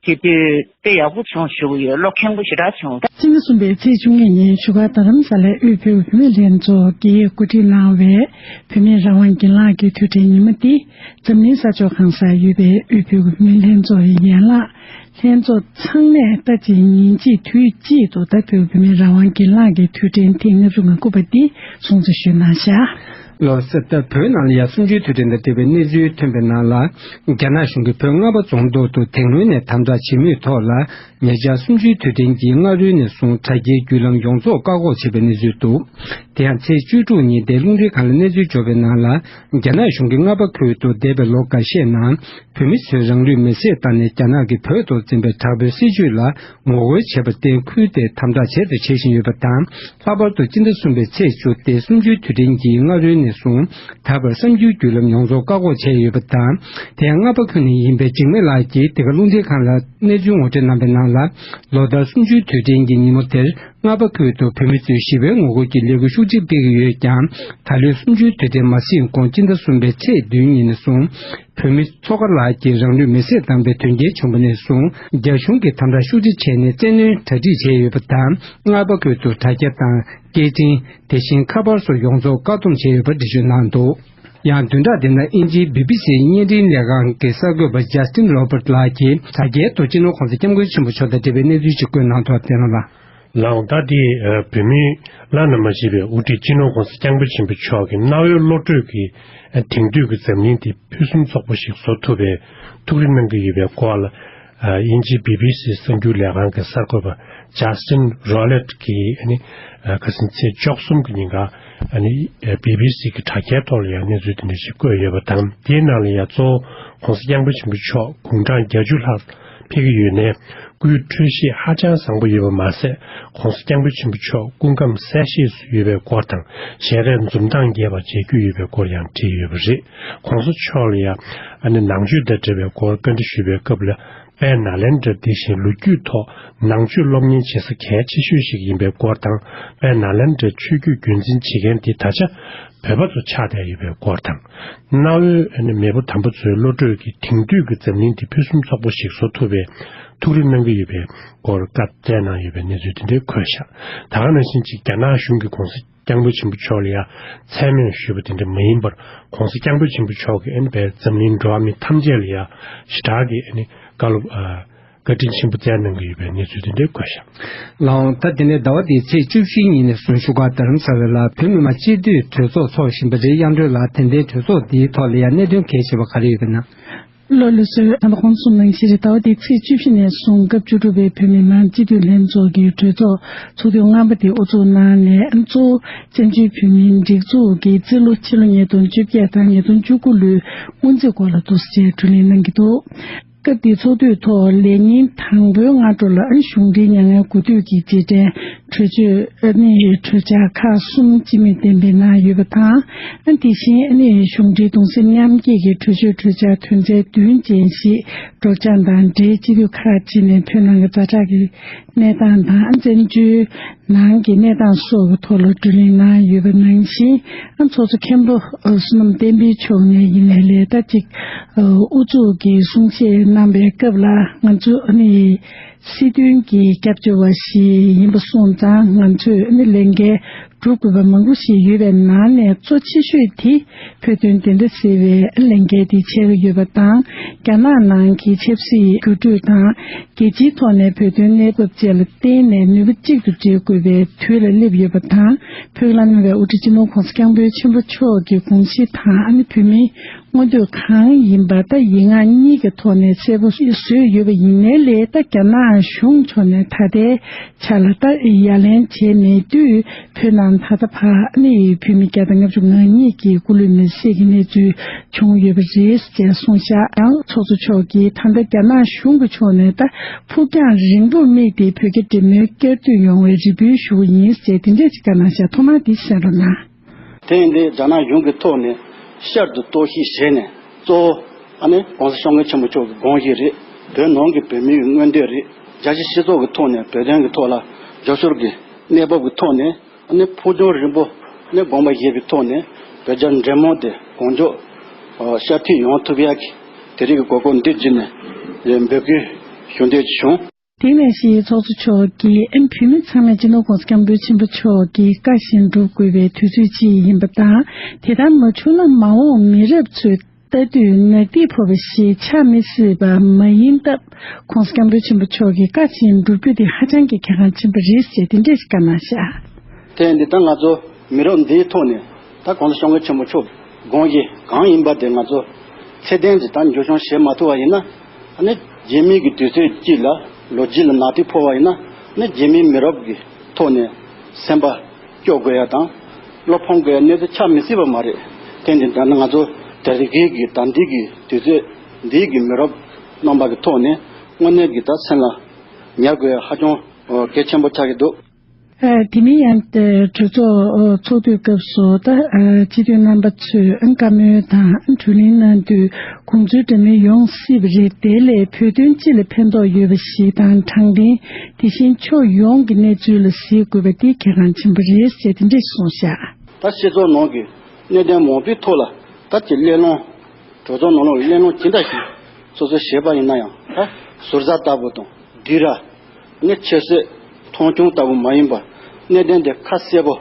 བྱེད་དུས་དཔེ་ཡག་པོ་བྱུང་ཞུ་གི་ཡོད། བློ་ཁེངས་པོ་ཞེ་དྲག་བྱུང་། སྤྱི་ཟླ་གསུམ་པའི་ཚེས་བཅུ་གཉིས་ཉིན་བཞུགས་སྒར་རྡ་རམ་ས་ལའི་དབུས་བོད་བུད་མེད་ལྷན་ཚོགས་ཀྱིས་གོ་སྒྲིག་གནང་བའི་བུད་མེད་རང་དབང་སྒེར་ལངས་ཀྱི་དུས་དྲན་ཉིན་མོ་འདི་འཛམ་གླིང་ས་ཕྱོགས་གང་སར་ཡོད་པའི་དབུས་བོད་བུད་མེད་ལྷན་ཚོགས་ཡན་ལག་ལྷན་ཚོགས་ཚང་མས་ལྟ་ཅི་ཉན་ཅི་དུས་གཅིག་ཏུ་ད་བོད་བུད་མེད་རང་དབང་སྒེར་ལངས་ཀྱི་དུས་དྲན་ཐེངས་ལྔ་བཅུ་ང་དགུ་པ་འདི་སྲུང་བརྩི་ཞུས་གནང་བཞག་ལགས་སོ། ད་བོད་ནང་ལ་ཡ་གསུམ་བཅུའི་དུས་དྲན་དང་འབྲེལ་བའི་གནས་ཚུལ་ཐོན་པའི་ནང་ལ། རྒྱ་ནག་གཞུང་གིས་བོད་རྔ་པ་རྫོང་ཐོག་ཏུ་དེ་སྔོན་ནས་དམ་དྲག་བྱེད་མུས་ཐོག་ལ། ཉེ་ཆར་གསུམ་བཅུའི་དུས་དྲན་གྱི་སྔ་རོལ་ནས་བཟུང་དྲ་རྒྱའི་བརྒྱུད་ལམ་ཡོངས་རྫོགས་བཀག་འགོག་བྱས་པའི་གནས་ཚུལ་འདུག་དེ་ཡང་ཚེས་བཅུ་དྲུག་ཉིན་ཏེ་རླུང་འཕྲིན་ཁང་ལ་གནས་ཚུལ་འབྱོར་བའི་ནང་ལ། རྒྱ་ནག་གཞུང་གིས་རྔ་པ་ཁུལ་དུ་འདས་པའི་ལོ་འགའ་ཤས་ནང་། བོད་མི་ཚོས་རང་ལུས་མེར་སྲེག་བཏང་ནས་རྒྱ་ནག་གིས་བོད་ཐོག་འཛིན་པའི་དྲག་པོའི་སྲིད་བྱུས་ལ་ངོ་རྒོལ་བྱས་པར་བརྟེན། ཁུལ་དེར་དམ་དྲག་བྱས་དང་བྱེད་བཞིན་ཡོད་པ་དང་། ལྷག་པར་དུ་སྤྱི་ཟླ་གསུམ་པའི་ཚེས་བཅུ་སྟེ་གསུམ་བཅུའི་དུས་དྲན་གྱི་སྔ་རོལ་ནས་བཟུང་ད་བར་གསར་འགྱུར་བརྒྱུད་ལམ་ཡོངས་རྫོགས་བཀག་འགོག་བྱས་ཡོད་པ་དང་། དེ་ཡང་རྔ་པ་ཁུལ་ནས་ཡིན་པའི་འཇིགས་མེད་ལགས་ཀྱིས་འདི་ག་རླུང་འཕྲིན་ཁང་ལ་གནས་ཚུལ་ངོ་སྤྲོད་གནང་པའི་ནང་ལ། ལོ་ལྟར་གསུམ་བཅུའི་དུས་དྲན་གྱི་ཉིན་མོ་དེར་རྔ་པ་ཁུལ་དུ་བོད་མི་ཚོས་ཞི་བའི་ངོ་རྒོལ་གྱི་ལས་འགུལ་ཤུགས་ཆེ་སྤེལ་གྱི་ཡོད་ཀྱང་། ད་ལོའི་གསུམ་བཅུའི་དུས་དྲན་མ་ཟིན་གོང་སྤྱི་ཟླ་གསུམ་པའི་ཚེས་བདུན་ཉིན་ནས་བཟུང་། བོད་མི་མཚོ་དཀར་ལགས་ཀྱིས་རང་ལུས་མེར་སྲེག་བཏང་པའི་དོན་རྐྱེན་བྱུང་བ་ནས་བཟུང་། རྒྱ་གཞུང་གིས་དམ་དྲག་ཤུགས་ཆེ་བྱས་ནས་བཙན་གནོན་གྲ་སྒྲིག་བྱས་ཡོད་པ་དང་། རྔ་པ་ཁུལ་དུ་དྲ་རྒྱ་དང་། སྐད་འཕྲིན། དེ་བཞིན་ཁ་པར་སོགས་ཡོངས་རྫོགས་བཀག་སྡོམ་བྱས་ཡོད་པ་འགྲེལ་བརྗོད་གནང་འདུག་ཡང་བདུན་ཕྲག་འདི་ན་དབྱིན་ཇིའི་བི་བི་སིའི་བརྙན་འཕྲིན་ལས་ཁང་གི་གསར་འགོད་པ་ཇ་སི་ཊིན་རོ་བར་ལགས་ཀྱིས་དྲ་རྒྱའི་ཐོག་སྤྱི་ནོར་གོང་ས་སྐྱབས་མགོན་ཆེན་པོ་མཆོག་དང་འབྲེལ་བའི་གནས་ཚུལ་ཞིག་བཀོད་གནང་འདུག་བསྟན་རོགས་གནང་། ལགས་འོང་། ད་འདི་བོད་མིའི་བླ་ན་མ་མཆིས་པའི་དབུ་ཁྲིད་སྤྱི་ནོར་གོང་ས་སྐྱབས་མགོན་ཆེན་པོ་མཆོག་གི་གནའ་བོའི་བློ་གྲོས་ཀྱི་དེང་དུས་ཀྱི་འཛམ་གླིང་འདི་ཕུན་སུམ་ཚོགས་པ་ཞིག་བཟོ་ཐུབ་པའི་ཐུགས་རེ་གནང་གི་ཡོད་པའི་སྐོར་ལ། དབྱིན་ཇིའི་བི་བི་སི་གསར་འགྱུར་ལས་ཁང་གི་གསར་འགོད་པ་ཇ་སི་ཊིན་རོ་ལེཊ་ཀྱིས་ཨ་ནི་ཁ་སང་ཚེས་བཅུ་གསུམ་གྱི་ཉིན་ཀ་ཨ་ནི་བི་བི་སི་གི་དྲ་རྒྱའི་ཐོག་ལ་ཡང་གནས་ཚུལ་དེ་འདྲ་ཞིག་བཀོད་ཡོད་པ་དང་། དེའི་ནང་ལ་ཡང་གཙོ་བོ་༸གོང་ས་༸སྐྱབས་མགོན་ཆེན་པོ་མཆོག་དགུང་གྲངས་བརྒྱད་ཅུ་ལྷག་ཕེབས་ཀྱི་ཡོད་ནའི། སྐུའི་འཕྲོད་བཞེས་ཧ་ཅང་བཟང་པོ་ཡོད་པ་མ་ཟད། ༸གོང་ས་༸སྐྱབས་མགོན་ཆེན་པོ་མཆོག་སྐུ་ཁམས་གསལ་བཤད་སུ་ཡོད་པའི་སྐོར་དང་། ཞལ་རས་འཛུམ་མདངས་རྒྱས་པ་མཇལ་རྒྱུ་ཡོད་པའི་སྐོར་ཡང་བྲིས་ཡོད་པ་རེད། ༸གོང་ས་མཆོག་ལ་ཡང་ཨ་ནི་ནང་ཆོས་དང་འབྲེལ་བའི་སྐོར་བཀའ་འདྲི་ཞུས་པའི་སྐབས་ལ། དཔལ་ནཱ་ལེནྡྲ་འདི་བཞིན་ལོ་རྒྱུས་ཐོག་ནང་ཆོས་སློབ་གཉེར་བྱེད་ས་གལ་ཆེ་ཤོས་ཤིག་ཡིན་པའི་སྐོར་དང་། དཔལ་ནཱ་ལེནྡྲའི་ཆོས་བརྒྱུད་རྒྱུན་འཛིན་བྱེད་མཁན་འདི་ད་ཆ་བོད་པ་ཚོ་ཆགས་བསྡད་ཡོད་པའི་སྐོར་དང་། གནའ་བོའི་མེས་པོ་དམ་པ་ཚོའི་བློ་གྲོས་ཀྱི་དེང་དུས་ཀྱི་འཛམ་གླིང་འདི་ཕུན་སུམ་ཚོགས་པོ་ཞིག་བཟོ་ཐུབ་པའི་ཐུགས་རེ་གནང་གི་ཡོད་པའི་སྐོར་བཀའ་སྩལ་གནང་ཡོད་པའི་གནས་ཚུལ་དེ་འདྲ་འཁོད་བཞག་ད་ག་ནང་བཞིན་ཅིག་རྒྱ་ནག་གཞུང་གིས་༸གོང་ས་༸སྐྱབས་མགོན་ཆེན་པོ་མཆོག་ལ་ཡང་མཚན་སྨད་ཞུས་པ་དེ་འདྲ་མ་ཡིན་པར། ༸གོང་ས་༸སྐྱབས་མགོན་ཆེན་པོ་མཆོག་གིས་ཨ་ནི་བའི་འཛམ་གླིང་འགྲོ་བ་མི་ཐམས་ཅད་ལ་ཡང་ཞེ་དྲག་གི་ཨ་ནི་བཀའ་སློབ་ཨ་བཀའ་དྲིན་ཆེན་པོ་སྩལ་གནང་གི་ཡོད་པའི་གནས་ཚུལ་དེ་འདྲ་འཁོད་བཞག་ལགས་འོང་། ད་དེ་ནས་ཟླ་བ་འདིའི་ཚེས་བཅུ་བཞིའི་ཉིན་ནས་བཟུང་བཞུགས་སྒར་རྡ་རམ་ས་ལ་ལ་བོད་མི་མང་སྤྱི་འཐུས་གྲོས་ཚོགས་འཚོགས་བཞིན་པ་རེད། དབྱངས་སྒྲོན་ལགས། དེ་འདྲའི་གྲོས་ཚོགས་འདིའི་ཐོག་ལ་ཡང་གནད་དོན་གལ་ཆེ་བ་ག་རེ་ཡོད་པ་ན། ལགས་ལགས་སོ། ད་ལྟ་གོང་གསུངས་ནང་བཞིན་རེད། ཟླ་བ་འདིའི་ཚེས་བཅུ་བཞི་ནས་བཟུང་སྐབས་བཅུ་དྲུག་པའི་བོད་མི་མང་སྤྱི་འཐུས་ལྷན་ཚོགས་ཀྱི་གྲོས་ཚོགས་ཚོགས་དུས་ལྔ་པ་དེ་དབུ་འཛུགས་གནང་ནས། གཙོ་བོ་བཙན་བྱོལ་བོད་མིའི་སྒྲིག་འཛུགས་ཀྱི་རྩིས་ལོ་ཕྱི་ལོ་ཉིས་སྟོང་བཅོ་བརྒྱད་དང་ཉིས་སྟོང་བཅུ་དགུ་ལོའི་སྔོན་རྩིས་སྐོར་ལ་ཐུགས་རྗེ་ཆེ་གྲོས་གླེང་གནང་གི་འདུག་སྐབས་དེའི་ཚོགས་དུས་ཐོག་ལས་ཉིན་དང་པོའི་སྔ་དྲོ་ལ་གཞུང་འབྲེལ་མྱ་ངན་གུས་འདུད་ཀྱི་རྗེས་དྲན་གྲོས་ཆོད་ནི་གྲོས་འཆར་ཁག་གསུམ་སྤྱི་མོས་གཏན་འབེབས་གནང་ཡོད་པ་དང་། དེ་བཞིན་ནི་གཞུང་འབྲེལ་གདུང་སེམས་མཉམ་སྐྱེད་ཀྱི་གྲོས་ཆོད་གྲོས་འཆར་དོན་ཚན་བདུན་ཅན་ཞིག་སྒྲོག་སྦྱང་དང་འབྲེལ་སྤྱི་འཐུས་ཁག་ཅིག་ནས་བོད་ནང་གི་ཛ་དྲག་གི་གནས་སྟངས་དང་། བཙན་བྱོལ་ནང་གི་གནས་སྟངས་སོགས་ཀྱི་ཐོག་ལ་བགྲོ་གླེང་གནང་ཡོད་པ་ནང་བཞིན། ཚོགས་གཙོ་མཁན་པོ་བསོད་ནམས་བསྟན་འཕེལ་མཆོག་ནས་ཡིན་ནའི་ལས་ད་ཅིག་ཨ་དབུ་འཛུགས་ཀྱི་གསུང་བཤད་གནང་བའི་སྐབས་ལ། ང་ཚོ་ནི་སྲིད་དོན་གྱི་སྐྱབས་བཅོལ་བ་ཞིག་ཡིན་པ་སོང་ཙང་། ང་ཚོས་ནི་ལས་འགན་སྒྲུབ་དགོས་པ་མང་པོ་ཞིག་ཡོད་པའི་ནང་ནས་གཙོ་ཆེ་ཤོས་དེ་བོད་དོན་བདེན་མཐའ་གསལ་བའི་ལས་འགན་དེ་ཆགས་ཀྱི་ཡོད་པ་དང་། རྒྱ་ནག་ནང་གི་ཆབ་སྲིད་འགྱུར་འགྲོས་དང་། རྒྱལ་སྤྱིའི་ཐོག་ནས་བོད་དོན་གནས་བབ་བཅས་ལ་བརྟེན་ནས་ནུས་པ་གཅིག་ཏུ་སྒྲིལ་དགོས་པའི་དུས་ལ་སླེབས་ཡོད་པ་དང་། བོད་ཀྱི་བླ་ན་མེད་པའི་དབུ་ཁྲིད་སྤྱི་ནོར་༸གོང་ས་༸སྐྱབས་མགོན་ཆེན་པོ་མཆོག་གི་དགོངས་གཞི་དང་། ཨ་ནི་བོད་མིའི་མངོན་འདོད་གང་ཡིན་པ་ད་ཡིག་ངག་གཉིས་ཀྱི་ཐོག་ནས་གསལ་པོ་བཟོས་ཡོད་པ་ཡིན་ནའི་ལས། ད་རྒྱ་ནག་གཞུང་ཕྱོགས་ནས་ད་ལྟའི་ཆ་ལ་ད་ཡ་ལན་བྱས་མེད་དུས། བོད་ནང་ད་ལྟ་བར་ནི་བོད་མི་བརྒྱ་དང་ལྔ་བཅུ་ང་གཉིས་ཀྱི་སྐུ་ལུས་མེར་སྲེག་གི་གནས་ཚུལ་བྱུང་ཡོད་པ་རེད་ཅེས་གསུངས་བཞག་ཡང་ཚོགས་གཙོ་མཆོག་གིས་ད་ལྟ་རྒྱ་ནག་གཞུང་གི་ཕྱོགས་ནས་ད་ཕུགས་རྒྱང་རིང་པོ་དམིགས་ཏེ་བོད་རྒྱ་འབྲེལ་མོལ་བསྐྱར་མཐུད་ཡོང་བའི་རེ་འབོད་ཞུ་བ་ཡིན་ཅེས་དེ་འདྲས་ཅིག་བཀའ་གནང་བཞག་ཐོག་མར་འདི་གསན་རོགས་གནང་། དེ་ཡིན་དུས་རྒྱ་ནག་གཞུང་གི་ཐོག་ནས་བསྐྱར་དུ་གཏོར་བཤིག་བྱས་ནས། གཙོ་བོ་ཨ་ནི་༸གོང་ས་༸སྐྱབས་མགོན་ཆེན་པོ་མཆོག་གི་དགོངས་གཞི་རེད། བོད་ནང་གི་བོད་མིའི་མངོན་འདོད་རེད། རྒྱལ་སྤྱི་སྤྱི་ཚོགས་ཀྱི་ཐོག་ནས་བོད་དོན་གྱི་ཐོག་ལ་རྒྱབ་སྐྱོར་གྱི་གནས་བབ་ཀྱི་ཐོག་ནས། ཨ་ནི་ཕུགས་རྒྱང་རིང་པོ་ནས་དགོངས་པ་བཞེས་པའི་ཐོག་ནས་བོད་རྒྱ་འབྲེལ་མོལ་དེ་གང་མགྱོགས་ཨ་བསྐྱར་མཐུད་ཡོང་ཐུབ་ཡག་གི་དེ་རིང་གི་གོ་སྐབས་འདི་བརྒྱུད་ནས་འབོད་སྐུལ་ཞུ་འདོད་བྱུང་། དེ་ནང་བཞིན་ཚོགས་གཙོ་མཆོག་གིས་ཨ་ནི་བོད་མི་ཚང་མས་སྤྱི་ནོར་༸གོང་ས་༸སྐྱབས་མགོན་ཆེན་པོ་མཆོག་གི་བཀའ་བཞིན་སྒྲུབ་དགོས་པའི་དུས་ཚོད་ཅིག་ཡིན་པ་དང་། དེ་ལྟར་མ་བྱུང་ན་མ་འོངས་མི་རབས་ཚོས་ལྟ་དུས་ནག་ཐིག་ཕོག་པ་ཞིག་ཆགས་མི་སྲིད་པ་མ་ཡིན་སྟབས། ༸གོང་ས་༸སྐྱབས་མགོན་ཆེན་པོ་མཆོག་གི་བཀའ་བཞིན་སྒྲུབ་རྒྱུ་དེ་ཧ་ཅང་གི་གལ་འགངས་ཆེན་པོ་རེད་ཅེས་དེ་འདྲས་ཤིག་བཀའ་གནང་བཞག་དེ་འདི་ལྟར་ང་ཚོ་མི་རབས་འདིའི་ཐོག་ནས་ད་༸གོང་ས་༸སྐྱབས་མགོན་ཆེན་པོ་མཆོག་དགོངས་གཞི་གང་ཡིན་པ་དེ་ང་ཚོ་ཚད་ལྡན་གྱི་ད་འགྱུར་བྱུང་བྱེད་མ་ཐུབ་པ་ཡིན་ན། ཨ་ནི་རྗེས་མའི་གི་དུས་ཚོད་གཅིག་ལ་ལོ་རྒྱུས་ལ་ནག་ཐིག་ཕོག་པ་ཡིན་ན། ཨ་ནི་རྗེས་མའི་མི་རབས་ཀྱི་ཐོག་ནས་སེམས་པ་སྐྱོ་དགོས་ཡ་དང་བློ་ཕམ་དགོས་ཡ་གནས་ཚུལ་ཆགས་མི་སྲིད་པ་མ་རེད། དེ་འདི་ད་ནི་ང་ཚོ་དེ་རིང་གི་ད་འདི་གི་དུས་ཚོད་འདི་གི་མི་རབས་རྣམ་པ་གི་ཐོག་ནས་དངོས་གནས་ཀྱི་ད་སེམས་ལ་ཉར་དགོས་ཡ་ཧ་ཅང་གལ་ཆེན་པོ་ཆགས་ཀྱི་འདུག་ཨ། དེ་མིན་ཡང་། ཨ། གྲོས་ཚོགས་ཚོགས་དུས་སྐབས་སུ་ད། ཨ། སྤྱི་འཐུས་རྣམ་པ་ཚོས་བཀའ་མོལ་དང་བགྲོ་གླེང་གནང་དུས་དགོངས་ཚུལ་འདྲ་མིན་ཡོང་སྲིད་པ་རེད། དེ་ལས་བོད་དོན་སྤྱི་ལ་ཕན་ཐོགས་ཡོད་པ་ཞིག་དང་། དྲང་བདེན། དེ་བཞིན་ཕྱོགས་ཡོངས་ཀྱི་གནས་ཚུལ་ལ་གཟིགས་དགོས་པ་དེ་གལ་འགངས་ཆེན་པོ་རེད་ཅེས་དེ་འདྲས་གསུངས་བཞག་ད་སྤྱི་ཚོགས་ནང་གི་གནད་དོན་མང་པོའི་ཐོག་ལ་ད་ཀྱི་གླེང་སློང་། གྲོས་ཚོགས་ནང་ལ་གླེང་སློང་ཇི་འདྲ་ཞིག་སོ་སོས་བྱས་པ་ཡིན་ན་ཡང་། ད་ཟུར་ཟ་ལྟ་བུ་དང་། སྡིགས་ར། ནི་ཆེ་བསད་མཐོང་ཆུང་ལྟ་བུ་མ་ཡིན་པར། གནད་དོན་དེ་ཁ་གསལ་པོ།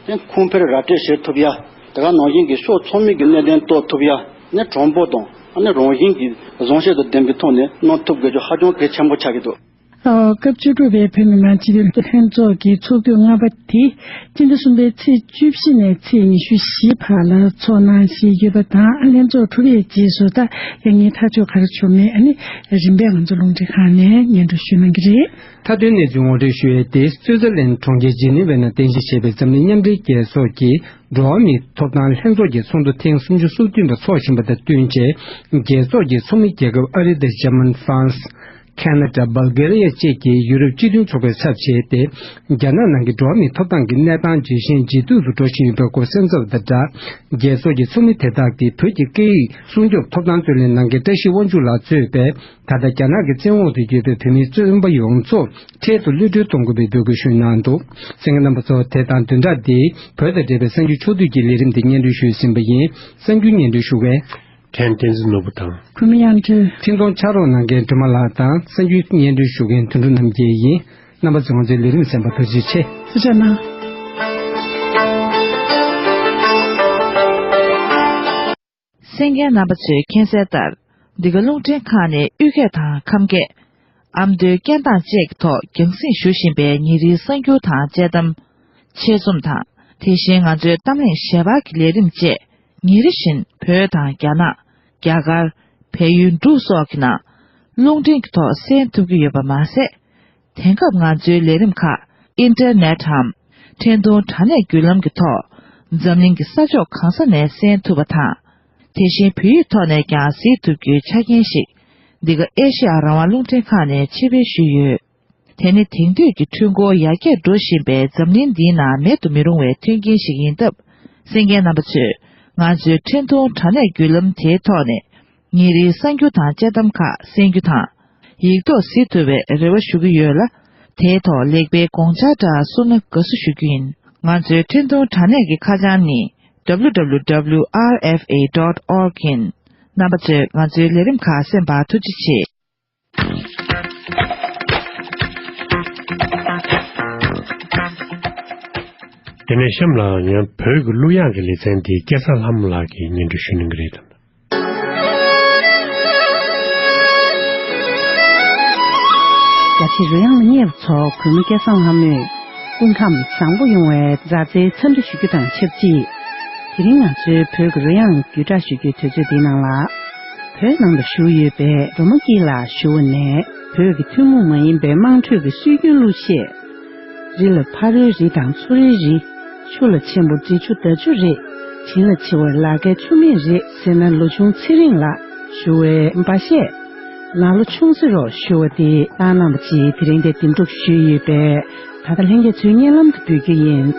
ནི་ཁུངས་འཕེར་ར་སྤྲོད་བྱེད་ཐུབ་ཡ། དེ་ག་ནང་བཞིན་གྱི་ཕྱོགས་ཚང་མའི་གི་གནད་དོན་རྟོགས་ཐུབ་ཡ། ནི་དྲང་པོ་དང་། ནི་རང་བཞིན་གྱི་བཟང་བྱེད་དང་ལྡན་པའི་ཐོག་ནས་གནང་ཐུབ་དགོས་རྒྱུ་ཧ་ཅང་གལ་ཆེན་པོ་ཆགས་ཀྱི་འདུག་ཨོ། སྐབས་བཅུ་དྲུག་པའི་བོད་མི་མང་སྤྱི་འཐུས་ལྷན་ཚོགས་ཀྱི་ཚོགས་དུས་ལྔ་པ་དེ་སྤྱི་ཟླ་གསུམ་པའི་ཚེས་བཅུ་བཞི་ནས་ཚེས་ཉི་ཤུ་བཞི་བར་ལ་འཚོགས་གནང་བཞིན་ཡོད་པ་དང་། ལྷན་ཚོགས་གྲུབ་པའི་རྗེས་སུ་ད་ཡང་སྙིང་ཐག་གཅོད་ག་རེ་བྱུང་མིན་ཨ་ནི་རིམ་པས་ང་ཚོ་རླུང་འཕྲིན་ཁང་ནས་སྙན་སྒྲོན་ཞུ་གནང་གི་རེད། མཐའ་དོན་གནས་ཚུལ་ངོ་སྤྲོད་ཞུ་ཡས་དེ། སུའི་ཙར་ལན་གྲོང་ཁྱེར་ཇི་ནི་ཝའི་ནང་རྟེན་གཞི་བྱས་པའི་འཛམ་གླིང་མཉམ་འབྲེལ་རྒྱལ་ཚོགས་ཀྱི་འགྲོ་བ་མིའི་ཐོབ་ཐང་ལྷན་ཚོགས་ཀྱི་ཚོགས་འདུ་ཐེངས་སུམ་ཅུ་སོ་བདུན་པ་འཚོགས་བཞིན་པ་དང་བསྟུན་བྱས། རྒྱལ་ཚོགས་ཀྱི་ཚོགས་མི་རྒྱལ་ཁབ་ཨ་རི་དང་འཇར་མན། ཧྥ་རན་སི། ཁ་ན་ཌ། བལ་གྷེ་རི་ཡ་བཅས་ཀྱི་ཡུ་རོབ་སྤྱི་མཐུན་ཚོགས་པའི་ཚབ་བྱས་ཏེ། རྒྱ་ནག་ནང་གི་འགྲོ་བ་མིའི་ཐོབ་ཐང་གི་གནས་སྟངས་ཇེ་ཞན་ཇེ་སྡུག་ཏུ་འགྲོ་བཞིན་ཡོད་པའི་སྐོར་གསན་གཟིགས་དང་སྦྲགས། རྒྱལ་ཚོགས་ཀྱི་ཚོགས་མི་དེ་དག་གིས་བོད་ཀྱི་སྐད་ཡིག་སྲུང་སྐྱོབ་ཐོབ་ཐང་རྩོད་ལེན་གནང་མཁན་བཀྲ་ཤིས་དབང་ཕྱུག་ལགས་གཙོས་པའི་ད་ལྟ་རྒྱ་ནག་གི་བཙན་འོག་ཏུ་ཡོད་པའི་བོད་མིའི་བཙོན་པ་ཡོངས་རྫོགས་འཕྲལ་དུ་གློད་གྲོལ་གཏོང་དགོས་པའི་འབོད་སྐུལ་ཞུས་གནང་འདུག་གསན་མཁན་རྣམ་པ་ཚོ། དེ་དང་བདུན་ཕྲག་འདིའི་བོད་དང་འབྲེལ་བའི་གསར་འགྱུར་ཕྱོགས་བསྡུས་ཀྱི་ལས་རིམ་དེ་སྙན་སྒྲོན་ཞུས་ཟིན་པ་ཡིན། གསར་འགྱུར་སྙན་སྒྲོན་ཞུ་མཁན། ཕྲན་བསྟན་འཛིན་ནོར་བུ་དང་། གུས་མོ་དབྱངས་སྒྲོལ། འཕྲིན་གཏོང་ཕྱག་རོགས་གནང་མཁན་སྒྲོལ་མ་ལགས་དང་། གསར་འགྱུར་སྙན་སྒྲོན་ཞུ་མཁན་དོན་གྲུབ་རྣམ་རྒྱལ་ཡིན། རྣམ་པ་ཚོས་ང་ཚོའི་ལས་རིམ་གསན་པར་ཐུགས་རྗེ་ཆེ། ཐུགས་རྗེ་གནང་། གསན་མཁན་རྣམ་པ་ཚོས་མཁྱེན་གསལ་ལྟར། འདི་ག་རླུང་འཕྲིན་ཁང་ནས་དབུས་སྐད་དང་ཁམས་སྐད། ཨ་མདོའི་སྐད་གདངས་བཅས་ཀྱི་ཐོག་རྒྱང་སྲིང་ཞུ་བཞིན་པའི་ཉིན་རེའི་གསར་འགྱུར་དང་དཔྱད་གཏམ། ཆེད་རྩོམ་དང་། དེ་བཞིན་ང་ཚོའི་གཏམ་གླེང་ཞལ་པར་གྱི་ལས་རིམ་བཅས། ཉིན་རེ་བཞིན་བོད་དང་རྒྱ་ནག་རྒྱ་གར། བལ་ཡུལ་འབྲུག་སོགས་ཀྱི་ནང་། རླུང་འཕྲིན་གྱི་ཐོག་གསན་ཐུབ་ཀྱི་ཡོད་པ་མ་ཟད། དེང་སྐབས་ང་ཚོའི་ལས་རིམ་ཁག་ཨིན་ཊར་ནེཊ་འམ། འཕྲིན་གཏོང་དྲ་གནས་བརྒྱུད་ལམ་གྱི་ཐོག་འཛམ་གླིང་གི་ས་ཕྱོགས་གང་ས་ནས་གསན་ཐུབ་པ་དང་། དེ་བཞིན་བོད་ཡིག་ཐོག་ནས་ཀྱང་གཟིགས་ཐུབ་རྒྱུའི་ཆ་རྐྱེན་ཞིག་འདི་ག་ཨེ་ཤེ་ཡ་རང་དབང་རླུང་འཕྲིན་ཁང་ནས་ཕྱིར་སྤེལ་ཞུས་ཡོད། དེ་ནི་དེང་དུས་ཀྱི་འཕྲུལ་འཁོར་ཡར་རྒྱས་འགྲོ་བཞིན་པའི་འཛམ་གླིང་འདིའི་ནང་མེད་དུ་མི་རུང་བའི་མཐུན་རྐྱེན་ཞིག་ཡིན་སྟབས། གསན་མཁན་རྣམ་པ་ཚོས་ང་ཚོའི་འཕྲིན་གཏོང་དྲ་གནས་བརྒྱུད་ལམ་དེའི་ཐོག་ནས་ཉིན་རེའི་གསར་འགྱུར་དང་དཔྱད་གཏམ་ཁག་གསན་རྒྱུ་དང་། ཡིག་ཐོག་གཟིགས་ཐུབ་པའི་རེ་བ་ཞུ་གི་ཡོད་ལ། དེའི་ཐོག་ལེགས་སྤེལ་དགོངས་འཆར་འདྲ་གསུངས་ན་དགའ་བསུ་ཞུ་རྒྱུ་ཡིན། ང་ཚོའི་འཕྲིན་གཏོང་དྲ་གནས་ཀྱི་ཁ་བྱང་ནི། W W W R F A dot org ཡིན། རྣམ་པ་ཚོས་ང་ཚོའི་ལས་རིམ་ཁག་གསན་པར་ཐུགས་རྗེ་ཆེ། དེ་ནས་གཤམ་ལ་ཡང་བོད་ཀྱི་གླུ་དབྱངས་ཀྱི་ལེ་ཚན་དེ་སྐལ་བཟང་ལྷ་མོ་ལགས་ཀྱིས་སྙན་སྒྲོན་ཞུ་གནང་གི་རེད་དམ། རྒྱ་ཆེ་རོལ་དབྱངས་ལ་མཉེས་པ་ཚོ། གུས་མོ་སྐལ་བཟང་ལྷ་མོས་སྐུ་ཁམས་བཟང་པོ་ཡོང་བའི་མཛའ་བརྩེའི་འཚམས་འདྲི་ཞུ་རྒྱུ་དང་ཆབས་ཅིག་དེ་རིང་ང་ཚོའི་བོད་ཀྱི་རོལ་དབྱངས་བརྒྱུད་བསྒྲགས་ཞུ་རྒྱུའི་དུས་ཚོད་འདིའི་ནང་ལ། བོད་ནང་དུ་བཞུགས་ཡོད་པའི་སྒྲོལ་མ་སྐྱིད་ལགས་ཞུ་བ་ནས། བོད་ཀྱི་ཐུན་མོང་མ་ཡིན་པའི་དམངས་ཁྲོད་ཀྱི་སྲོལ་རྒྱུན་གླུ་གཞས། རི་ལ་ཕ་རོལ་རི་དང་མཚོ་རོལ་རི། ཆུ་ལ་ཆེན་པོ་འབྲི་ཆུ་ཟླ་ཆུ་རེད། བྱིན་ལ་ཆེ་བ་ལ་ཁའི་ཆུ་སྨད་རེད་ཟེར་ན། ལོ་ཆུང་ཚེ་རིང་ལགས་ཞུ་བའི་འབའ་གཞས། ནང་ལོ་ཆུང་ཟེར་རོགས་ཞུ་བ་དེ་བཏང་གནང་བ་ཅིག་དེ་རིང་འདིར་འདེམས་སྒྲུག་ཞུས་ཡོད་པས། ད་ལྟ་ལྷན་རྒྱས་ཚོའི་སྙན་ལམ་དུ་འབུལ་རྒྱུ་ཡིན།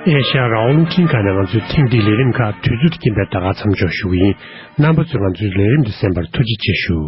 ཨེ་ཤ་ཡ་རང་དབང་རླུང་འཕྲིན་ཁང་ནས་ང་ཚོའི་ཐེངས་འདིའི་ལས་རིམ་ཁག་དུས་ཚོད་དང་རྐྱེན་པས་ད་ག་མཚམས་འཇོག་ཞུ་གི་ཡིན། རྣམ་པ་ཚོས་ང་ཚོའི་ལས་རིམ་འདི་གསན་པར་ཐུགས་རྗེ་ཆེ་ཞུ།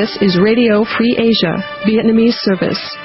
This is Radio Free Asia, Vietnamese service.